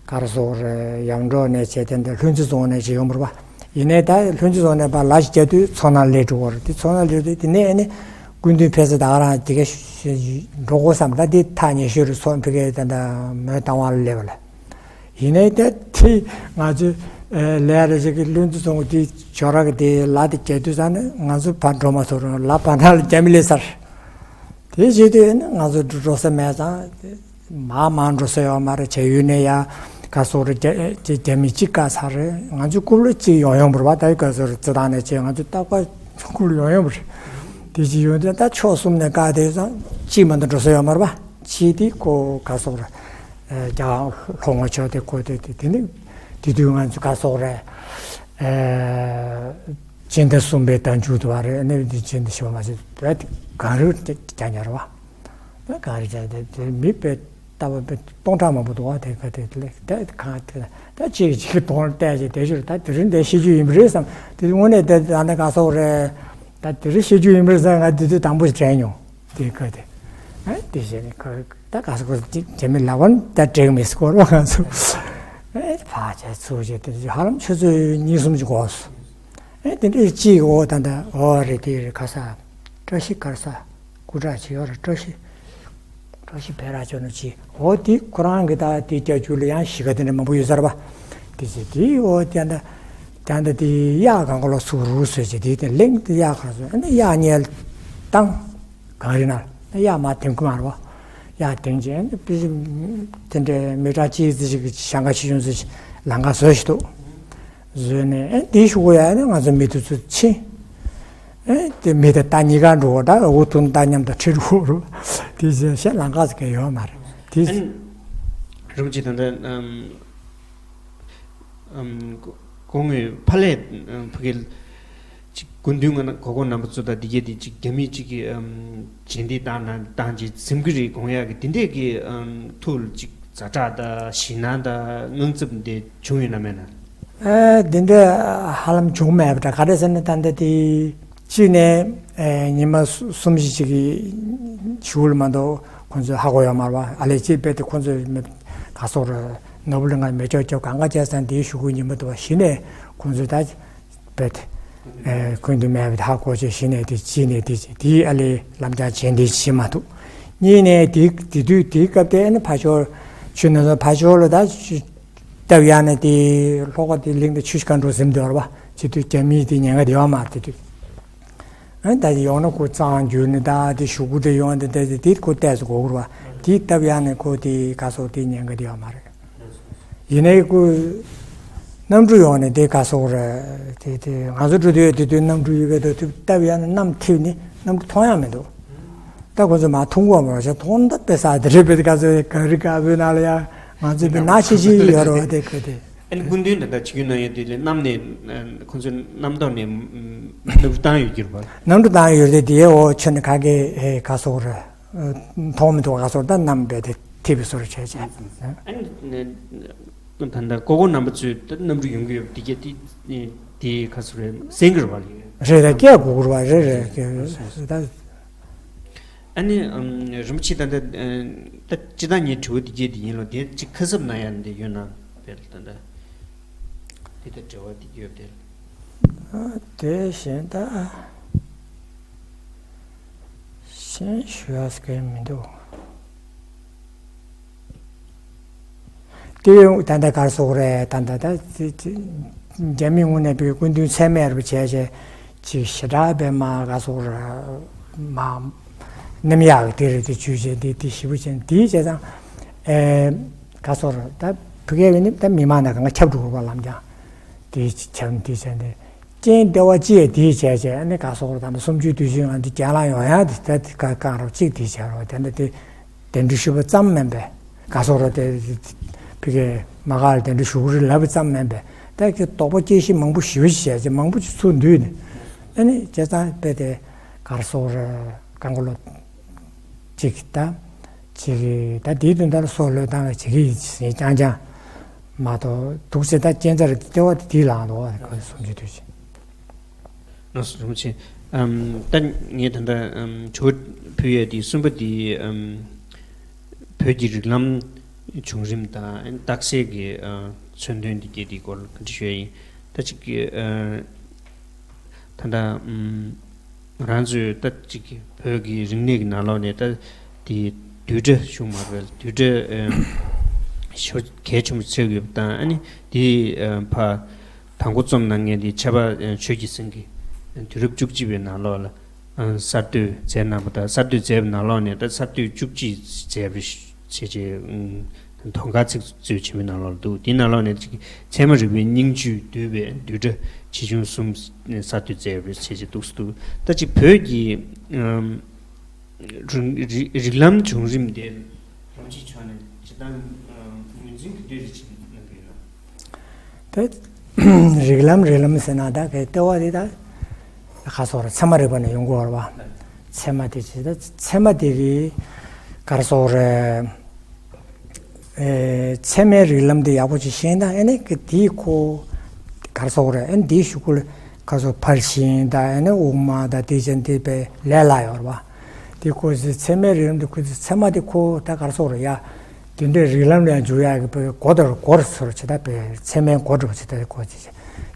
ག་རེ་ཟེར་དགོས་རེད་ཡམ་འབྲོག་ནས་བྱས་དེ་འདི་ལྷུན་རྩེ་རྫོང་ནས་བྱས་ཡོང་བ་རེད་པ། ཡིན་ནའི་ད་ལྷུན་རྩེ་རྫོང་ནས་ཕར་ལ་ཞིག་རྒྱག་དུས་མཚོ་སྣ་སླེབས་འགྲོ་གི་རེད་དེ་མཚོ་སྣ་སླེབས་དུས་དེ་ནས་ཨ་ནི་སྐུ་མདུན་ཕེབས་ས་ད་ག་རང་དེ་ག་འགྲོ་དགོས་བསམ་ད་དེ་ཐག་ཉེ་ཤོས་རེད་སོང་ཕ་གིར་ད་ད་མོན་རྟ་དབང་ལ་སླེབས་པ་ལ། ཡིན་ནའི་ད་དེ་ང་ཚོས་ལས་རེ་ཞིག་གི་ལྷུན་རྩེ་རྫོང་དེ་ཇོ་ར་གི་དེ་ལ་དེ་རྒྱག་དུས་ཙང་ནས་ང་ཚོ་ཕར་འགྲོ་མ་ཐུབ་རུང་ལ་ཕར་ནང་ལ་རྒྱ་མི་སླེབས་ཚར། དེ་བྱེད་དུས་ནི་ང་ཚོ་འགྲོ་འགྲོ་ས་མེད་ཙང་། མར་མར་འགྲོ་ས་ཡོད་མ་རེད་བྱས་ཡུལ་ནས་ཡ། ག་སོག་རེད་རྒྱ་རྒྱ་མི་གཅིག་བཀག་ཚར་རེད་ང་ཚོ་རྐུབ་ལ་གཅིག་ཡོང་ཡོང་བ་རེད་བ་ད་ཡི་ག་སོག་རེད་རྩི་ཐང་ནས་བྱས་ང་ཚོ་རྟག་པར་རྐུབ་ལ་ཡོང་ཡོང་བ་རེད། དེ་བྱས་ཡོང་དུས་ད་ཕྱོགས་གསུམ་ནས་བཀག་དེ་ཙང་གཅིག་མ་གཏོགས་འགྲོ་ས་ཡོད་མ་རེད་བ། གཅིག་དེ་ཁོ་ག་སོག་རེད། རྒྱ་ལྷོ་ངོས་ཕྱོགས་དེ་ཁོ་དེ་དེ་དེ་ནི་དེ་དུས་ང་ཚོ་ག་སོག་རེད། སྤྱི་ཟླ་གསུམ་པའི་ཟླ་མཇུག་ཏུ་བ་རེད་ཨ་ནི་སྤྱི་ཟླ་བཞི་པ་མ་ཟད་བོད་གངས་རི་རྒྱ་ཉར་བ། བོད་གངས་རི་རྒྱ་དེ་མི་དཔེ་ལྟ་བ་དཔེ་སྟོང་ཕྲག་མང་པོ་འདུག་བ་དེ་ག་དེ་ལས་དེ་གང་དེ་ད་གཅིག་གིས་གཅིག་གི་གདོང་བལྟས་ཅིག་དེ་ཞུར་ད་དེ་རིང་དེ་ཤེས་རྒྱུ་ཡིན་པ་རེད་བསམ་དེ་དངོས་གནས་དེ་ད་ནི་ག་སོག་རེད། ད་དེ་རིང་ཤེས་རྒྱུ་ཡིན་པ་རེད་བསམ་ང་དེ་དུས་དང་པོ་ཞིག་དྲན་མྱོང་། དེ་ཁ་དེ། ཨེ་དེ་བྱས་ནས་ཁ་ད་ག་ས་གོ་དེ་མི་ལབ་པ་ད་དྲན་མི་སྲིད་སྐོར་བ་ང་ཚོ། ཨེ་ཕ་ཆ་ཚུགས་བྱས་དེ་ཧ་ལམ་ཆུ་ཚོད་གཉིས་གསུམ་ཅིག་འགོར་སོང་། ཨེ་དེ་འདྲའི་གཅིག་འོ་ད་ད་འོ་རེད་དེ་རེད་ཁ་ས། བཀྲ་ཤིས་གར་ས། སྐུ་དྲག་ཅིག་ཡོད་རེད་བཀྲ་ཤིས། བཀྲ་ཤིས་བེ་ར་ཅོ་ནུ་ཅིག་འོ་དེ་ཁོ་རང་གི་ད་དེ་རྒྱ་ཇུ་ལ་ཡང་གཞིས་ཀ་དེ་འདྲ་མང་པོ་ཡོད་ས་རེད་པ། དེ་ཚེ་དེ་འོ་ད་ད་ད་ད་དེ་གཡག་གང་ག་ལོ་ཚུགས་རུག་ཟེར་ཅིག་དེ་དེ་གླིང་དེ་གཡག་གང་ཚུགས་ཨ་ནི་གཡག་ཉལ་བཏང་། གངས་རི་ནང་ལ་གཡག་མར་དེང་གི་མར་བ། གཡག་དེང་རྗེས་ནི་པི་ཅི་དེ་འདྲའི་མི་གྲངས་གཅིག་ཙི་ཞིག་གི་ཞང་ཁ་ཆེ་ཆུང་ཙི་ཞིག་ལམ་ཁ་བཟོས་ཤིག་འདུག་བཟོས་ནས་ཨེ་དེའི་གཞུག་གུ་ཡ་ནི་ང་ཚོ་མི་དེ་ཚོ་ཕྱིན། ཨེ་དེ་མི་དེ་ད་གཉིས་ཀ་འགྲོ་བ་ད་འུ་ཐུག་ད་མཉམ་དུ་ཁྲིད་འགྲོ་རུ་དེ་ཞེས་ལམ་ཁ་ཟིག་གི་ཡོད་མ་རེད་དེ། རིན་པོ་ཆེ་ད་ལྟ་ཨམ་ཨམ་སྐུ་ངོས་ཕ་ལས་ཨམ་ཕ་གི་ཅིག་སྐུ་མདུན་ང་ན་གོ་གོ་རྣམ་པ་ཚོ་དང་འདི་གས་དེ་ཅིག་རྒྱ་མི་ཅིག་གི་ཨམ་རྗེས་འདེད་བཏང་ན་བཏང་ཅིག་འཛིན་གི་རེད་དགོངས་ཡག་གི་དེ་འདྲས་ཀྱི་ཨམ་ཐུགས་ལ་ཅིག་ཛ་དྲག་དང་ཞེད་སྣང་དང་དངངས་འཚབ་འདི་བྱུང་ཡོད་ན་མེད་ན། ཨེ་འདི་འདྲས་ཧ་ལམ་བྱུང་མེད་པ་འདྲ་ག་རེ་ཟེར་ན་ད་ལྟ་དེ། གཅིག་ནས་ཨེ་ཉི་མ་གསུམ་བཞི་ཅིག་གི་གཞུག་ལ་མ་གཏོགས་ཁོང་ཚོས་ཧ་གོ་ཡོད་མ་རེད་བ། ཨ་ལས་ཅིག་དཔེ་དེ་ཁོང་ཚོས་མི་ག་སོག་རེད་ནོར་བུ་གླིང་ང་མེ་སྒྱོགས་སྒྱོགས་གང་ག་བྱས་ཙང་དེའི་གཞུག་གུ་ཉི་མ་དུ་བ་གཞི་ནས་ཁོང་ཚོས་ད་དཔེ་དེ་ ཨེ་ཀུན་ཏུ་མེད་པའི་ཧ་གོ་ཆེ་གཞི་ནས་དེ་གཅིག་ནས་དེ་དེའི་ཨ་ལས་ལམ་རྒྱགས་བྱས་འདི་བྱེད་མ་ཐུབ། གཉིས་ནས་དེ་དེ་དུས་དེའི་སྐབས་དེ་ཨ་ནི་ཕ་ཆོར་ཆུ་ནང་ཚོ་ཕ་ཆོར་ལ་ད་སྟབས་ཡག་ནས་དེ་ལྷོ་ཁ་དེ་གླིང་དེ་ཆུ་ཤ་འགྲོ་ཟིན་འདོར་བ་ཅི་དུས་རྒྱ་མིའི་དེ་ཉེན་ཁ་དེ་ཡོད་མ་རེད་དེ་དུས། ཨ་ནི་ད་ཡོང་ན་ཁོ་གཙང་འགྱུར་ནི་ད་དེ་ཞུ་གུ་དེ་ཡོང་དེ་དེ་དེ་ཁོ་ལྟས་སུ་གོ་དགོས་ར་བ་དེ་སྟབས་ཡག་ནས་ཁོ་དེ་ག་སོགས་དེ་ཉེན་ཁ་དེ་ཡོད་མ་རེད། ཡིན་ནའི་ཁོ་གནམ་གྲུ་ཡོང་ནས་དེ་ག་སོགས་རེད་དེ་དེ་ང་ཚོ་འགྲོ་དུས་དེ་དུས་གནམ་གྲུ་ཡོད་པའི་དུས་སྟབས་ཡག་ནས་གནམ་ཐིབས་ནི་གནམ་གྲུ་མཐོང་ཡག་མི་འདུག་ད་ཁོ་ཚོ་མ་མཐོང་གོ་མ་རེད་ཤག་མཐོང་ད་དཔེ་ས་དེ་རེད་པས་དེ་ག་ཚོད་ག་རི་ག་བོའི་ནང་ལ་ཡ་ང་ཚོ་དཔེ་ནག་ཤི་ཤི་ཡོད་རེད་བ་དེ་ཁོ་དེ། ཨ་ནི་སྐུ་མདུན་ད་ལྟ་ཆིབས་བསྒྱུར་གནང་ཡོད་དུས་ལས་གནམ་ནས་ཁོང་ཚོས་གནམ་ཐོག་ནས་གནམ་གྲུ་བཏང་ཡོད་ཀྱི་རེད་པ། གནམ་གྲུ་བཏང་ཡོད་དེ་དེའི་འོག་ཆུ་ནས་ག་གེ་ཨེ་ག་སོགས་རེད། མཐོང་མི་ཐུབ་ག་སོགས་ད་གནམ་བས་དེ་ཐིབས་པའི་སོར་བྱས་བྱས། ཨ་ནི་ད་ལྟ་ཀོ་ཀོ་རྣམ་པ་ཚོས་ད་གནམ་གྲུ་ཡོང་གི་ཡོད་པ་དེ་གས་དེ་དེ་ག་སོགས་རེད་གསན་གྱི་རེད་པ། རེད་རེད་སྐད་གོ་གི་རེད་པ་རེད་རེད་ད། ཨ་ནི་ཨམ་རིན་པོ་ཆེ་ད་ལྟ་ཨ་ད་སྤྱིར་བཏང་ངའི་དྲི་བ་འདི་གཅིག་འདི་ཡིན་ལོ། དེ་གཅིག་ཁ་གསབ་གནང་ཡ་འདི་ཡོད་ན་དཔེར་ད་ལྟ་འདི་ལྟར་འབྲེལ་བ་འདི་ཡོད་དེ། ཨ་དེ་གཞན་ད་གཞན་ཞུ་ཡ་སྐད་མི་འདུག་དེ་ད་ལྟ་གར་སོགས་རེད་ད་ལྟ་ད་རྒྱ་མི་ངོས་ནས་བོད་སྐུ་མདུན་མཚན་སྨད་རུ་བྱས་བྱས་ཅིག་ཞེ་དྲག་པའི་མ་ག་སོགས་རེད་མ་རྣམ་གཡག་གི་དེ་རེད་དེ་བྱུས་བྱས་འདི་དེ་ཞིབ་པོ་བྱས་འདིའི་བྱས་ཙང་ཨེ་ག་སོགས་རེད་ད་བོད་སྐད་བས་ནི་ད་མི་མང་ན་གང་ཁྱབ་འགྲོ་དགོས་པ་ལམ་ཀྱང་དེ་ཁྱབ་འདི་བྱས་འདི་རྐྱེན་ལྟེ་བ་ཅི་ཡས་དེ་བྱས་བྱས་ཨ་ནི་ག་སོགས་རེད་ད་ནི་སུམ་ཅུའི་དུས་ཆེན་ང་འདི་རྒྱང་ལ་ཡོང་ཡ་དེ་ད་དེ་ག་གང་རོགས་གཅིག་དེ་བྱས་རོགས་དེ་འདྲ་དེ། གདན་འདྲེན་ཞུས་པ་ཙམ་མིན་པས་ག་སོགས་ར་དེ་ཕ་གིའི་མ་ག་ལ་གདན་འདྲེན་ཞུ་གི་རེད་ལབ་པ་ཙམ་མིན་པས་ད་ཀྱི་དོགས་པ་སྐྱེ་གཞི་མང་པོ་ཞེ་པོ་ཞིག་བྱས་རྗེས་མང་པོ་ཞིག་ཚུར་འདུས་ནས་ཨ་ནི་བྱས་ཙང་དཔེ་དེ་གར་སོགས་ར་གང་ག་ལོ་ཅིག་ད་ཅིག་ད་དེའི་དོན་དག་ལ་སོགས་ལོས་བཏང་བའི་བྱེད་ཀྱི་ཡིན་ཟེར་རྐྱང་རྐྱང་མ་གཏོགས་འདུག་ཟེར་ད་རྐྱེན་རྩ་རེད་དེ་ལྟེ་བ་དེ་དེའི་ལའང་འདུག་བ་ག་སོགས་འདུས་དུས་ཕྱིན། ལགས་སོ་རིན་པོ་ཆེ། ཨམ་ད་ངས་ད་ལྟ་ཨམ་དྲི་བ་ཕུལ་ཡས་དེ་གསུམ་པ་དེ་ཨམ་བོད་ཀྱི་རིགས་ལམ་བྱུང་རིམ་དང་རྟགས་གསལ་གྱི་ཨ་མཚོན་དོན་དེ་གྱད་དེའི་སྐོར་ལ་ག་འདྲ་ཞུ་ཡས་ཡིན། ད་ཅིག་ཨ་ད་ལྟ་ཨམ་ང་རང་ཚོས་ད་ཅིག་བོད་ཀྱི་རིག་གནས་ཀྱི་ནང་ལོགས་ནས་ད་དེ་བསྡུས་གྲྭ་བྱུང་མ་རེད། བསྡུས་གྲྭ་ཨམ་ཤོ་གལ་ཆེན་པོ་ཆགས་ཡོད་པ་དང་ཨ་ནི་དེ་ཨ་ཕ། དང་པོ་རྩོམ་གནང་མཁན་དེ་ཆབ་འབངས་ཆོས་ཀྱི་སེང་གེ་དུས་རབས་བཅུ་གཅིག་པའི་ནང་ལོགས་ལ་གསར་གཏོད་མཛད་གནང་བ་དང་གསར་གཏོད་མཛད་པའི་ནང་ལོགས་ནས་ད་གསར་གཏོད་བཅུ་གཅིག་མཛད་པའི་ཞེས་བྱས་དོན་ཁ་ཚིག་གཙོས་བྱས་པའི་ནང་ལོགས་ལ་འདུག་དེའི་ནང་ལོགས་ནས་ཅིག་ཚད་མ་རིག་པའི་སྙིང་བཅུད་བསྡུས་པའི་བསྡུས་གྲྭ་ཆེ་ཆུང་གསུམ་གསར་གཏོད་མཛད་པའི་ཞེས་བྱས་འདུག་སེ་འདུག་ད་ཅིག་བོད་ཀྱི་རིག་རིག་རིགས་ལམ་བྱུང་རིམ་དེ་རང་སྤྱིའི་ཕྱོགས་ནས་ཇི་ལྟར་ངོས་འཛིན་གྱི་འདོད་རེ་ཅིག་གནང་གི་ཡོད། དེ་རིགས་ལམ་རིགས་ལམ་ཟེར་ན་ད་གའི་ལྟེ་བ་དེ་ད་ག་སོགས་རེད་ཚད་མ་རིག་པ་ནས་ཡོང་གི་ཡོད་རེད་བ། ཚད་མ་དེ་ཅི་ད་ཚད་མ་དེ་གི་ག་སོགས་རེད། ཚད་མའི་རིགས་ལམ་དེ་ཡག་པོ་ཅིག་ཤེས་ན་ཨ་ནི་གི་དེའི་ཁོ་ག་སོགས་རེད་ཨ་ནི་དེའི་གཞུག་གུ་ལ་ག་སོགས་ཕར་ཕྱིན་དང་ཨ་ནི་དབུ་མ་དང་དེ་ཅན་དེ་པའི་ལས་སླ་ཡོད་རེད་བ། དེ་ཁོ་ཚོའི་ཚད་མའི་རིགས་ལམ་དེ་ཁོ་ཚོའི་ཚད་མ་དེ་ཁོ་ད་ག་རེ་ཟེར་དགོས་རེད་ཡ། དེ་འདྲའི་རིགས་ལམ་ལ་ཡང་འཇུག་ཡག་གི་བོད་སྒོ་དེར་སྒོར་ཚུར་བྱེད་ད་བོད་ཚད་མའི་སྒོ་འགྲོ་བྱེད་ད་ཁོ་ཚོས་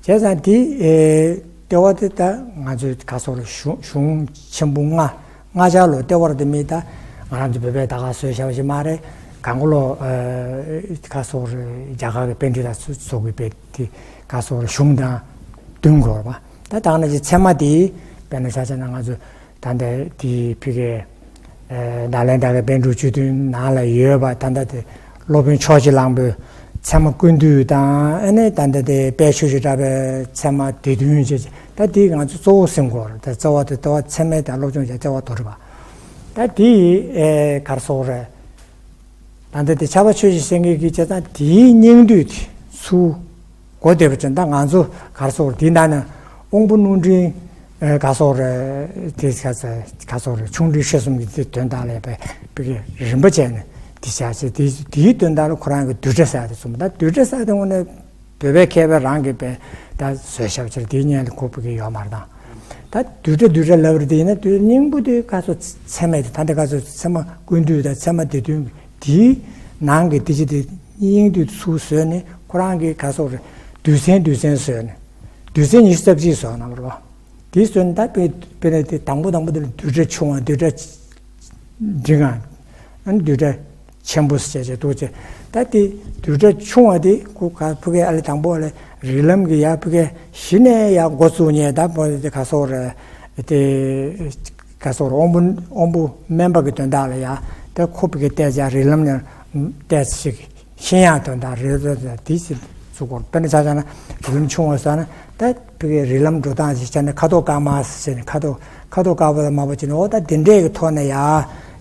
བྱས་ཙང་དེ་ཨེ་ལྟེ་བ་དེ་ད་ང་ཚོའི་ག་རེ་ཟེར་དགོས་རེད་གཞུང་གཞུང་ཆེན་པོ་ལྔ་ལྔ་ཆར་ལོ་ལྟེ་བར་དུ་མི་ད་ང་རང་ཚོ་བོད་པའི་ད་ག་བཟོས་བཞག་པ་ཞིག་མ་རེད། གང་ག་ལོ་ཨེ་ག་རེ་ཟེར་དགོས་རེད་རྒྱ་གར་གྱི་པཎྜི་ཏ་ཚོ་ཚོ་གི་བོད་དེ་ག་རེ་ཟེར་དགོས་རེད་གཞུང་དང་བསྟུན་དགོས་རེད་པ། ད་ད་ག་ནང་བཞིན་ཚད་མ་དེ་དཔེར་ན་ཆ་བཞག་ན་ང་ཚོ། ད་ལྟ་དེའི་ཕ་གིའི་ནཱ་ལེནྡྲ་གི་པཎ་གྲུབ་བཅུ་བདུན་ནང་ལ་ཡོད་པ་ད་ལྟ་དེ་སློབ་དཔོན་ཕྱོགས་གཅིག་གླང་པོས་ཚད་མ་ཀུན་བཏུས་དང་ཨ་ནི་ད་ལྟ་དེ་དཔལ་ཆོས་ཀྱི་གྲགས་པའི་ཚད་མ་སྡེ་བདུན་བཅས་ད་དེ་ང་ཚོ་གཙོ་བོ་སེམས་ཁོར་ད་རྩ་བ་དེ་ལྟེ་བ་ཚད་མའི་དང་སློབ་སྦྱོང་བྱ་རྩ་བ་དོར་བ་ད་དེ་ག་རེ་ཟེར་དགོས་རེད། ད་ལྟ་དེ་ཕྱྭ་པ་ཆོས་ཀྱི་སེང་གེ་གི་བྱས་ཙང་དེའི་སྙིང་བསྡུས་དེ་ཚུར་གོ་བདེ་བ་ཅན་ད་ང་ཚོ་ག་རེ་ཟེར་དགོས་རེད་དེའི་ནང་ནས་དབང་པོ་རྣོ་འབྲིང་ག་རེ་ཟེར་དགོས་རེད་དེ་ག་རེ་ཟེར་དགོས་རེད་ཆུང་འབྲིང་ཧྲིལ་གསུམ་གྱི་དེ་དོན་དག་ལ་ཡང་དཔེ་རིམ་པ་བྱས་ནས་དེ་བྱས་ཚེ་དེ་དེའི་དོན་དག་ལ་ཁོ་རང་གི་བསྡུས་གྲྭ་ཟེར་ཡག་དེ་གསུངས་པ་ད་བསྡུས་གྲྭ་ཟེར་དེ་དངོས་གནས་བོད་པའི་མཁས་པ་རང་གིས་དཔེ་ད་བཟོས་བཞག་ཕྱིར་དེའི་སྙན་ལ་ཁོ་བོད་ཀྱི་ཡོད་མ་རེད་དང་། ད་བསྡུས་གྲྭ་བསྡུས་གྲྭ་ལབ་རེད་དེ་ཡིན་ན་དེའི་སྙིང་པོ་དེ་ག་རེ་ཟེར་ཚད་མའི་དེ་ད་ལྟ་ག་རེ་ཟེར་ཚད་མ་ཀུན་བཏུས་དང་ཚད་མ་སྡེ་བདུན་གྱི་དེའི་ནང་གི་དེ་ཅི་དེ་སྙིང་བསྡུས་ཚུར་བཟོས་ནས་ཁོ་རང་གི་ག་རེ་ཟེར་དགོས་རེད་བསྡུས་ཚན་བསྡུས་ཚན་བཟོས་ནས་ དུས་ཚོད་ཉི་ཤུ་རྩ་གཅིག་བཟོས་གནང་བ་རེད་བ། དེ་བཟོས་ནས་ད་དཔེ་དཔེར་ན་དེ་དང་པོ་དང་པོ་དེ་ལ་བསྡུས་གྲྭ་ཆུང་བ་བསྡུས་གྲྭ་འབྲིང་བ། ཨ་ནི་བསྡུས་གྲྭ་ཆེན་པོ་ཟེར་བྱས་འདུག་ཅེ། ད་དེ་བསྡུས་གྲྭ་ཆུང་བ་དེ་ཁོ་ག་ཕ་གིའི་ཨ་ལེ་དང་པོ་ཨ་ལེ་རིགས་ལམ་གྱི་ཡ་ཕ་གིའི་གཞི་ནས་ཡ་འགོ་བཙུགས་ནས་ད་པོ་དེ་ག་སོག་རེད། དེ་ག་སོག་རེད། དབོན་པོ་དབོན་པོ་སྨན་པ་གི་དོན་དག་ལ་ཡ་ད་ཁོ་ཕ་གིའི་བལྟས་ཙང་རིགས་ལམ་ནས་བལྟས་ཅིག་ཤེས་ཡག་དོན་དག་རེད། དེ་ཅིག་ཚུགས་སྐོར་དཔེར་ན་ཆ་བཞག་ན་རིགས་ལམ་ཆུང་བ་ཟེར་ན་ད་ཕ་གིའི་རིགས་ལམ་འགྲོ་སྟངས་ཅིག་བྱས་ན་ཁ་དོག་དཀར་དམར་ཟེར་ནས་ཁ་དོག་ཁ་དོག་དཀར་པོ་དང་དམར་པོ་བྱས་ནས་འོ་ད་དེ་འདྲས་ཀྱི་ཐོག་ནས་ཡ་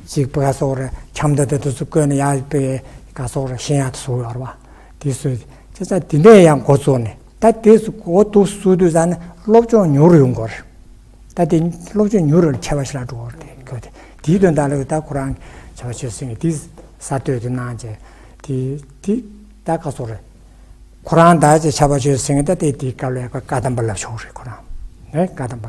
ཅིག་ཕ་ག་སོག་རེད། འཁྱམ་ད་དེ་དུས་སུ་བཀོད་ནས་ཡ་ཕ་གི་ག་སོག་རེད། ཤེས་ཡག་ཏུ་བཟོ་ཡོད་རེད་བ། དེ་སུ་དེ་ཚ་དེ་འདྲས་ཡང་འགོ་བཙུགས་ནས་ད་དེ་སུ་འགོ་འདུག་སུ་དུས་ཙ་ནས་སློབ་སྦྱོང་མྱུར་ཡོང་དགོས་རེད། ད་དེ་སློབ་སྦྱོང་མྱུར་རུ་ཁྱད་པར་ཞིག་ལ་འགྲོ་བར་དེ་གོ་དེ་དེའི་དོན་དག་ལ་ད་ཁོ་རང་ཆ་བ་ཆོས་སེང་གེ་དེ་གསར་གཏོད་དེ་གནང་རྗེས་དེ་དེ་ད་ག་སོག་རེད། ཁོ་རང་ད་ཅེ་ཆ་བ་ཆོས་སེང་གེ་ད་དེ་དེའི་སྐབས་ལ་ཡ་བཀའ་གདམས་པ་ལབ་ཆོག་རེད། ཁོ་རང་ནས་བཀའ་གདམས་པ་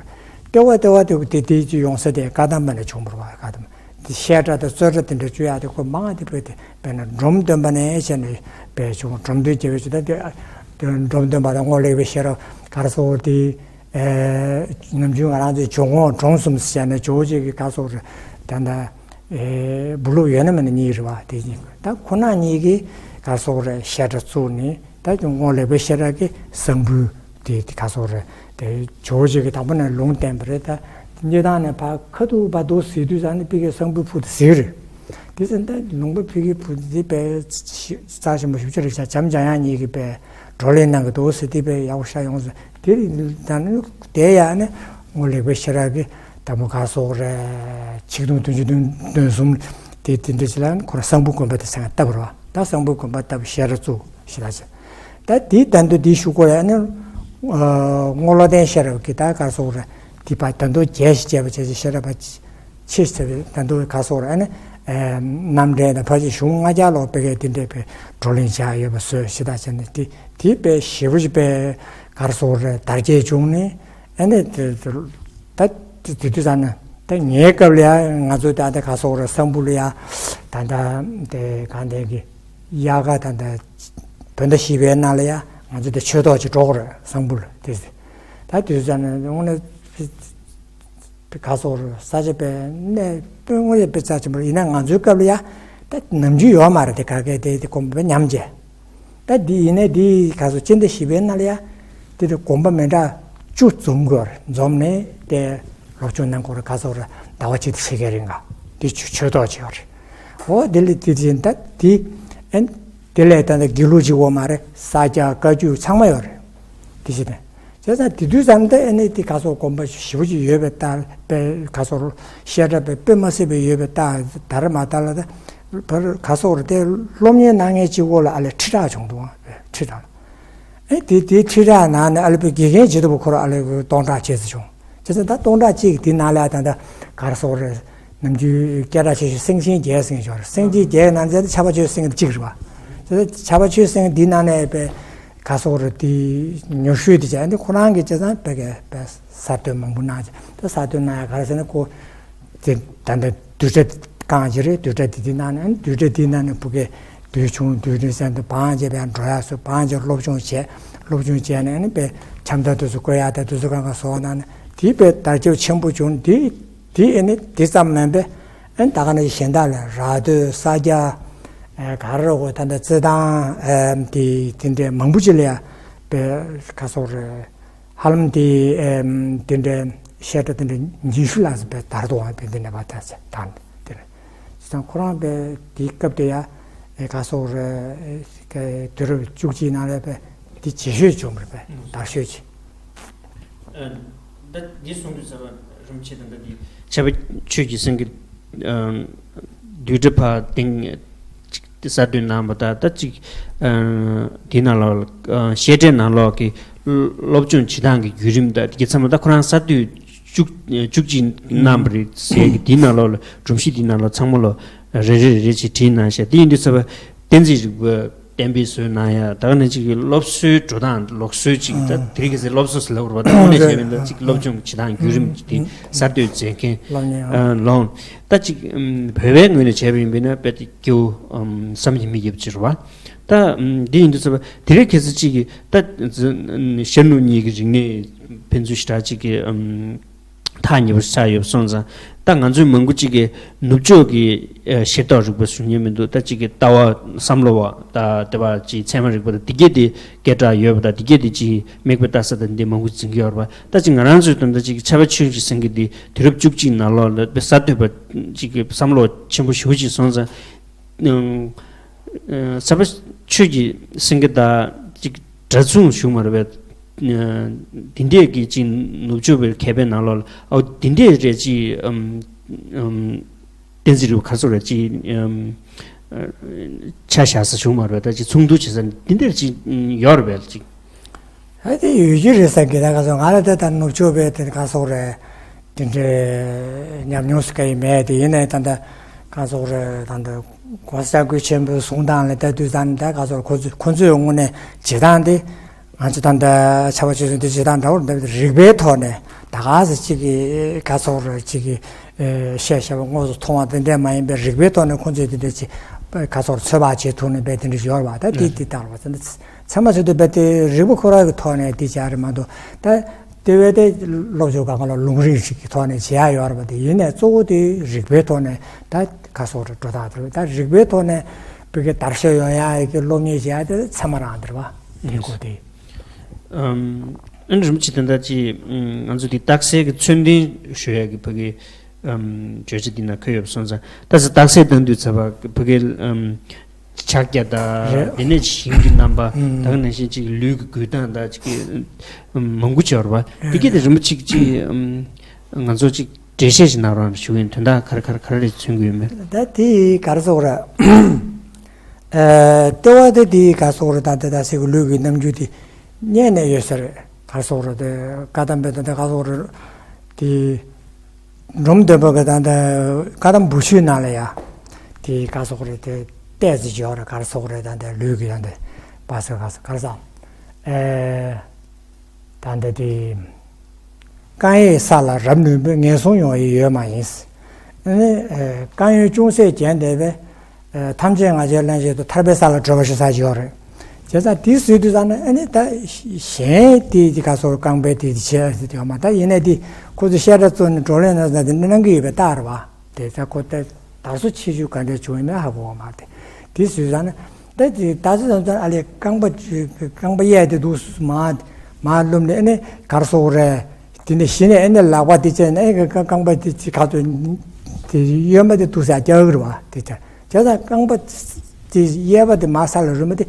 ལྟེ་བ་ལྟེ་བ་དེ་དེ་དེ་ཅི་ཡོང་ས་དེ་བཀའ་གདམས་པ་ནས་བྱུང་བ་རེད་བ། བཀའ་གདམས་དེ་བཤད་གྲྭ་དང་རྩོད་གྲྭ་དེ་འདྲ་བཅུ་ཡ་དེ་ཁོ་མང་དེ་བོད་དེ་དཔེར་ན་འབྲོམ་སྟོན་པ་ནས་བྱས་ནས་བས་བྱུང་། འབྲོམ་སྟོན་རྒྱལ་བའི་ཆུ་ད་དེ་འབྲོམ་སྟོན་པ་དང་རྔོག་ལེགས་པའི་ཤེས་རབ་ག་རེ་སོགས་དེ། ནམ་རྒྱུན་ང་རང་ཚོའི་ཇོ་རྔོག་འབྲོམ་གསུམ་ཟེར་ནས་ཇོ་བོ་རྗེ་གི་ག་སོགས་རེད། ད་ལྟ་བུ་ལུག་ཡོད་ན་མེད་ན་གཉིས་རེད་བ། དེ་གཉིས་ད་ཁོ་ན་གཉིས་ཀྱི་ག་སོགས་རེད། བཤད་གྲྭ་བཙུགས་ནས་ད་རྔོག་ལེགས་པའི་ཤེས་རབ་ཀྱི་གསང་ཕུ་དེ་དེ་ག་སོགས་རེད། དེ་ཇོ་བོ་རྗེ་གི་དང་པོ་ནས་ལུང་བསྟན་པ་རེད། ད་སྙེ་ཐང་ནས་ཕར་ཁ་ཐུག་བར་དུ་ཟེར་དུས་ཙང་ནས་ཕ་གིའི་གསང་ཕུའི་ཕུ་དེ་ཟེར་རེད། དེ་ཚོ་ད་ལུང་པ་ཕ་གིའི་བུ་འདི་དཔེ་རྩ་ཆེན་པོ་ཞེ་པོ་ཅིག་རེད་ཤག་བྱམས་འཇམ་དབྱངས་གཉིས་ཀྱིས་དཔེ་བགྲོ་གླེང་གནང་གི་འདུག་ཟེར། དེ་དཔེ་ཡག་པོ་ཤག་ཡོང་ཟེར། དེ་ད་ནི་དེ་ཡང་ནི་རྔོག་ལེགས་པའི་ཤེས་རབ་ཀྱི་དང་པོ་ག་སོགས་རེད། ཆིག་སྟོང་བདུན་ཅུ་དོན་དོན་གསུམ་དེ་དེ་འདྲ་ཅིག་ལ་ཁོ་རང་གསང་ཕུ་དགོན་པ་དེ་ཟེར་བཏབ་པ་རེད་བ། ད་གསང་ཕུ་དགོན་པ་བཏབ་ཤེས་རབ་བཙུགས་ཞེས་ད་ཟེར། ད་དེའི་ད་དུང་དེའི་གཞུག་གུ་ལ་ནི་རྔོག་བློ་ལྡན་ཤེས་རབ་ཀྱི་ད་ག་སོགས་རེད། དེ་ཕར་ད་དུང་རྒྱས་ཤིག་བྱས་པ་བྱས་ཤེས་རབ་པ། ཆེས་ཆེ་བའི་ད་དུང་ག་སོགས་རེད། ཨ་ནི་རྣམ་འགྲེལ་དང་ཕལ་ཆེར་གཞུང་ལྔ་བརྒྱ་ལོག་པའི་གི་དེ་འདྲའི་པའི་བགྲོ་གླེང་བྱ་ཡོད་པ་བཟོས་ཞེ་ད་བྱས་ནས་དེ་དེ་དཔེ་ཞེ་པོ་ཅིག་དཔེ་ག་སོགས་རེད། དར་རྒྱས་བྱུང་ནས་ཨ་ནི་དེ་དེ་ད་དེ་དུས་ཙམ་ན་ད་ངའི་སྐབས་ལ་ཡ་ང་ཚོ་ད་ལྟ་ག་སོགས་རེད། གསང་ཕུ་ལ་ཡ་ད་ལྟ་དེ་གང་དེ་གི་དབྱར་ཁ་ད་ལྟ་བོད་ཟླ་བཞི་པའི་ནང་ལ་ཡ་ང་ཚོ་དེ་ཆོས་ཐོག་ཅིག་འགྲོ་གི་རེད། གསང་ཕུ་ལ་དེ་ད་དུས་ཙམ་ན་དངོས་གནས། ག་སོགས་རེད། ས་ཆ་དཔེ་གནས་དཔེ་དངོས་ཡོད་དཔེ་རྩ་ཆེན་པོ་རེད། ཡིན་ན་ང་ཚོའི་སྐབས་ལ་ཡ་ད་ནམ་རྒྱུན་ཡོད་མ་རེད། དེ་ག་གེ་དེ་དེ་དགོན་པ་ཉམས་བྱས། ད་འདི་ཡིན་ནའི་འདི་ག་སོགས་སྤྱི་ཟླ་བཞི་པའི་ནང་ལ་ཡ་དེ་དེ་དགོན་པ་མི་འདྲ་བཅུ་འཛོམས་དགོས་རེད། འཛོམས་ནས་དེ་སློབ་སྦྱོང་གནང་དགོས་རེད། ག་སོགས་རེད། ཟླ་བ་གཅིག་དང་ཕྱེད་ཀའི་རིང་ག་དེ་ཆོས་ཆོས་ཐོག་ཅིག་ཡོད་རེད། འོ་དེ་ལས་དེ་བཞིན་ད་དེ་ཨན་དེ་ལས་ད་ལྟ་དགེ་ལུགས་གཅིག་པོ་མ་རེད། ས་སྐྱ་བཀའ་བརྒྱུད་ཚང་མ་ཡོད་རེད། དེ་བཞིན་དེ། བྱས་ཙང་དེ་དུས་ཙམ་དེ་ཨ་ནི་དེ་ག་སོགས་དགོན་པ་ཞེ་པོ་ཅིག་ཡོད་པའི་རྟགས་དཔེ་ག་སོགས་བཤད་གྲྭ་དཔེ་དཔེ་མ་སྲིད་པའི་ཡོད་པའི་རྟགས་དར་མ་དར་ལ་ད་བར་ག་སོགས་རེད། དེ་སློབ་གཉེར་གནང་མཁན་གཅིག་པོ་ལ་ཨ་ལས་ཁྲི་ཕྲག་བྱུང་འདུག་ཁྲི་ཕྲག་ཨེ་དེ་དེ་ཁྲི་ཕྲག་ནང་ནས་ཨ་ལས་པའི་དགེ་རྒན་བྱེད་ཐུབ་པ་ཁོ་རང་ཨ་ལས་སྟོང་ཕྲག་བྱས་ཙམ་བྱུང་། བྱས་ཙང་ད་སྟོང་ཕྲག་གཅིག་དེ་ནང་ལ་ད་ལྟ་ག་སོགས་རེད། ནམ་རྒྱུན་སྐད་གྲགས་ཆེ་ཤོས་སེང་ཆེན་བརྒྱད་ཟེར་མཁན་ཞིག་ཡོད་རེད། སེང་ཆེན་བརྒྱད་ནང་ཚན་དེ་ཕྱྭ་པ་ཆོས་སེང་གེ་གཅིག་རེད་བ། དེ་ཕྱྭ་པ་ཆོས་སེང་གེ་འདི་ནང་ནས་པའི་ག་སོགས་རེད། དེ་ཉོ་ཤོས་དེ་བྱས་འདི་ཁོ་རང་གིས་བྱས་ཙང་དཔེ་གས་པའི་གསར་གཏོད་མང་པོ་གནང་བྱས། ད་གསར་གཏོད་གནང་ཡ་ག་རེ་ཟེར་ན་ཁོ་དེ་ད་ལྟ་བསྡུས་གྲྭ་རྐང་གཅིག་རེད། བསྡུས་གྲྭ་དེ་དེ་ནང་ནས་བསྡུས་གྲྭ་དེ་ནང་ནས་ཕ་གིའི་བསྡུས་ཆུང་བསྡུས་འབྲིང་ཟེར་དུ་བང་བྱས་པའི་འགྲོ་ཡ་སུ་བང་བྱས་སློབ་སྦྱོང་བྱས། སློབ་སྦྱོང་བྱས་ནས་ཨ་ནི་པའི་འཆམ་མཐའ་དེ་ཚོ་བཀོད་ཡ་ད་དེ་ཚོ་གང་ག་བཟོ་བ་གནང་ནས་དེ་པའི་དར་ཁྱབ་ཆེན་པོ་བྱུང་། དེ་དེ་ཨ་ནི་དེ་ཙམ་མིན་པའི་ཨ་ནི་ད་ག་ནང་བཞིན་གཞན་དག་ལ་ར་སྟོད་ས་སྐྱ་ག་རེ་རེད་གོ་ད་ལྟ་རྩེད་ཐང་དེ་དེ་འདྲའི་མང་པོ་ཅིག་ལ་ཡ་པའི་ག་སོགས་རེད། ཧ་ལམ་དེ་དེ་འདྲའི་བཤད་གྲྭ་དེ་འདྲ་ཉི་ཤུ་ལྷག་ཙམ་པའི་དར་དུ་འོང་བའི་དེ་འདྲ་བ་དར་ཚེ་དར་དེ་རེད། བྱས་ཙང་ཁོ་རང་པའི་དེའི་སྐབས་དེ་ཡ་ག་སོགས་རེད། དུས་རབས་བཅུ་གཅིག་ནང་ལ་པའི་དེ་ཇེ་ཤོས་བྱུང་བ་རེད། པའི་དར་ཤོས་ཀྱི། ད་འདི་གསུང་དུས་ཟེར་བ་རིམ་ཆེད་དང་ད་འདི་ཕྱྭ་པ་ཆོས་ཀྱི་སེང་གེ་བསྡུས་གྲྭ་ཕར་སྟེང་གསར་གཏོད་གནང་བ་དང་ད་ཅིག་དེ་ནང་ལོགས་བཤད་གྲྭའི་ནང་ལོགས་ཀྱི་སློབ་སྦྱོང་བྱེད་སྟངས་ཀྱི་བརྒྱུད་རིམ་དང་དེ་ཚང་མ་ད་ཁོ་རང་གསར་གཏོད་བཅུ་བཅུ་གཅིག་གནང་བ་རེད་ཟེར་གི། དེའི་ནང་ལོགས་ལ་སྒྲོམ་གཞི་དེའི་ནང་ལོགས་ཚང་མ་ལོགས་རེ་རེ་རེ་རེ་བྱས་བྲིས་གནང་ཤག་དེ་ཡིན་དུས་ཚོད་པ་བསྟན་འཛིན་རིག་པ་བསྟན་པའི་སྲོལ་ནང་ཡ་ད་ག་ནང་ཅིག་གི་སློབ་གསོའི་འགྲོ་སྟངས་ལུགས་སྲོལ་ཅིག་ད་དེ་རིང་ཁ་སང་སློབ་གསོ་ཟེར་ལབ་རེད་པ། ད་དངོས་གནས་བྱས་པ་ཡིན་ན་ཅིག་སློབ་སྦྱོང་བྱེད་སྟངས་བརྒྱུད་རིམ་དེ་གསར་གཏོད་མཛད་མཁན་སློབ་གཉེར་ལོང་ད་ཅིག་བོད་པའི་ངོས་ནས་བྱས་པ་ཡིན་པས་ན་དཔེ་དེ་སྐྱེ་བོ་བསམ་ཡས་མི་ཡོད་ཅིག་རེད་པ། ད་འདི་ཡིན་དུས་ཚོད་པ་དེ་རིང་ཁ་སང་གཅིག་གི་ད་གཞོན་ནུ་གཉིས་ཀྱི་རིག་གནས་ཕན་ཚུན་ཞེ་དྲག་གཅིག་གི་ཐག་ཉེ་པོ་ཆགས་ཡོད་སོང་ཙང་། ད་ང་ཚོའི་མང་པོ་གཅིག་གི་ནུབ་ཕྱོགས་ཀྱི་ཤེས་རྟོགས་རིག་པ་ཞུ་མཁན་མི་འདུག་ད་གཅིག་གི་ལྟ་བ་བསམ་བློ་བ་ད་དེ་བ་གཅིག་ཚད་མ་རིག་པ་ད་འདི་གས་དེ་སྐད་གྲགས་ཡོད་པ་ད་འདི་གས་དེ་གཅིག་མིག་དཔེ་ལྟ་ས་ད་འདི་མང་པོ་འཛིན་གྱི་ཡོད་རེད་པ། ད་གཅིག་ང་རང་ཚོའི་དོན་དག་གཅིག་ཆར་པ་ཆོས་ཀྱི་སེང་གེ་འདི་དུས་རབས་བཅུ་གཅིག་ནང་ལོགས་ལ་དཔེ་གསར་གཏོད་པ་གཅིག་གི་བསམ་བློ་ཆེན་པོ་ཞེ་པོ་ཅིག་སོང་ཙང་། ཨང་། ཨ། ས་པ་ཆོས་ཀྱི་སེང་གེ་དང་ཅིག་འདྲ་མཚུངས་བྱུང་མ་རེད་པས། ཨ། འདི་འདྲས་ཀྱི་ཅིག་ནུབ་ཕྱོགས་པའི་མཁས་པའི་ནང་ལོགས་ལ་ཨོ་འདི་འདྲས་རེད་ཅིག་ཨམ་ཨམ་བསྟན་འཛིན་རིག་པ་ག་ཚོད་རེད་ཅིག་ཨམ་ཨ་ཆ་བཞག་ས་བྱུང་མ་རེད་པས། ད་ཅིག་མཚུངས་བསྡུར་བྱེད་ས་འདི་འདྲས་ཅིག་ཡོད་རེད་པས་ཅིག་ཨ་དེ་ཡོད་ཀྱི་རེད་ཟེར་གི། ད་ག་ཚོད་ང་ལ་ད་ད་ནུབ་ཕྱོགས་པའི་དེ་ག་ཚོད་རེད། དེ་འདྲའི་ཉམས་མྱོང་ཟེར་ག་ཡི་མེད་དེ། ཡིན་ནའི་ད་ལྟ་ག་ཚོད་རེད། ད་ལྟ་གོང་ས་སྐུ་ཆེན་པོའི་གསུང་སྟངས་ལ་ལྟ་དུས་ཙང་ད་ག་ཚོད་ཁོ་ཚོས་ཁོ་ཚོས་དངོས་གནས་བྱེད་སྟངས་དེ་ང་ཚོ་ད་ལྟ་ཆར་པ་ཆོས་སེང་དེ་བྱེད་སྟངས་འདྲ་བོ་འདྲ་བོ་རིག་པའི་ཐོག་ནས་ད་ག་ཚོད་ཅིག་གི་ག་ཚོད་རེད་ཅིག་གི་ཨེ་བཤད་བཤད་པ་དངོས་སུ་མཐོང་བ་དེ་འདྲས་མ་ཡིན་པའི་རིག་པའི་ཐོག་ནས་ཁོ་ཚོས་དེ་འདྲས་ཅིག་ག་ཚོད་ཚོད་དཔག་བྱེད་ཐུབ་ནས་བས་དེ་འདྲས་ཡོད་རེད་པ། ད་དེ་དེ་ལྟར་བ་ཚོ་ཚད་མ་ཚད་དུ་བས་དེ་རིག་པ་ཁོ་རང་གི་ཐོག་ནས་དེ་བྱ་རེད་མ་གཏོགས་ད། དེ་བས་དེ་སློབ་སྦྱོང་སྒང་ག་ལ་ལུང་རིགས་ཤིག་གི་ཐོག་ནས་བྱེད་ཡ་ཡོད་རེད་པ། དེ་ཡིན་ནའི་གཙོ་བོ་དེ་རིག་པའི་ཐོག་ནས་ད་ག་སོགས་རེ་འགྲོ་སྟངས་དེ་རེད། ད་རིག་པའི་ཐོག་ནས་བོད་སྐད་དར་ཤོས་ཡོང་ཡ་ཡི་གི་སློབ་གཉེར་བྱེད་ཡ་དེ་ཚད་མ་རང་དེ་རེད་པ། དེ་གོ་དེ། ཨམ། ཨ་ནི་རིན་པོ་ཆེ་དེ་འདྲ་ཅིག་ང་ཚོ་དེ་རྟགས་གསལ་གྱི་མཚོན་དོན་ཞུ་ཡ་གི་བོད་སྐད་ཨམ་བརྗོད་བྱ་འདི་ན་ཁོད་ཡོད་སོང་ཙང་ད་ས་རྟགས་གསལ་དང་དུས་ཚོད་པ་བོད་སྐད་ཨམ། ཕྱག་རྒྱ་དང་རེད། དེ་ནས་ཞིང་གི་རྣམ་པ་ཨུམ། ད་ག་ནང་བཞིན་ཅིག་ལུས་ཀྱི་འགུལ་སྟངས་དང་ཅིག་མང་པོ་བྱས་པ་རེད་པ། དེ་གི་དེ་རིན་པོ་ཆེ་ཅིག་ང་ཚོ་ཅིག་འགྲེལ་བཤད་ཅིག་གནང་རོགས་ཞུ་གི་ཡིན། དོན་དག་ག་རེ་ག་རེ་ག་རེ་རེད་མཚོན་གྱི་ཡོད་མེད། ད་དེ་ག་རེ་ཟེར་དགོས་རེད། ཨ། ལྟེ་བ་དེ་དེ་ག་རེ་ཟེར་དགོས་རེད། ད་ད་ད་སེ་གི་ལུས་ཀྱི་རྣམ་འགྱུར་དེ་རྙེད་ནས་ཡོད་ས་རེད། ག་རེ་ཟེར་དགོས་རེད། དེ་བཀའ་གདམས་པའི་ད་ད་ག་རེ་ཟེར་དགོས་རེད། དེ། འབྲོམ་སྟོན་པ་གི་ད་ལྟ་བཀའ་གདམས་བུ་ཆུའི་ནང་ལ་ཡ་དེ་ག་རེ་ཟེར་དགོས་རེད། དེ་ཏོག་ཙམ་ཅིག་ཡོད་རེད། ག་རེ་ཟེར་དགོས་རེད། ད་ལྟ་ལུས་ཀྱི་ད་ལྟ་པ་ས་ག་ས་ག་རེ་ཟེར། ཨེ། ད་ལྟ་དེ་རྐང་གཡས་ས་ལ་རབ་ནུས་པས་ངན་སོང་ཡོང་ཡི་ཡོད་མ་ཡིན། ཨ་ནི་ཨེ་རྐང་གཡོན་ཅུང་ཟད་བརྒྱན་བསྡད་པས། ཨ། ཐམས་ཅད་ང་རྒྱལ་གླེང་བཞིན་དུ་ཐར་པའི་ས་ལ་བགྲོད་པ་ཞིག་ས་ཞིག་ཡོད་རེད། བྱས་ཙང་དེ་ཟེར་དུས་ཙང་ནས་ཨ་ནི་ད་གཞན་དེ་དེ་ག་སོགས་རྐང་པའི་དེ་དེ་བྱས་ཟེར་དུས་མ་ད་ཡིན་ནའི་དེ་ཁོ་ཚོ་བཤད་གྲྭ་བཙུགས་ནས་བགྲོ་གླེང་གནང་ས་དེ་འདྲ་གནང་གི་ཡོད་པའི་རྟགས་རེད་པ། དེ་ད་ཁོ་ད་དར་སོ་ཆེ་ཆུང་ག་འདྲ་བྱུང་ཡིན་མིན་ཧ་གོ་བ་མ་རེད། དེ་ཟེར་དུས་ཙང་ནས་ད་དེ་ད་ཚོད་ཙམ་ཙང་ཨ་ལས་རྐང་པ་རྐང་པ་གཡས་དེ་འདུག་མ་མ་བླུགས་ནས་ཨ་ནི་ག་རེ་ཟེར་དགོས་རེད། དེ་ནས་གཞི་ནས་ཨ་ནི་ལག་པ་དེ་བྱས་ནས་ཨ་ནི་རྐང་པ་དེ་ག་ཚོད་དེ་གཡོན་མ་དེ་འདུག་ས་རྒྱག་གི་རེད་པ། དེ་ད། བྱས་ཙང་རྐང་པ་དེ་གཡས་པ་དེ་མར་ས་ལ་རུལ་མ་དེ་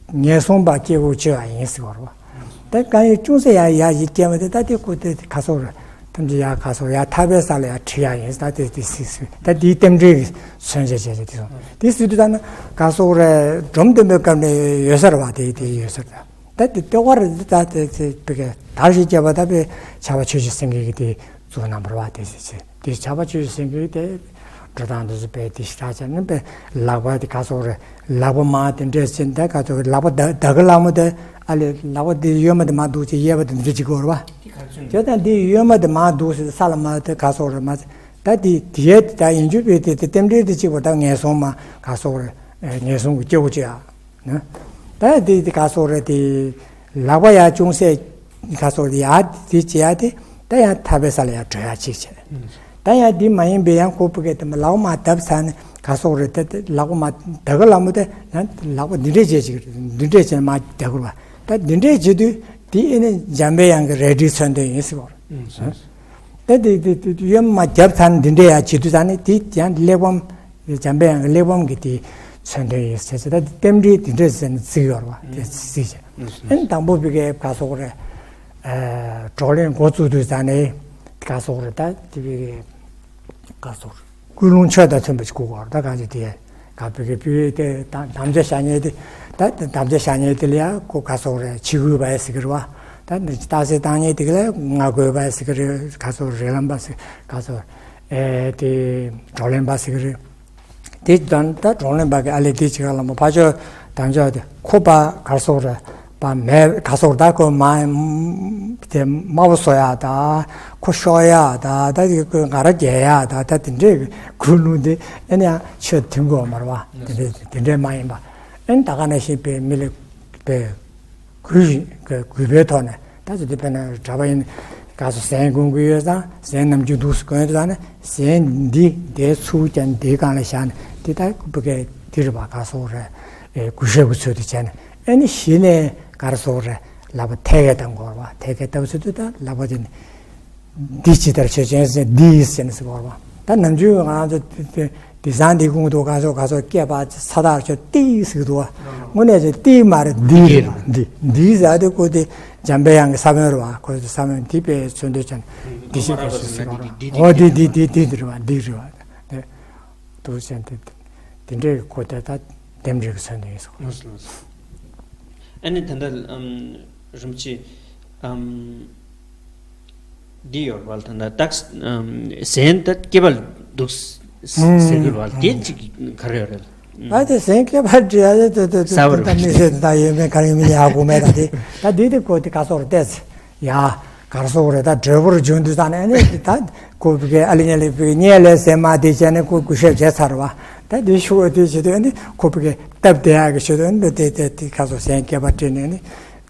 ངན་སོང་པ་སྐྱེ་བོ་སྐྱེ་བ་ཡིན་ཟེར་བ་རེད་པ། ད་རྐང་གཡས་ཅུང་ཟད་ཡར་ཡར་ཡིད་སྐྱེ་བ་དེ་ད་དེ་ཁོ་དེ་ག་སོགས་རེད། ཐམས་ཅད་ཡར་ག་སོགས་ཡར་ཐར་པའི་ས་ལ་ཡར་ཁྲིད་ཡ་ཡིན་ཟེར། ད་དེ་དེ་སྲིད་སྲིད་ད་དེའི་རྟེན་འབྲེལ་གྱི་མཚོན་བྱེད་བྱས་བྱས་དེ་སོང་དེ་སྲིད་དུ་ད་ནི་ག་སོགས་རེད། འབྲོམ་སྟོན་པའི་སྐབས་ནས་ཡོད་ས་རེད་པ། དེ་དེ་ཡོད་ས་རེད། ད་དེ་ལྟེ་བ་རེད། ད་དེ་དེ་བི་ག་དར་ཞིག་སྐྱེས་པ་ད་བི་ཆར་པ་ཆོས་ཀྱི་སེང་གེ་གི་དེ་གཙོ་བོ་རྣམ་པར་བ་དེ་ཟེར་ཆེ་དེ་ཆར་པ་ཆོས་ཀྱི་སེང་གེ་དེ་འགྲོ་སྟངས་དེ་ཚོ་དཔེ་དེ་ཞེ་དྲག་བྱས་ནས་དཔེ་ལག་པ་དེ་ག་སོགས་རེད། ལག་པ་མ་དེ་འདྲས་ཟེར་ད་ག་སོགས་ལག་པ་ད་ད་གི་ལག་མོ་དེ་ཨ་ལས་ལག་པ་དེ་གཡོན་མ་དེ་མ་འདུག་ཅེས་གཡས་པ་དེ་འདྲས་ཅིག་གོ་རེད་པ། དེ་ད་དེ་གཡོན་མ་དེ་མ་འདུག་ཟེར་ས་ལ་མ་དེ་ག་སོགས་རེད་མ་ཟེར། ད་དེ་དེའི་ད་ཡིན་རྒྱུ་བས་དེ་དེ་རྟེན་འབྲེལ་དེ་གཅིག་པ་ད་ངན་སོང་མ་ག་སོགས་རེད། ངན་སོང་གི་སྐྱེ་བོ་གཅིག་ཨ། ན། ད་དེ་དེ་ག་སོགས་རེད། དེ་ལག་པ་ཡར་ཅུང་ཟད་ག་སོགས་རེད། ཡར་དེ་བྱེད་ཡ་དེ་ད་ཡང་ཐར་པའི་ས་ལ་ཡར་བགྲོད་ཡ་གཅིག་བྱས། ད་ཡང་དེ་མ་ཡིན་པའི་ཡང་ཁོ་བི་ག་དེ་མ་ལག་པ་མ་བརྡབས་ཚར་ནས་ག་སོགས་རེད། དེ་དེ་ལག་པ་མ་ད་གི་ལག་མོ་དེ་ཡང་ལག་པ་འདི་འདྲས་བྱས་ཅིག་འདི་འདྲས་བྱས་མ་ད་གི་རེད་པ། ད་འདི་འདྲས་བྱེད་དུས་དེ་ཨེ་ནི་འཇམ་པའི་དབྱངས་ཀྱི་རལ་གྲིའི་མཚོན་དོན་ཡིན་ཟེར་བ་རེད། ད་དེ་དེ་དེ་གཡོན་མ་བརྒྱབ་ཚར་ནས་འདི་འདྲས་ཡར་བྱེད་དུས་ཙང་ནས་དེ་ཡང་གླེགས་བམ། འཇམ་པའི་དབྱངས་ཀྱི་གླེགས་བམ་གྱི་དེ་མཚོན་དོན་ཡིན་ཟེར་ཟེར། ད་དེ་རྟེན་འབྲེལ་དེ་འདྲས་ཟེར་ནས་བརྩི་གི་ཡོད་རེད་པ། དེ་བརྩི་བྱས། ཨ་ནི་དང་པོ་བི་གའི་ག་སོགས་རེད། བགྲོ་གླེང་འགོ་བཙུགས་དུས་ཙང་ནས་ག་སོགས་རེད། ད་དེ་བི་གའི་ག་སོགས་རེད། ཀུན་སློང་ཆོས་དང་མཐུན་པ་ཞིག་དགོས་ཀྱི་ཡོད་རེད། ད་གང་ཅི་དེ་ག་བི་གའི་བི་གའི་དེ་དམ་བཅའ་བཞག་མཁན་དེ་ད་དམ་བཅའ་བཞག་མཁན་དེ་ལ་ཡང་ཁོ་ག་སོགས་རེད། ཆིག་དགོས་པ་ཟེར་གི་རེད་པ། ད་རྟགས་གསལ་བཏང་མཁན་དེ་ག་ལ་སྔ་རྒོལ་པ་ཟེར་གི་རེད། ག་སོགས་རེད། ལམ་པ་ཟེར་ག་སོགས་ཨེ་དེ་བགྲོ་གླེང་པ་ཟེར་གི་རེད། དེ་དང་ད་བགྲོ་གླེང་པ་གི་ཨ་ལས་དེ་ཅིག་ལ་མ་ཕར་ཕྱོགས་དམ་བཅའ་དེ་ཁོ་པ་ག་སོགས་རེད་པ། མེད་ག་སོགས་ད་ཁོ་མ་དེ་དམར་པོ་བཟོ་ཡག་ད་ཁོ་ཤོར་ཡག་ད་ད་དེ་ཁོ་ང་རང་རྒྱལ་ཡག་ད་ད་དེ་འདྲའི་ཀུན་སློང་དེ་ཨེ་ནི་ཡང་ཆོས་མཐུན་དགོས་མ་རེད་པ། དེ་འདྲའི་དེ་འདྲའི་མ་ཡིན་པ། ཨན་ད་ག་ནང་བཞིན་པའི་མི་ལ་པའི་གུས་གུས་པའི་ཐོག་ནས་ད་ཚོ་དེ་དཔེར་ན་གྲྭ་པ་ཡིན་ག་ཚོད་ཟན་གོན་གི་ཡོད་ཙང་ཟན་ནམ་རྒྱུན་འདུག་སེ་གོན་ཡོད་ཙང་ནས་ཟན་འདི་དེའི་ཚུར་ཀྱང་འདིའི་སྒང་ལ་བཞག་ནས་དེ་ལྟར་ཀུ་པ་གའི་དེ་རེད་པ། ག་སོགས་རེད། གུས་ཞབས་ཀྱི་ཚུལ་དུ་བྱས་ནས་ཨ་ནི་གཞི་ནས་ག་རེ་སོགས་རེད་ལབ་པ་ཐད་ཀའི་དང་གོ་བ་ཐད་ཀའི་ལྟ་བུ་ཚུལ་དུ་ད་ལབ་པ་དེ་ནི་འདི་ཇི་ལྟར་ཆོས་ཅན་ཟེར་འདི་ཟེར་ནས་ཟེར་གོ་བ། ད་ནམ་རྒྱུན་ང་ཚོ་དེ་སང་འདི་གུང་དུ་ག་སོགས་ག་སོགས་སྐད་པ་ཚ་ཐག་ཆོད་ཏི་ཟེར་འདུག་བ། དངོས་གནས་ཀྱི་ཏི་མ་རེད་འདི་རེད་བ། འདི་འདི་ཟེར་དེ་ཀོ་དེ་འཇམ་པའི་དབྱངས་ཀྱི་ས་བོན་རེད་བ། ཁོ་ས་བོན་འདི་པའི་མཚོན་དོན་ཅན་འདི་ཤེས་དགོས་ཞེས་ཟེར་གོ་རེད་བ། འོ་འདི་འདི་འདི་འདི་འདི་རེད་བ། འདི་རེད་བ། དེ་འདུག་ཅན་དེ་དེ་འདྲའི་ཁོ་དེ་ད་ལྡེམ་རིག་གི་མཚོན་དོན་ཡིན་ཟེར་གོ། ལགས་སོ་ལགས་སོ། ཨ་ནི་ད་ལྟ་ཨམ་རིན་པོ་ཆེ་ཨམ་འདི་ཡོད་རེད་བ། ད་ལྟ་ཏག་ཨམ་ཟན་ད་སྐེད་པ་ལ་འདུག་ཟེར་གི་རེད་བ། དེ་ཅིག་ག་རེ་ཡོད་རེད། ཨ་དེ་ཟན་སྐེད་པ་འདྲི་ཡ་དེ་དེ་དེ་ས་བར་དེ་མི་ཟེར་ད་ཡོད་མེད་ག་རེ་མི་ཡ་གོ་མེད་ད་དེ་ད་དེ་དེ་ཁོ་དེ་ག་སོགས་རེད་ཏེ། ཡ། གར་སོགས་རེད་ད་གྲོས་པོར་བྱོན་དུས་ཙང་ནས་ཨ་ནི་ད་ཁོ་བི་གའི་ཨ་ལི་ཉ་ལི་བི་གའི་ཉལ་ལས་ཟེར་མ་དེ་བྱས་ནས་ཁོ་གུས་ཞབས་བྱས་ཚར་བ། ད་དེ་ཤུ་བ་དེ་བྱེད་དུས་ཨ་ནི་ཁོ་བི་གའི་སྟབས་བདེ་ཡག་གི་བྱེད་དུས་ཨ་ནི་དེ་དེ་དེ་ཁ་སོགས་ཟན་སྐེད་པ་སྤྲད་ནས་ཨ་ནི་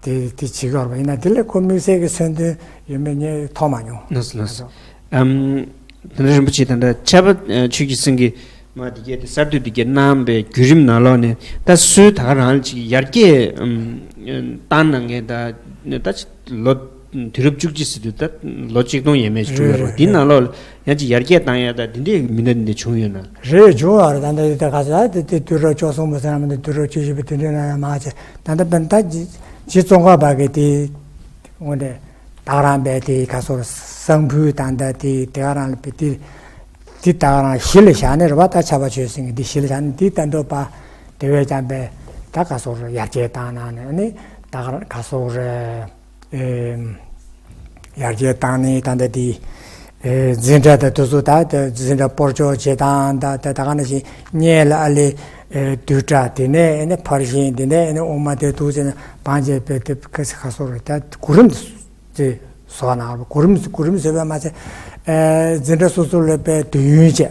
དེ་དེ་བྱེད་ཀྱི་ཡོད་རེད་བ། ཡིན་ན་དེ་ལས་ཁོ་དམིགས་བསལ་གྱི་མཚོན་དོན་ཡོད་མེད་ངས་མཐོང་མ་མྱོང་། ལགས་སོ་ལགས་སོ། ཨམ། དེ་འདྲ་རིན་པོ་ཆེ་ད་ལྟ་ཆབ་པ་ཆོས་ཀྱི་སེང་གེ་མ་དེ་གས་དེ་གསར་གཏོད་དེ་གས་གནང་བའི་བརྒྱུད་རིམ་ནང་ལོགས་ནས་ད་སུའི་ད་ག་རང་ཅིག་ཡར་རྒྱས་ཨམ་བཏང་གནང་མཁན་ད་ད་ལོ་དུས་རབས་བཅུ་གཅིག་ཟེར་དུས་ད་ལོ་ཆིག་སྟོང་ཡས་མས་ཅིག་འགྲོ་ཡོད་རེད། དེའི་ནང་ལོགས་ལ་ཡང་ཅིག་ཡར་རྒྱས་བཏང་ཡ་ད་དེ་འདྲའི་མི་སྣ་འདི་འདྲ་བྱུང་ཡོད་ན། རེད། བྱུང་བ་རེད། ད་ལྟ་དེ་ག་ཚོད་ད་དེ་དུས་རབས་བཅུ་གསུམ་པ་ཟེར་ན་མི་འདུག་དུས་རབས་བཅུ་བཞི་པ་དེ་འདྲའི་ནང་ཡང་མང་ཆེ་ད་ལྟ་བན་ད་རྗེ་རྗེ་ཙོང་ཁ་པ་གི་དེ་དངོས་གནས་ད་ག་རང་པའི་དེ་ག་སོགས་གསང་ཕུད་ད་ལྟ་དེ་དེ་ག་རང་ལ་དཔེ་དེ་དེ་ད་ག་རང་གཞི་ལ་བཞག་ནས་རེད་བ། ད་ཆབ་པ་ཆོས་སེང་གེ་འདི་གཞི་ལ་བཞག་ནས་འདི་ད་འགྲོ་པ་དེ་བས་ཀྱང་པའི་ད་ག་སོགས་རེད་ཡར་རྒྱས་བཏང་གནང་ནས་ནི་ད་ག་ག་སོགས་རེད། ཨེ། ཡར་རྒྱས་བཏང་ནས་ད་ལྟ་དེ་ཨེ་འཛིན་གྲྭ་དང་དེ་ཚོ་ད་ལྟ་འཛིན་གྲྭ་སྤོར་ཆོག་བྱེད་སྟངས་ད་ད་ད་ག་ནང་བཞིན་སྔོན་ལ་ཨ་ལེ་ཨེ་བསྡུས་གྲྭ། དེ་ནས་ཨེ་ནས་ཕར་ཕྱིན། དེ་ནས་ཨེ་ནས་དབུ་མ་དེ་འདུག་ཟེར་ནས་བང་བྱས་པའི་དེ་ག་ས་ག་སོགས་རེད། ད་གོ་རིམ་དེ་བཟོ་གནང་བ། གོ་རིམ་གོ་རིམ་བཟོས་པས་མ་ཚད་ཨེ་འཛིན་གྲྭ་སོ་སོ་ལ་དཔེ་དུས་ཡུན་བྱས།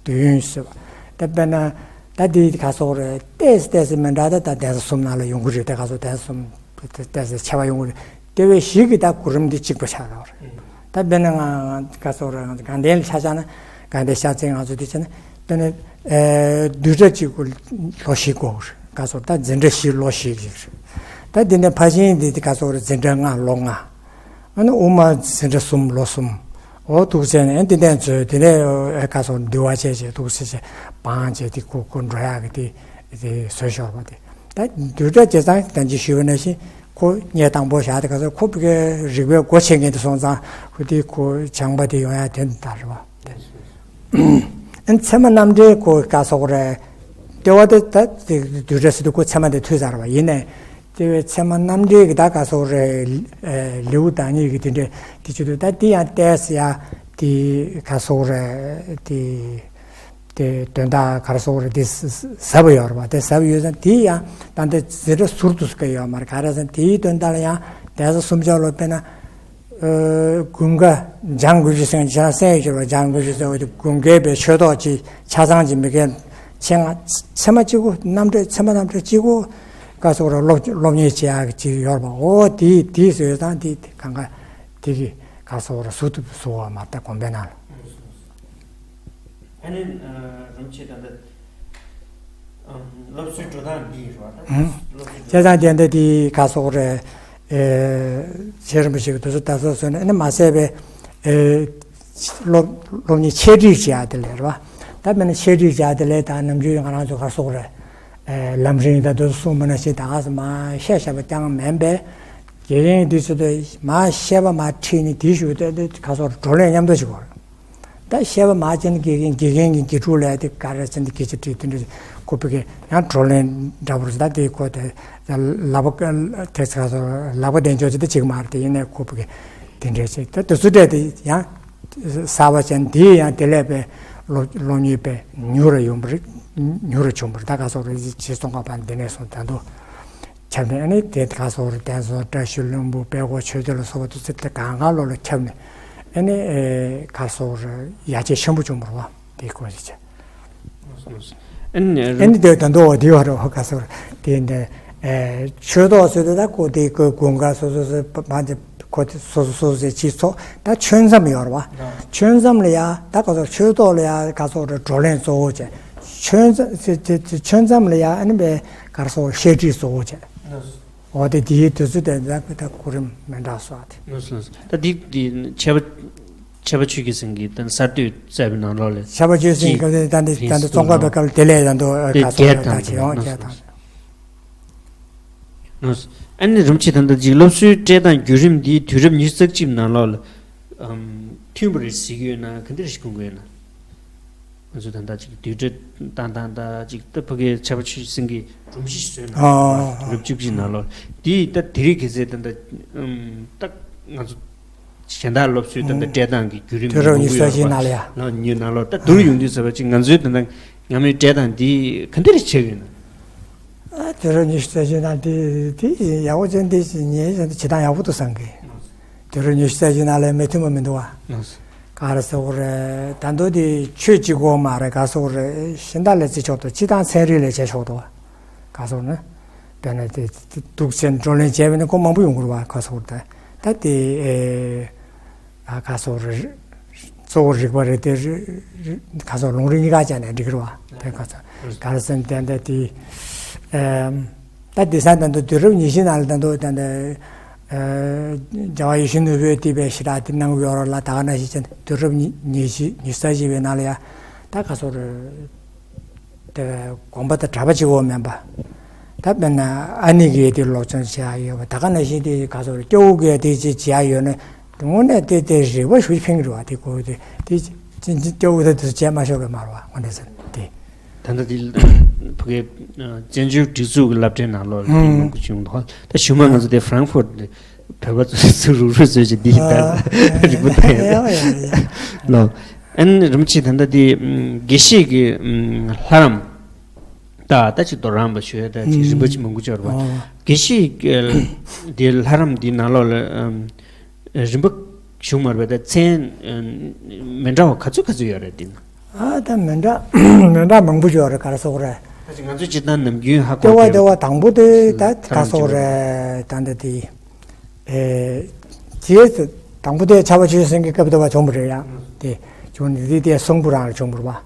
དུས་ཡུན་ཟེར་བ་ད་དཔེར་ན་ད་དེ་ག་སོགས་རེད། ཏོག་ཙམ་ཏོག་ཙམ་མི་འདྲ་ད་ད་གདན་ས་གསུམ་ནང་ལ་ཡོང་གི་རེད། ད་ག་སོགས་གདན་ས་གསུམ། ཏོག་ཙམ་ཆེ་བ་ཡོང་གི་རེད། དེ་བས་གཞི་གི་ད་གོ་རིམ་འདི་གཅིག་པ་ཆགས་ཡོད་རེད། ད་དཔེར་ན་ང་ང་ག་སོགས་རེད། ང་ཚོ་དགའ་ལྡན་ལ་ཆ་བཞག་ན་དགའ་ལྡན་ཤར་རྩེ་ང་ཚོ་དེ་བྱས་ན་དཔེར་ན་ཨེ་བསྡུས་གྲྭ་གཅིག་པུ་ལོ་བཞི་འགོར་རེད། ག་སོགས་ད་འཛིན་གྲྭ་བཞི་ལོ་བཞི་ཞིག་རེད། ད་འདི་ནས་ཕར་ཕྱིན་འདི་ག་སོགས་རེད། འཛིན་གྲྭ་ལྔ་ལོ་ལྔ། ཨ་ནི་དབུ་མ་འཛིན་གྲྭ་གསུམ་ལོ་གསུམ། འོ་འདུག་བྱས་ནས་ཨ་འདི་ནས་མཛོད་དེ་ནས་ཨེ་ག་སོགས་འདུལ་བ་བྱས་བྱས་འདུག་བྱས་བྱས་བང་བྱས་དེ་ཁུ་ཁུ་འགྲོ་ཡག་གི་དེ་དེ་བཟོས་ཤོར་བ་དེ། ད་བསྡུས་གྲྭ་བྱས་ཙང་ད་ཅི་ཞུས་པ་ནང་བཞིན་ཁོ་ངས་དང་པོ་བཞག་དེ་ག་ཚོད་ཁོ་བི་གའི་རིག་པའི་སྒོ་ཕྱེ་མཁན་དེ་སོང་ཙང་ཁོ་དེ་ཁོ་སྦྱངས་པ་དེ་ཡོང་ཡ་དེ་འདི་ལྟར་རེད་བ། ཨན་ཚད་མ་རྣམ་འགྲེལ་ཁོ་ག་སོགས་རེད། ལྟེ་བ་དེ་ད་དེ་བསྡུས་གྲྭ་ཟེར་དུས་ཁོ་ཚད་མ་དེ་ཐོས་ཚར་བ་ཡིན་ནས་ལྟེ་བའི་ཚད་མ་རྣམ་འགྲེལ་གི་ད་ག་སོགས་རེད། ལེའུ་བདག་ཉིད་ཀྱི་དེ་འདྲས་དེ་བྱེད་དུས་ད་དེ་ཡང་ཏོག་ཙམ་ཡ་དེ་ག་སོགས་རེད་དེ། དེ་དོན་དག་ག་རེ་ཟེར་དགོས་རེད། དེ་ཟབ་པོ་ཡོད་རེད་པ། དེ་ཟབ་པོ་ཡོད་ཙང་དེ་ཡང་ད་ལྟ་འཛིན་གྲྭ་ཟུར་དུ་སྐད་ཡོད་མ་རེད། ག་རེ་ཟེར་ན་དེའི་དོན་དག་ལ་ཡང་གདན་ས་གསུམ་ཆར་ལོ་དཔེར་ན་ཀུན་དགའ་འཇང་དགུ་བཅུ་ཟེར་བ་ཅང་སེང་ཡོད་ཀྱི་རེད་པ། འཇང་དགུ་བཅུ་ཟེར་བ་དེ་ཀུན་དགའ་པའི་ཆོས་ཐོག་ཅིག་ཆ་ཚང་ཅིག་མི་སྒེར་ཆེད་མངགས་ཚད་མ་གཅིག་པུ་རྣམ་འགྲེལ་ཚད་མ་རྣམ་འགྲེལ་གཅིག་པུ་ག་སོགས་རེད། སློབ་སློབ་གཉེར་བྱེད་ཡག་ཅིག་ཡོད་རེད་པ། འོ་དེ་དེ་ཟེར་ཙང་དེ་གང་ག་དེ་གི་ག་སོགས་རེད། ཟུར་དུ་བཟོ་བ་མ་གཏོགས་དགོན་པའི་ནང་ལ། ཨ་ནི་རིན་ཆེ་ད་ལྟ་སློབ་གསོའི་འགྲོ་སྟངས་འདི་རེད་བ། ད་སློབ་གསོའི་འགྲོ་བྱས་ཙང་དེ་འདྲ་དེ་ག་སོགས་རེད། ཨེ་ཆེ་རིན་པོ་ཆེ་གི་དུས་ཚོད་ད་སོགས་སོང་ནས་ཨ་ནི་མ་ཟད་པའི་ཨེ་སློབ་སློབ་གཉེར་འཆད་ཁྲིད་བྱེད་ཡག་དེ་ལས་རེད་བ། ད་དཔེར་ན་འཆད་ཁྲིད་བྱེད་ཡག་དེ་ལས་ད་ནམ་རྒྱུན་ང་རང་ཚོ་ག་སོགས་རེད། ཨེ་ལམ་རིམ་ད་དུ་གསུངས་པ་ནང་བཞིན་ད་ག་ས་མ་བཤད་བཤད་པ་ཀྱང་མིན་པས། དགེ་རྒན་དུས་ཚོད་དུ་མ་བཤད་པ་མ་ཁྲིད་ནས་དེའི་གཞུག་དེ་དེ་ག་སོགས་བགྲོ་གླེང་མཉམ་དུ་བྱེད་དགོས་རེད། ད་བཤད་པ་མ་བྱས་ན་དགེ་རྒན་དགེ་རྒན་གྱི་དགེ་ཕྲུག་ལ་དེ་ག་རེ་ཟེར་ན་དགེ་ཆེ་ཁྲིད་དེ་འདྲ་ཁོ་བི་གི་ཡང་བགྲོ་གླེང་འདྲ་པོ་རེད། ད་དེ་ཁོ་དེ་ལག་པ་དེ་ཚ་སོ་ལག་པ་བདེ་འཇོག་ཅིག་ད་ཅིག་མ་རེད། དེ་ཡིན་ནའི་ཁོ་བི་གི་དེ་འདྲ་ཅིག་ད་དེ་ཚོ་འདྲ་དེ་ཡང་གསར་པ་ཅན་དེ་ཡང་དེ་ལས་པའི་སློབ་སློབ་གཉེར་པའི་མྱུར་ར་ཡོང་པ་རེད། མྱུར་ར་བྱུང་པ་རེད། ད་ག་སོགས་རེད་ཅེས་གསུངས་པ་བར་འདི་ནས་བཟུང་ད་དུང་ཁྱབ་ནས་ཨ་ནི་དེ་ག་སོགས་རེད། བསྟན་སྲུང་བཀྲ་ཤིས་ལྷུན་པོ་དཔལ་སྒོ་ཆོས་སྒྲོན་ལ་སོགས་པ་དུ་ཚོད་དེ་གང་གང་ལོ་ལ་ཁྱབ་ནས་ཨ་ནི་ག་སོགས་རེད་ཡར་རྒྱས་ཆེན་པོ་བྱུང་བ་རེད་བ། དེའི་སྐོར་ཞིག་བྱས། ཨ་ནི་ཨ་ནི་དེ་ད་དུང་འོ་དེ་བ་རོ་ག་སོ་དེ་འདི་ཆོས་ཐོག་སོ་དེ་ད་ཀོ་དེ་ཀོ་དགུན་ཁ་སོ་སོ་སོ་བ་འདི་ཁོ་དེ་སོ་སོ་སོ་སོ་ཅི་ཚོ་ད་ཆོས་མཚམས་ཡོད་རེད་བ། ཆོས་མཚམས་ལ་ཡ་ད་ག་སོ་ཆོས་ཐོག་ལ་ཡ་ག་སོ་རེ་བགྲོ་གླེང་གཙོ་བོ་བྱས། ཆོས་མཚམས་ཆོས་མཚམས་ལ་ཡ་ཨ་ནི་བས་ག་སོ་བཤད་ཁྲིད་གཙོ་བོ་བྱས། འོ་དེ་དེའི་དུས་ཚོད་དེ་ད་ད་གོ་རིམ་མི་འདྲ་སོགས་དེ། ལགས་སོ་ལགས་སོ། ད་འདི་འདི་ཆེ་བ་ཆེ་བ་ཆོས་ཀྱི་སེང་གེ་དང་གསར་གཏོད་བསྩལ་བའི་ནང་ལོགས་ལས་ཆེ་བ་ཆོས་སེང་གེ་ད་འདི་ད་འདི་ཙོང་ཁ་པའི་སྐབས་དེ་ལས་ད་འདི་ག་སོགས་ད་ཆེ་ཡོང་ཆེ་དང་། ལགས་སོ། ཨ་ནི་རིམ་གྱིས་ད་ལྟ་ཅིག་སློབ་གསོའི་སྤྲད་སྟངས་བརྒྱུད་རིམ་འདིའི་དུས་རབས་ཉི་ཤུ་རྩ་གཅིག་ནང་ལོགས་ལ་མཐུན་པ་རེད་ཟེར་གྱི་ཡོད་ན་ག་འདྲ་ཞིག་དགོངས་ཀྱི་ཡོད་ན། ང་ཚོ་ད་ལྟ་ཅིག་དུས་དྲན་བཏང་བཏང་ད་ཅིག་ད་ཕ་གིའི་ཆེ་བ་ཆོས་སེང་གེ་སྒྲོམ་གཞི་བཟོས་ན་ཨ་རབ་བཅུ་གཅིག་ནང་ལོགས་འདི་ད་དེ་རིང་ཁ་སང་ད་ལྟ་ད་ང་ཚོ་གཞན་དག་སློབ་གསོའི་ད་ལྟ་སྤྲད་སྟངས་ཀྱི་བརྒྱུད་རིམ་དུས་རབས་ཉི་ཤུ་རྩ་གཅིག་ནང་ལ་ཡ་ནང་ཉིད་ནང་ལོགས་ད་བསྡུར་ཡོང་དུས་ཟེར་བ་ཅིག་ང་ཚོའི་ད་ལྟ་ཉམས་ལེན་སྤྲད་སྟངས་འདི་ག་འདྲ་བྱས་ཡོད་ན། ཨ་དུས་རབས་ཉི་ཤུ་རྩ་གཅིག་ནང་དེ་དེ་ཡག་པོ་ཅན་དེ་ངས་བྱེད་སྟངས་ཡག་པོ་འདུག་བསམ་གི། དུས་རབས་ཉི་ཤུ་རྩ་གཅིག་ནང་ལ་མི་མཐུན་པ་མི་འདུག་བ། ག་རེ་ཟེར་དགོས་རེད་ད་མདོ་དེ་ཆོས་གཅིག་པོ་མ་རེད་ག་ཟེར་དགོས་རེད་གཞན་དག་ལ་བརྩི་ཆོག་འདུག་སྤྱི་དང་ཚན་རིག་ལ་བྱེད་ཆོག་འདུག་བ། ག་ཟེར་དགོས་ན། དཔེར་ན་དེ་དེ་འདུག་ཟེར་བགྲོ་གླེང་བྱས་པ་ནི་ཁོ་མང་པོ་ཡོང་གི་རེད་བ་ག་ཟེར་དགོས་རེད་ད། ད་དེ་ཨེ། ཨ་ག་ཟེར་དགོས་རེད། གཙོ་བོ་རིག་པ་རེད་དེ་རེད། ག་ཟེར་ལུང་རིགས་གཉིས་ཀ་བྱས་ནས་འགྲིག་གི་རེད་བ། དེ་ག་ཟེར་ག་རེ་ཟེར་ན་དེ་འདྲ་དེ། ཨེམ། ད་དེང་སང་ད་དུང་དུས་རབས་ཉི་ཤུ་ནང་ལ་ད་དུང་ད་ལྟ་ཨེ། རྒྱལ་བ་ཡིད་བཞིན་ནོར་བུས་དེ་བས་ཞེ་དྲག་དེ་གནང་གི་ཡོད་རེད་ལ་ད་ག་ནང་བཞིན་བྱས་དུས་རབས་ཉི་ཉི་ཤུ་ཉི་ཤུ་རྩ་བཞི་པའི་ནང་ལ་ཡ་ད་ག་ཟེར་དགོས་རེད། དེ་བས་དགོངས་པ་དང་གྲགས་པ་གཅིག་པོ་མིན་པ། ད་དཔེར་ན་ཨ་ནི་གིས་དེ་སློབ་སྦྱོང་བྱེད་ཡ་ཡོད་པ་ད་ག་ནང་བཞིན་དེ་ག་ཟེར་སྐྱོ་བོ་གིས་དེ་ཅིག་བྱེད་ཡ་ཡོད་ན་དངོས་གནས་དེ་དེ་རིག་པ་ཞུ་ཕན་གི་རེད་བ། དེ་ཁོ་དེ་དེ་ཅི་ཅི་སྐྱོ་བོ་དེ་དེ་བྱེད་མ་ཤོག་གི་མ་རེད་བ་དངོས་གནས་ཟེར་དེ། ད་ལྟ་དེ་ཕ་གི་བཙན་བྱོལ་སྒྲིག་འཛུགས་ཀྱི་སློབ་གྲྭའི་ནང་ལོགས་ལ་དེ་ཨང་མང་པོ་བྱུང་འདུག་ད་གཞུག་མ་ང་ཚོ་དེ་ཧྥ་རན་ཧྥུར་དེ་བོད་པ་ཚོ་ཚུར་རུག་རུག་བཟོས་ཀྱི་འདི་ཡིན་ད་རིག་པ་ད་ཡ་ཡ་ཡ་ཡ། ལོ། ཨན་རིམ་གྱིས་ད་ལྟ་དེ་དགེ་བཤེས་ཀྱི་ལྷ་རམས་ད་ད་ཅིག་དོ་རམས་པ་ཞུ་ཡ་ད་ཅིག་རིམ་པ་ཅིག་མང་པོ་འབྱོར་བ། དགེ་བཤེས་ཀྱི་དེ་ལྷ་རམས་འདི་ནང་ལོགས་ལ་རིམ་པ་བྱུང་མ་རེད་པས་ད་མཚན་མི་འདྲ་བ་ག་ཚོད་ག་ཚོད་ཡོད་རེད་འདི་ན། ཨ་ད་མི་འདྲ་མི་འདྲ་མང་པོ་ཡོད་རེད་ག་རེ་ཟེར་དགོས་རེད། ད་ཅིག་ང་ཚོས་སྤྱིར་བཏང་ནམ་རྒྱུན་ཧ་གོ་ལྟེ་བ་ལྟེ་བ་དང་པོ་དེ་ད་ག་རེ་ཟེར་དགོས་རེད་ད་འདི་དེ། ཨེ། རྗེས་སུ་དང་པོ་དེ་ཆར་པ་ཆོས་སེང་གེ་སྐབས་དེ་བ་བྱུང་བ་རེད་ཡ། དེ་བྱུང་ནས་དེ་དེ་གསང་ཕུ་རང་ལ་བྱུང་བ་རེད་བ།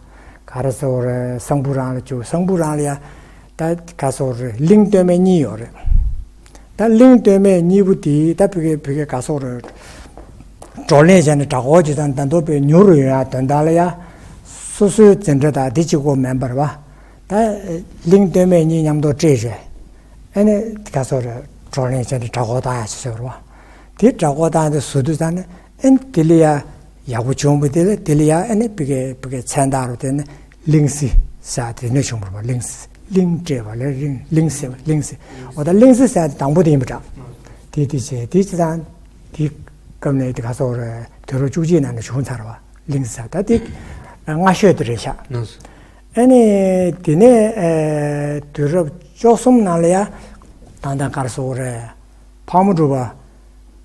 ག་རེ་ཟེར་བ་རེད་གསང་ཕུ་རང་ལ་བྱུང་གསང་ཕུ་རང་ལ་ཡ། ད་ག་ཟེར་བ་རེད་གླིང་སྟོད་སྨད་གཉིས་ཡོད་རེད། ད་གླིང་སྟོད་སྨད་གཉིས་པོ་དེ་ད་ཕ་གི་ཕ་གི་ག་ཟེར་བ་རེད། བགྲོ་གླེང་བྱས་ནས་གྲྭ་སྐོར་བྱེད་སྟངས་ད་མདོ་དཔེ་མྱུར་རུ་ཡོང་ཡ་དོན་དག་ལ་ཡ། སོ་སོའི་འཛིན་གྲྭ་དང་དེ་གཅིག་པོ་མིན་པར་བ། ད་གླིང་སྟོད་སྨད་གཉིས་མཉམ་དུ་སྤྲད་རེད། ཨ་ནི་ག་ཟེར་རེད་བགྲོ་གླེང་བྱས་ནས་གྲྭ་སྐོར་བཏང་ཡ་ཞིག་བཟོས་པ་རེད་བ། དེ་གྲྭ་སྐོར་བཏང་དེ་བཟོ་དུས་ཙང་ནས་ཨ་ནི་དེ་ལ་ཡ་ཡག་པོ་བྱུང་བ་དེ་ལ་དེ་ལ་ཡ་ཨ་ནི་ཕ་གི་ཕ་གི་མཚན་རྟགས་རུ་དེ་ནི་གླིང་གཟི་ཟེར་དེ་ནས་བྱུང་བ་རེད་བ་གླིང་གཟི་གླིང་སྤྲད་པ་ལས་གླིང་གླིང་གཟི་བ་གླིང་གཟི་འོ་ད་གླིང་གཟི་ཟེར་དེ་དང་པོ་དེ་ཡིན་པ་འདྲ། དེ་དེ་བྱས་དེ་ཅི་ཙང་དེ་སྐབས་ནས་དེ་ག་ཟེར་དུས་རབས་བཅུ་གཅིག་ནང་ནས་བྱུང་ཚར་བ་གླིང་གཟི་ཟེར་ད་དེ་སྔ་ཤོས་དེ་རེད་ཤག་ཨ་ནི་དེ་ནས་ཨེ་དུས་རབས་བཅུ་གསུམ་ནང་ལ་ཡ་ད་ལྟ་ག་རེ་ཟེར་དགོས་རེད། ཕག་མོ་གྲུ་པ་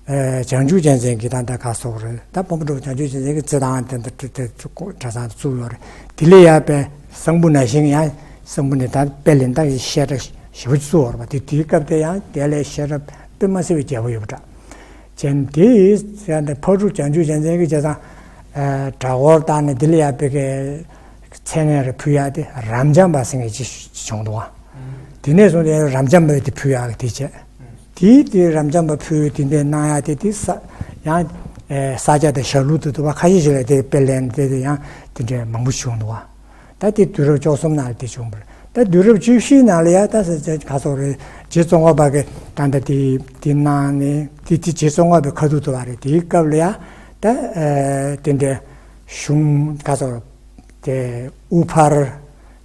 ཨེ་བྱང་ཆུབ་རྒྱལ་མཚན་གྱིས་ད་ལྟ་ག་རེ་ཟེར་དགོས་རེད་ད་ཕག་མོ་གྲུ་པ་བྱང་ཆུབ་རྒྱལ་མཚན་གྱིས་རྩི་སྟངས་དེ་འདྲ་གྲྭ་ཚང་དུ་བཙུགས་ཡོད་རེད། དེ་ལ་ཡ་དཔེ་གསང་ཕུ་ནང་བཞིན་ཡང་གསང་ཕུ་ནས་ད་དཔེ་ལེན་ད་བཤད་གྲྭ་ཞེ་པོ་བཙུགས་ཡོད་རེད་པ། དེ་དེའི་སྐབས་དེ་ཡང་དེ་ལས་བཤད་གྲྭ་དཔེ་མ་སྲིད་པའི་རྒྱས་པོ་ཡོད་པ་འདྲ། བྱས་ནས་དེ་ཡིས་ཡང་དེ་ཕག་གྲུ་བྱང་ཆུབ་རྒྱལ་མཚན་གྱིས་བྱས་ཙང་གྲྭ་སྐོར་བཏང་ནས་དེ་ལ་ཡ་དཔེ་གི་མཚན་སྙན་རེ་ཕུལ་ཡ་དེ་རབ་འབྱམས་པ་ཟེར་མཁན་ཅིག་བྱུང་འདུག་བ། དེ་ནས་བཟུང་སྟེ་རབ་འབྱམས་པས་དེ་ཕུལ་ཡག་གི་དེ་བྱས། དེའི་དེ་རབ་འབྱམས་པ་ཕུལ་དེ་འདྲའི་གནང་ཡག་དེ་དེ་ས་ཡང་ས་སྐྱ་དང་ཞྭ་ལུ་དེ་དུ་བ་ཁ་ཤས་ཤིག་ལ་དེ་དཔེ་ལེན་དེ་དེ་ཡང་དེ་འདྲའི་མང་པོ་བྱུང་འདུག་བ། ད་དེ་དུས་རབས་བཅུ་གསུམ་ནང་ལ་དེ་བྱུང་བ་རེད། ད་དུས་རབས་བཅུ་བཞི་ནང་ལ་ཡང་ད་ས་ག་ཟེར་རེད་རྗེ་ཙོང་ཁ་པ་གི་ད་ལྟ་དེ་དེ་གནང་ནས་དེ་དེ་རྗེ་ཙོང་ཁ་པའི་ཁ་ཐུག་དུ་བ་རེད། དེའི་སྐབས་ལ་ཡང་ད་དེ་འདྲའི་གཞུང་ག་ཟེར་དེ་དབུ་ཕར།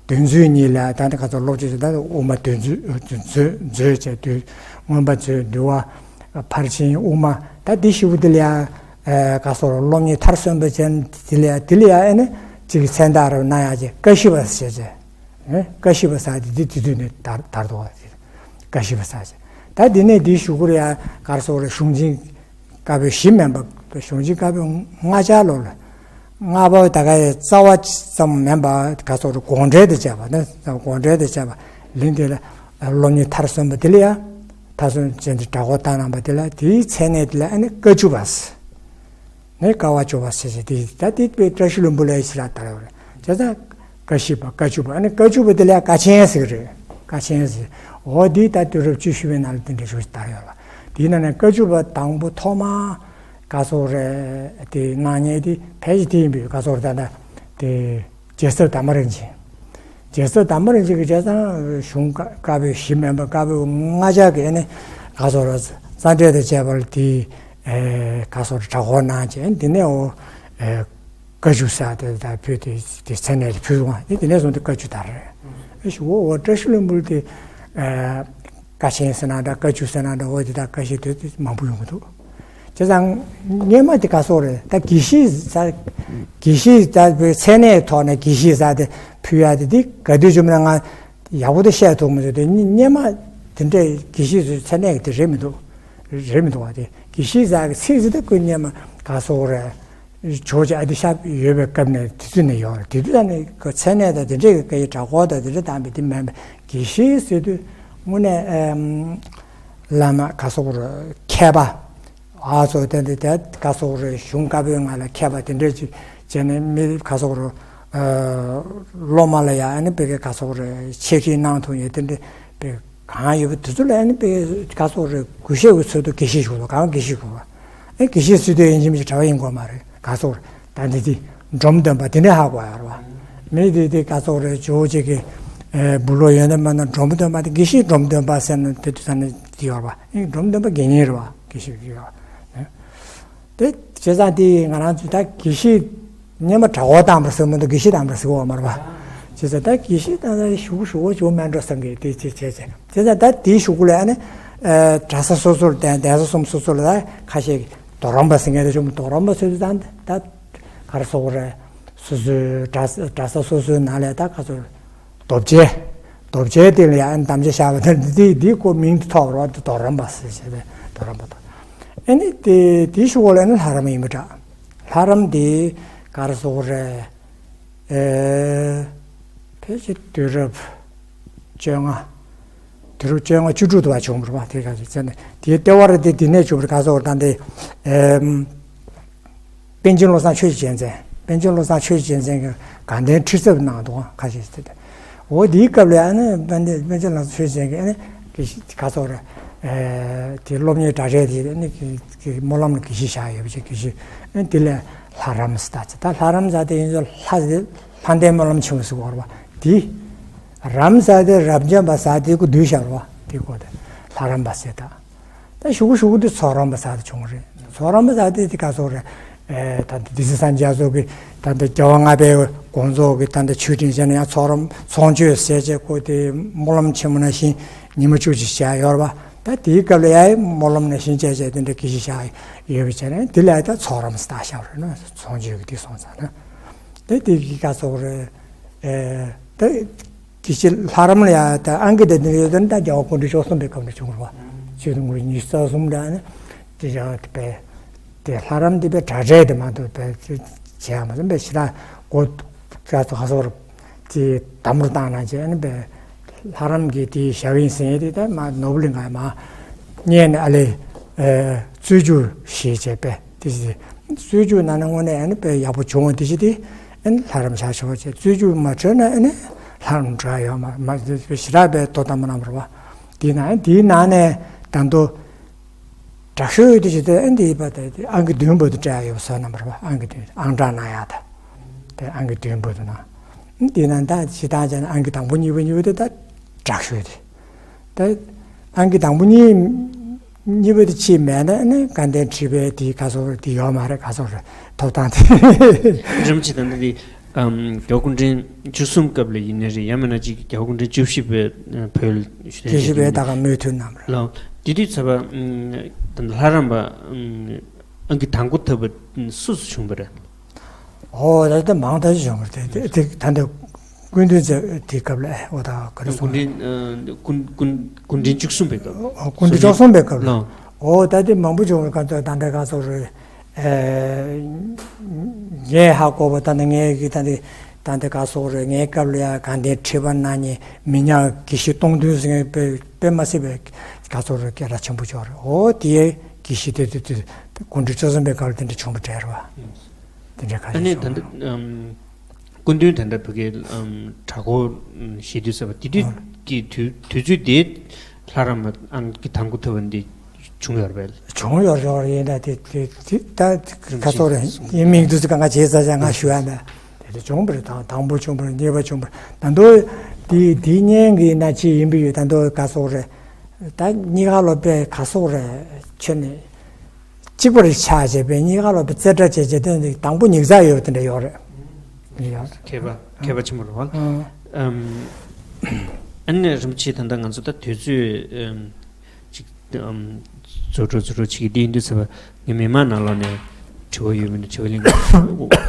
འདོན་ཚུལ་གཉིས་ལ་ད་ནི་ག་ཚོད་ཀློག་བྱས་ད་དབུ་མ་འདོན་ཚུལ་མཛོད་མཛོད་བྱས་དུས་མངོན་པ་མཛོད་འདུལ་བ་ཕར་ཕྱིན་དབུ་མ་ད་འདི་ཞིག་པོ་འདི་ལ་ཡང་ག་སོགས་སློབ་གཉེར་མཐར་སོན་པ་ཅན་འདི་ལ་ཡང་འདི་ལ་ཡང་ཨེ་ནི་གཅིག་མཚན་རྟགས་རུ་གནང་ཡག་ཅིག་ཀ་ཤི་པ་ཟེར་བྱས་ཀ་ཤི་པ་ཟེར་དེ་འདི་དུས་དུས་ནས་དར་དར་འདུག་བ། ཀ་ཤི་པ་ཟེར་བྱས་ད་འདི་ནས་འདི་ཞུ་སྐོར་ཡང་ག་སོགས་རེ་གཞུང་ཆེན་བཀའ་པོད་བཞི་མིན་པ་གཞུང་ཆེན་བཀའ་པོད་ལྔ་ཆ་ལོ་ལ། ལྔ་པ་ད་ག་ཡི་རྩ་བ་ཙམ་མིན་པ་ག་སོགས་རུ་དགོངས་འགྲེལ་དུ་བྱས་པ་ནི་དགོངས་འགྲེལ་དུ་བྱས་པ་ལན་དེ་ལ་སློབ་གཉེར་མཐར་སོན་པ་དེ་ལ་ཡང་མཐར་སོན་ཅན་དུ་གྲགས་པ་བཏང་གནང་པ་དེ་ལ་དེའི་མཚན་གནས་དེ་ལ་ཨ་ནི་བཀའ་བཅུ་པ་ཟེར། ནས་དཀའ་བ་སྤྱོད་པ་ཟེར་ཞིང་དེ་ད་དེ་དཔེ་བཀྲ་ཤིས་ལྷུན་པོ་ལ་ཡི་ཕྱིར་དར་ཡོད་རེད། བྱས་ཙང་བཀའ་བཞི་པ་བཀའ་བཅུ་པ་ཨ་ནི་བཀའ་བཅུ་པ་དེ་ལ་བཀའ་ཆེན་ཟེར་གི་རེད། བཀའ་ཆེན་ཟེར། འོ་འདི་ད་དུས་རབས་བཅུ་བཞི་པའི་ནང་ལ་དེ་འདྲའི་ཞུ་ཞིག་དར་ཡོད་ལ། དེའི་ནང་ནས་བཀའ་བཅུ་པ་དང་པོ་ཐོག་མ་ག་སོགས་རེད་དེ་གནང་མཁན་དེ་ཕལ་ཆེར་དེ་ཡིན་པའི་ག་སོགས་རེད་ད་ད་དེ་རྒྱལ་ཚབ་དར་མ་རིན་ཆེན། རྒྱལ་ཚབ་དར་མ་རིན་ཆེན་གྱི་བྱས་ཙང་གཞུང་བཀའ་བཀའ་པོད་བཞི་མིན་པ་བཀའ་པོད་ལྔ་ཆ་གི་ཨ་ནི་ག་སོགས་རེད་རྩ་འགྲེལ་དང་བཅས་པ་ལ་དེ། ཨེ་ག་སོགས་གྲྭ་སྐོར་གནང་བྱས་འདི་ནས་འོ་ཨེ་བཀའ་བཅུ་ཟེར་དེ་ད་ཕུལ་དེ་དེ་མཚན་གནས་དེ་ཕུལ་སོང་། ཨེ་དེ་ནས་བཟུང་སྟེ་བཀའ་བཅུ་དར་རེད། ཨེ་ཞུ་འོ་འོ་བཀྲ་ཤིས་ལྷུན་པོ་དེ་ཨེ་བཀའ་ཆེན་ཟེར་ན་འདྲ་བཀའ་བཅུ་ཟེར་ན་འདྲ་འོ་དེ་དག་བཀའ་བཞི་དེ་དེ་མང་པོ་ཡོང་གི་འདུག་བྱས་ཙང་སྔོན་མ་དེ་ག་སོགས་རེད་ད་དགེ་བཤེས་ཟེར། དགེ་བཤེས་ཟེར་བའི་མཚན་གནས་ཐོག་ནས་དགེ་བཤེས་ཟེར་དེ་ཕུལ་ཡ་དེ་དེ་ག་དུས་བྱུང་ན་ང་ཡག་པོ་དེ་བཤད་ཐུབ་མི་འདུག་དེ་སྔོན་མ་དེ་འདྲའི་དགེ་བཤེས་ཚོའི་མཚན་གནས་དེ་རེད་མི་འདུག་རེད་མི་འདུག་བ་དེ་དགེ་བཤེས་ཟེར་གི་ཚིག་ཟེར་དེ་ཀུན་སྔོན་མ་ག་སོགས་རེད། ཇོ་བོ་རྗེ་ཨ་ཏི་ཤ་ཡོད་པའི་སྐབས་ནས་དེ་དུས་ནས་ཡོད་རེད། དེ་དུས་ད་ནི་མཚན་གནས་དང་དེ་འདྲའི་གི་སྐད་ཡིག་གྲྭ་སྐོར་དང་དེ་འདྲ་དམ་པའི་དེ་མིན་པའི་དགེ་བཤེས་ཟེར་དུས་དངོས་གནས་ཨེམ་བླ་མ་ག་སོགས་རེད་མཁས་པ། ཨ་ཚོ་དེ་འདྲ་དེ་ག་སོགས་རེད་གཞུང་བཀའ་པོད་ལྔ་ལ་མཁས་པ་དེ་འདྲ་ཅིག་བྱས་ནས་མི་ག་སོགས་རེད་སློབ་མ་ལ་ཡང་ཨ་ནི་དཔེ་ག་སོགས་རེད་ཆེད་ཁྲིད་གནང་ཐུབ་ཡས་དེ་འདྲ་དཔེ་གང་ཡོད་པ་དེ་ཚོ་ལ་ཨ་ནི་དཔེ་ག་སོགས་རེད་གུས་ཞབས་ཀྱི་ཚུལ་དུ་དགེ་བཤེས་ཞུ་ལོ་གང་དགེ་བཤེས་ཞུ་བ། ཨེ་དགེ་བཤེས་ཟེར་དུས་ཡིན་གཅིག་མིན་གཅིག་གྲྭ་པ་ཡིན་དགོས་མ་རེད་ག་སོགས་རེད་ད་འདི་དེ་སྒྲོམ་སྟོན་པ་དེ་འདྲ་ཧ་གོ་ཡ་རེད་བ། མི་དེ་དེ་ག་སོགས་རེད་ཇོ་བོ་རྗེ་གི་ཨེ་བུ་སློབ་ཡོན་ཏན་པ་ན་སྒྲོམ་སྟོན་པ་དེ་དགེ་བཤེས་སྒྲོམ་སྟོན་པ་ཟེར་ན་དེ་དུས་ས་ནས་དེ་ཡོད་རེད་བ། ཨེ་སྒྲོམ་སྟོན་པ་དགེ་བསྙེན་རེད་བ་དགེ་བཤེས་ཡོད་རེད་བ། དེ་བྱས་ཙང་དེ་ང་རང་ཚོ་ད་དགེ་བཤེས་སྔོན་མ་གྲྭ་སྐོར་བཏང་པ་ཟེར་མི་འདུག་དགེ་བཤེས་བཏང་པ་ཟེར་བ་མ་རེད་བ། བྱས་ཙང་ད་དགེ་བཤེས་བཏང་ཙང་ཞུ་གུ་ཞུ་གུ་ཞུ་གུ་མེད་འགྲོ་བསམ་གི་དེ་བྱས་བྱས་བྱས་བྱས་ཙང་ད་དེའི་ཞུ་གུ་ལ་ཨ་ནི་ཨ་གྲྭ་ས་སོ་སོར་བསྟེན་གདན་ས་གསུམ་སོ་སོ་ལ་ད་ཁ་ཤས་ཀྱི་རྡོ་རམ་པ་ཟེར་མཁན་དེ་བྱུང་རྡོ་རམ་པ་ཟེར་དུས་ད་ད་ག་རེ་ཟེར་དགོས་རེད། སོ་སོའི་གྲྭ་ས་གྲྭ་ས་སོ་སོའི་ནང་ལ་ད་ག་ཚོད། རྡོ་བཅལ། རྡོ་བཅལ་དེ་ལ་ཡང་དམ་བཅའ་བཞག་པ་དེ་འདི་འདི་ཁོ་མིང་དུ་ཐོགས་རོགས་དེ་རྡོ་རམ་པ་ཟེར་བྱས་ཏེ་རྡོ་རམ་པ་དང་། ཨ་ནི་དེ་དེའི་ཤུགས་ལ་ཨ་ནི་ལྷ་རམས་ཡིན་པ་འདྲ། ལྷ་རམས་དེ་ག་རེ་ཟེར་དགོས་རེད། ཨེ། ཕལ་ཆེར་དུས་རབས་བཅོ་ལྔ། དུས་རབས་བཅོ་ལྔ་བཅུ་དྲུག་དུ་བ་བྱུང་བ་རེད་བ་དེ་ག་ཚོད་ཟེར་ན་དེའི་ལྟེ་བ་རེད་དེ་དེ་ནས་བྱུང་བ་རེད་ག་རེ་ཟེར་དགོས་རེད་ད་འདི། ཨེ། པཎ་ཆེན་བློ་བཟང་ཆོས་ཀྱི་རྒྱལ་མཚན། པཎ་ཆེན་བློ་བཟང་ཆོས་ཀྱི་རྒྱལ་མཚན་གྱིས་དགའ་ལྡན་ཁྲི་ཚབ་གནང་འདུག་ཁ་ཤས་ཤིག་དེ། འོ་དེའི་སྐབས་ལ་ཨ་ནི་པཎ་ཆེན་པཎ་ཆེན་བློ་བཟང་ཆོས་ཀྱི་རྒྱལ་མཚན་གྱིས་ཨ་ནི་དགེ་བཤེས་ག་ཚོད་རེད། ཨེ་དེ་སློབ་གཉེར་གྲྭ་ཁྲལ་དེ་ཨ་ནི་སྨོན་ལམ་ལ་དགེ་བཤེས་བཞག་ཡོད་པ་ཅིག་དགེ་བཤེས་ཨ་ནི་དེ་ལས་ལྷ་རམས་ཟེར་ད་ཅི་ད་ལྷ་རམས་ཟེར་དེ་ཡིན་ཚོ་ལྷ་ཟེར་ལྷ་ལྡན་སྨོན་ལམ་ཆེན་མོ་ཟེར་བ་རེད་བ་དེ། རམས་ཟེར་དེ་རབ་འབྱམས་པ་ཟེར་དེ་ཀོ་བསྡུས་བཞག་རེད་བ་དེ་ཀོ་དེ་ལྷ་རམས་པ་ཟེར་ད། ད་ཞུ་གུ་ཞུ་གུ་དེ་ཚོགས་རམས་པ་ཟེར་དེ་བྱུང་རེད། ཚོགས་རམས་པ་ཟེར་དེ་དེ་ག་ཚོད་རེད། ཨེ་ད་ལྟ་སྡེ་སྲིད་སངས་རྒྱས་ཚོགས་ཀྱི་ད་ལྟ་རྒྱལ་བ་ལྔ་པའི་དགོངས་རྫོགས་ཀྱི་ད་ལྟ་ཆོས་ཁྲིད་བྱས་ན་ཡང་ཚོགས་རམས་ཚོགས་མཆོད་ཟེར་བྱས་ཀོ་དེ་སྨོན་ལམ་ཆེན་མོ་ནང་བཞིན་ཉི་མ་བཅུ་གཅིག་བྱས་ཡོད་རེད་བ། ད་དེའི་སྐབས་ལ་ཡང་སྨོན་ལམ་ནང་བཞིན་བྱས་བྱས་དེ་འདྲ་དགེ་བཤེས་བཞག་ཡོད་པ་བྱས་ན་དེ་ལ་ཡང་ད་ཚོགས་རམས་ཟེར་བཞག་རེད་ན་ཚོགས་མཆོད་ཀྱི་དེ་སོང་ཙང་ན་ད་དེ་གི་ག་ཚོད་རེད། ཨེ་ད། དེ་ཕྱིར་ལྷ་རམས་ལ་ཡང་ད་ཨང་ཀི་དེ་འདི་ཡོད་དོན་ད་རྒྱལ་བ་སྐུ་ཕྲེང་བཅུ་གསུམ་པའི་སྐབས་ནས་བྱུང་བ། ཆོས་དུང་དཀར་ཉི་ཤུ་རྩ་གསུམ་འདྲ་ནི་དེ་བཞག་དེ་པས་དེ་ལྷ་རམས་དེ་པས་གྲྭ་ཁྲལ་དེ་མ་གཏོགས་པས་བྱས་མ་ཟིན་པས་ཕྱི་དྲག་སྒོ་ཁ་ཚོ་ཁ་སོར་དེ་དམ་རུ་བཏང་ན་བྱས་ནི་པས་ལྷ་རམས་ཀྱི་དེ་ཞབས་ཡིན་ཟིན་དེ་ད་མ་ནོར་བུ་གླིང་ག་མ་རྙེད་ནས་ཨ་ལེ་རྩོད་རྒྱུགས་ཞེས་བྱས་པས། དེ་བཞིན་རྩོད་རྒྱུགས་ནང་ན་དངོས་གནས་ཨ་ནི་དཔེ་ཡག་པོ་བྱུང་བ་དེ་བཞིན་དེ་ཨ་ནི་ལྷ་རམས་བྱ་ཆོག་ཅེས་རྩོད་རྒྱུགས་མ་འཕྲོད་ན་ཨ་ནི་ལྷ་རམས་འགྲོ་ཡ་ཡོད་མ་མ་ཞེ་དྲག་པའི་དོ་དམ་རྣམ་པར་བ། དེའི་ནང་དེའི་ནང་ནས་ད་དུང་དྲག་ཤོས་དེ་བཞིན་དེ་ཨ་ནི་དེ་ཡིན་པ་དེ་ཨང་ཀི་བདུན་བར་དུ་སྤྲད་ཡ་ཡོད་བཟོ་རྣམ་པར་བ་ཨང་ཀི་བདུན་ཨང་གྲངས་གནང་ཡ་ད་དེ་ཨང་ཀི་བདུན་བར་དུ་ན་དེའི་ནང་ད་ཇི་ལྟར་བྱས་ན་ཨང་ཀི་དང་པོ་གཉིས་པ་གཉིས་པ་དེ་ད་དྲག་ཤོས་དེ། ད་ཨང་ཀི་དང་པོ་གཉིས་གཉིས་པ་དེ་ཕྱིས་མེད་ན་ནི་དགའ་ལྡན་ཁྲི་པའི་དེའི་ག་ཚོད་དེ་ཡོད་མ་རེད་ག་ཚོད་རེད་ཐོབ་ཐང་དེ། རིམ་གྱིས་ད་ནི་དེ་རྒྱལ་བ་སྐུ་ཕྲེང་བཅུ་གསུམ་སྐབས་ལ་ཡིན་ནི་རེད་ཡང་མིན་ན་ཅིག་རྒྱལ་བ་སྐུ་ཕྲེང་བཅུ་བཞི་པའི་བོད་ཞུ་བཅུ་བཞི་པའི་ད་ག་མོས་མཐུན་རྣམས་རེད། ལགས་དེ་དུས་ཚར་བ་ད་ལྷ་རམས་པ་ཨང་ཀི་དང་པོ་ཐོབ་པ་སུ་སུ་བྱུང་བ་རེད། ཨོ་ད་ལྟ་མང་ད་ཅི་བྱུང་བ་རེད་དེ་དེ་ད་ལྟ། སྐུ་མདུན་མཛད་དེ་སྐབས་ལ་ཨོ་ད་ག་རེ་སོང་། སྐུ་ཕྲེང་སྐུ་སྐུ་སྐུ་ཕྲེང་བཅུ་གསུམ་པའི་སྐབས། ཨོ་སྐུ་ཕྲེང་བཅུ་གསུམ་པའི་སྐབས་ལ། ལགས། ཨོ་ད་དེ་མང་པོ་བྱུང་བའི་སྐབས་དུ་ད་ལྟ་ག་ཚོད་རེད། ཨེ། རེད། ཧ་གོ་བ། ད་ནི་ངས་ཀྱི་ད་འདི་ད་འདི་ག་སོགས་རེད། ངའི་སྐབས་ལ་ཡ་གང་དེ་ཁྲི་པ་ན་ནི་མི་ཉག་དགེ་བཤེས་སྟོང་བདུན་ཟེར་མཁན་དཔེ་དཔེ་མ་སྲིད་པའི་ག་སོགས་རེད། སྐད་གྲགས་ཆེན་པོ་ཅོག་རེད། འོ་དེའི་དགེ་བཤེས་དེ་དུས་དུས་དགུང་གྲངས་བཅུ་གསུམ་པའི་སྐབས་ལ་དེ་འདྲ་བྱུང་བ་འདྲ་རེད་བ། དེ་འདྲ་ག་ཨ་ནི་ཞིག་ད་བྱུང་ལྟ་བ། ཨམ། སྐུ་མདུན་ད་ལྟ་བོད་སྐད་ཨམ་གྲྭ་སྐོར་ཨམ་ཞེས་དུས་ཟེར་བ་དེ་དུས་ཀྱི་དུས་དུས་ཚོད་དེ་ལྷ་རམས་ཨང་གི་དང་པོ་ཐོབ་པ་འདི་བྱུང་ཡོད་རེད་པས། བྱུང་ཡོད་རེད། ཡིན་ད་དེ་དེ་དེ་ད་ག་སོགས་རེད། ཡིན་མིན་དུས་ཚོད་གང་ག་བྱས་ཚར་ཡང་ང་ཞུ་ཡ་མེད། དེ་དེ་བྱུང་བ་རེད། དང་དང་པོ་བྱུང་བ་རེད། གཉིས་པ་བྱུང་བ་རེད། ད་དུང་དེ་དེ་གཉིས་ཀྱི་ན་ཅི་ཡིན་པ་ཡོད། ད་དུང་ག་སོགས་རེད། ད་གཉིས་ཀ་ལོ་པའི་ག་སོགས་རེད། ཁྱོད་ནི། གཅིག་པ་རེ་ཆགས་བྱས་པའི་གཉིས་ཀ་ལོ་པའི་རྩེ་གྲ་བྱས་བྱས་དེ་དང་པོ་ཉིག་ཚགས་ཡོད་པ་དེ་འདྲ་ཡོད་རེད། ཡོད་རེད། མཁས་པ་མཁས་པ་ཆེན་པོ་རེད་བ། ཨང་། ཨམ། ཨ་ནི་རིན་པོ་ཆེ་ད་ལྟ་ང་ཚོ་ད་དུས་ཚོད་ཨམ་ཅིག་ཨམ་རྫོགས་འགྲོ་རྫོགས་འགྲོ་བྱེད་ཀྱི་འདི་ཡིན་དུས་ཚེ་བ་ངས་མི་མང་ནང་ལོགས་ནས་དྲི་བ་ཡོད་མེད་ནས་དྲི་བ་གླེང་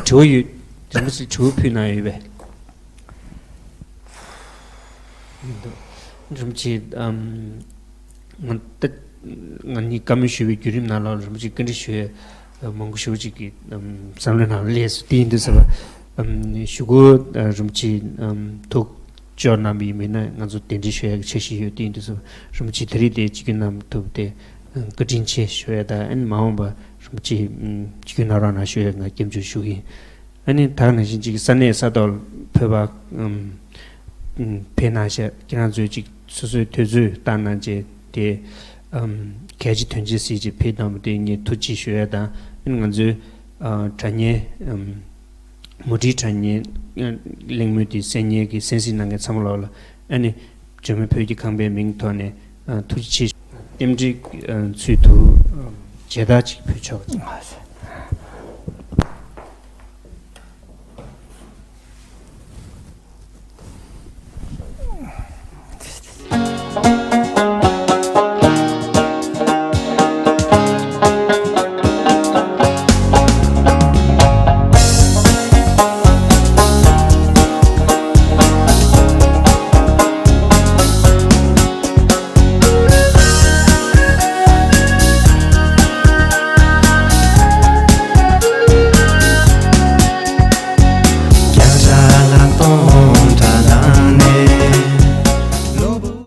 དྲི་བ་ཡོད། རིན་པོ་ཆེ་དྲི་བ་ཕུལ་གནང་ཡོད་པས། རིན་པོ་ཆེ་ཨམ། ང་ད་ང་གཉིས་བཀའ་མོལ་ཞུ་བའི་བརྒྱུད་རིམ་ནང་ལ་རིན་པོ་ཆེ་བཀའ་འདྲི་ཞུ་ཡས་མང་པོ་ཞེ་པོ་ཅིག་གི་ཨམ་བསམ་བློའི་ནང་ལ་སླེབས་སོང་། དེ་ཡིན་དུས་ཟེར་བ་ཨམ་གཞུག་གུ་ཨ་རིན་པོ་ཆེ་ཨམ་ཐུགས་སྐྱོ་གནང་བ་ཡིན་མིན་ན་ང་ཚོ་གདན་འདྲེན་ཞུ་ཡས་ཀྱི་འཆར་གཞི་ཡོད། དེ་ཡིན་དུས་ཟེར་བ་རིན་པོ་ཆེ་ད་རེས་དེ་ཆིབས་བསྒྱུར་གནང་ཐུབ་སྟེ་བཀའ་དྲིན་ཆེ་ཞུ་ཡས་དང་། ཨ་ནི་མ་འོངས་པ་རིན་པོ་ཆེ་ཨམ་ཆིབས་བསྒྱུར་གནང་རོགས་གནང་ཞུ་ཡས་ང་སྐྱབས་འཇུག་ཞུ་གི་ཡིན། ཨ་ནི་ད་ག་ནང་བཞིན་ཅིག་ས་གནས་ས་ཐོག་ལ་བོད་པ་ཨམ་ཨམ་ཕེབས་གནང་ཤག་ཁྱེད་རང་ཚོས་ཅིག་སོ་སོའི་དུས་ཚོད་བཏང་གནང་བྱས་དེ་ཨམ་གལ་ཆེ་དོན་ཆེ་གཟིགས་བྱས་ཕེབས་གནང་བ་དེ་ངས་ཐུགས་རྗེ་ཆེ་ཞུ་ཡ་དང་། ཨ་ནི་ང་ཚོའི་ཨ་དྲ་བརྙན་ཨམ་མུ་ཏིག་དྲ་བརྙན་ཨ་གླེང་མོལ་དེ་གསན་མཁན་གྱི་གསན་གཟིགས་གནང་མཁན་ཚང་མ་ལོག་ལ་ཨ་ནི་འཇར་མན་བོད་ཀྱི་ཁང་པའི་མིང་ཐོག་ནས་ཨ་ཐུགས་རྗེ་ཆེ། རྟེན་འབྲེལ་ཨ་ཚུལ་དུ་ཨམ་མཇལ་དར་ཅིག་ཕུལ་ཆོག་པ་ཅིག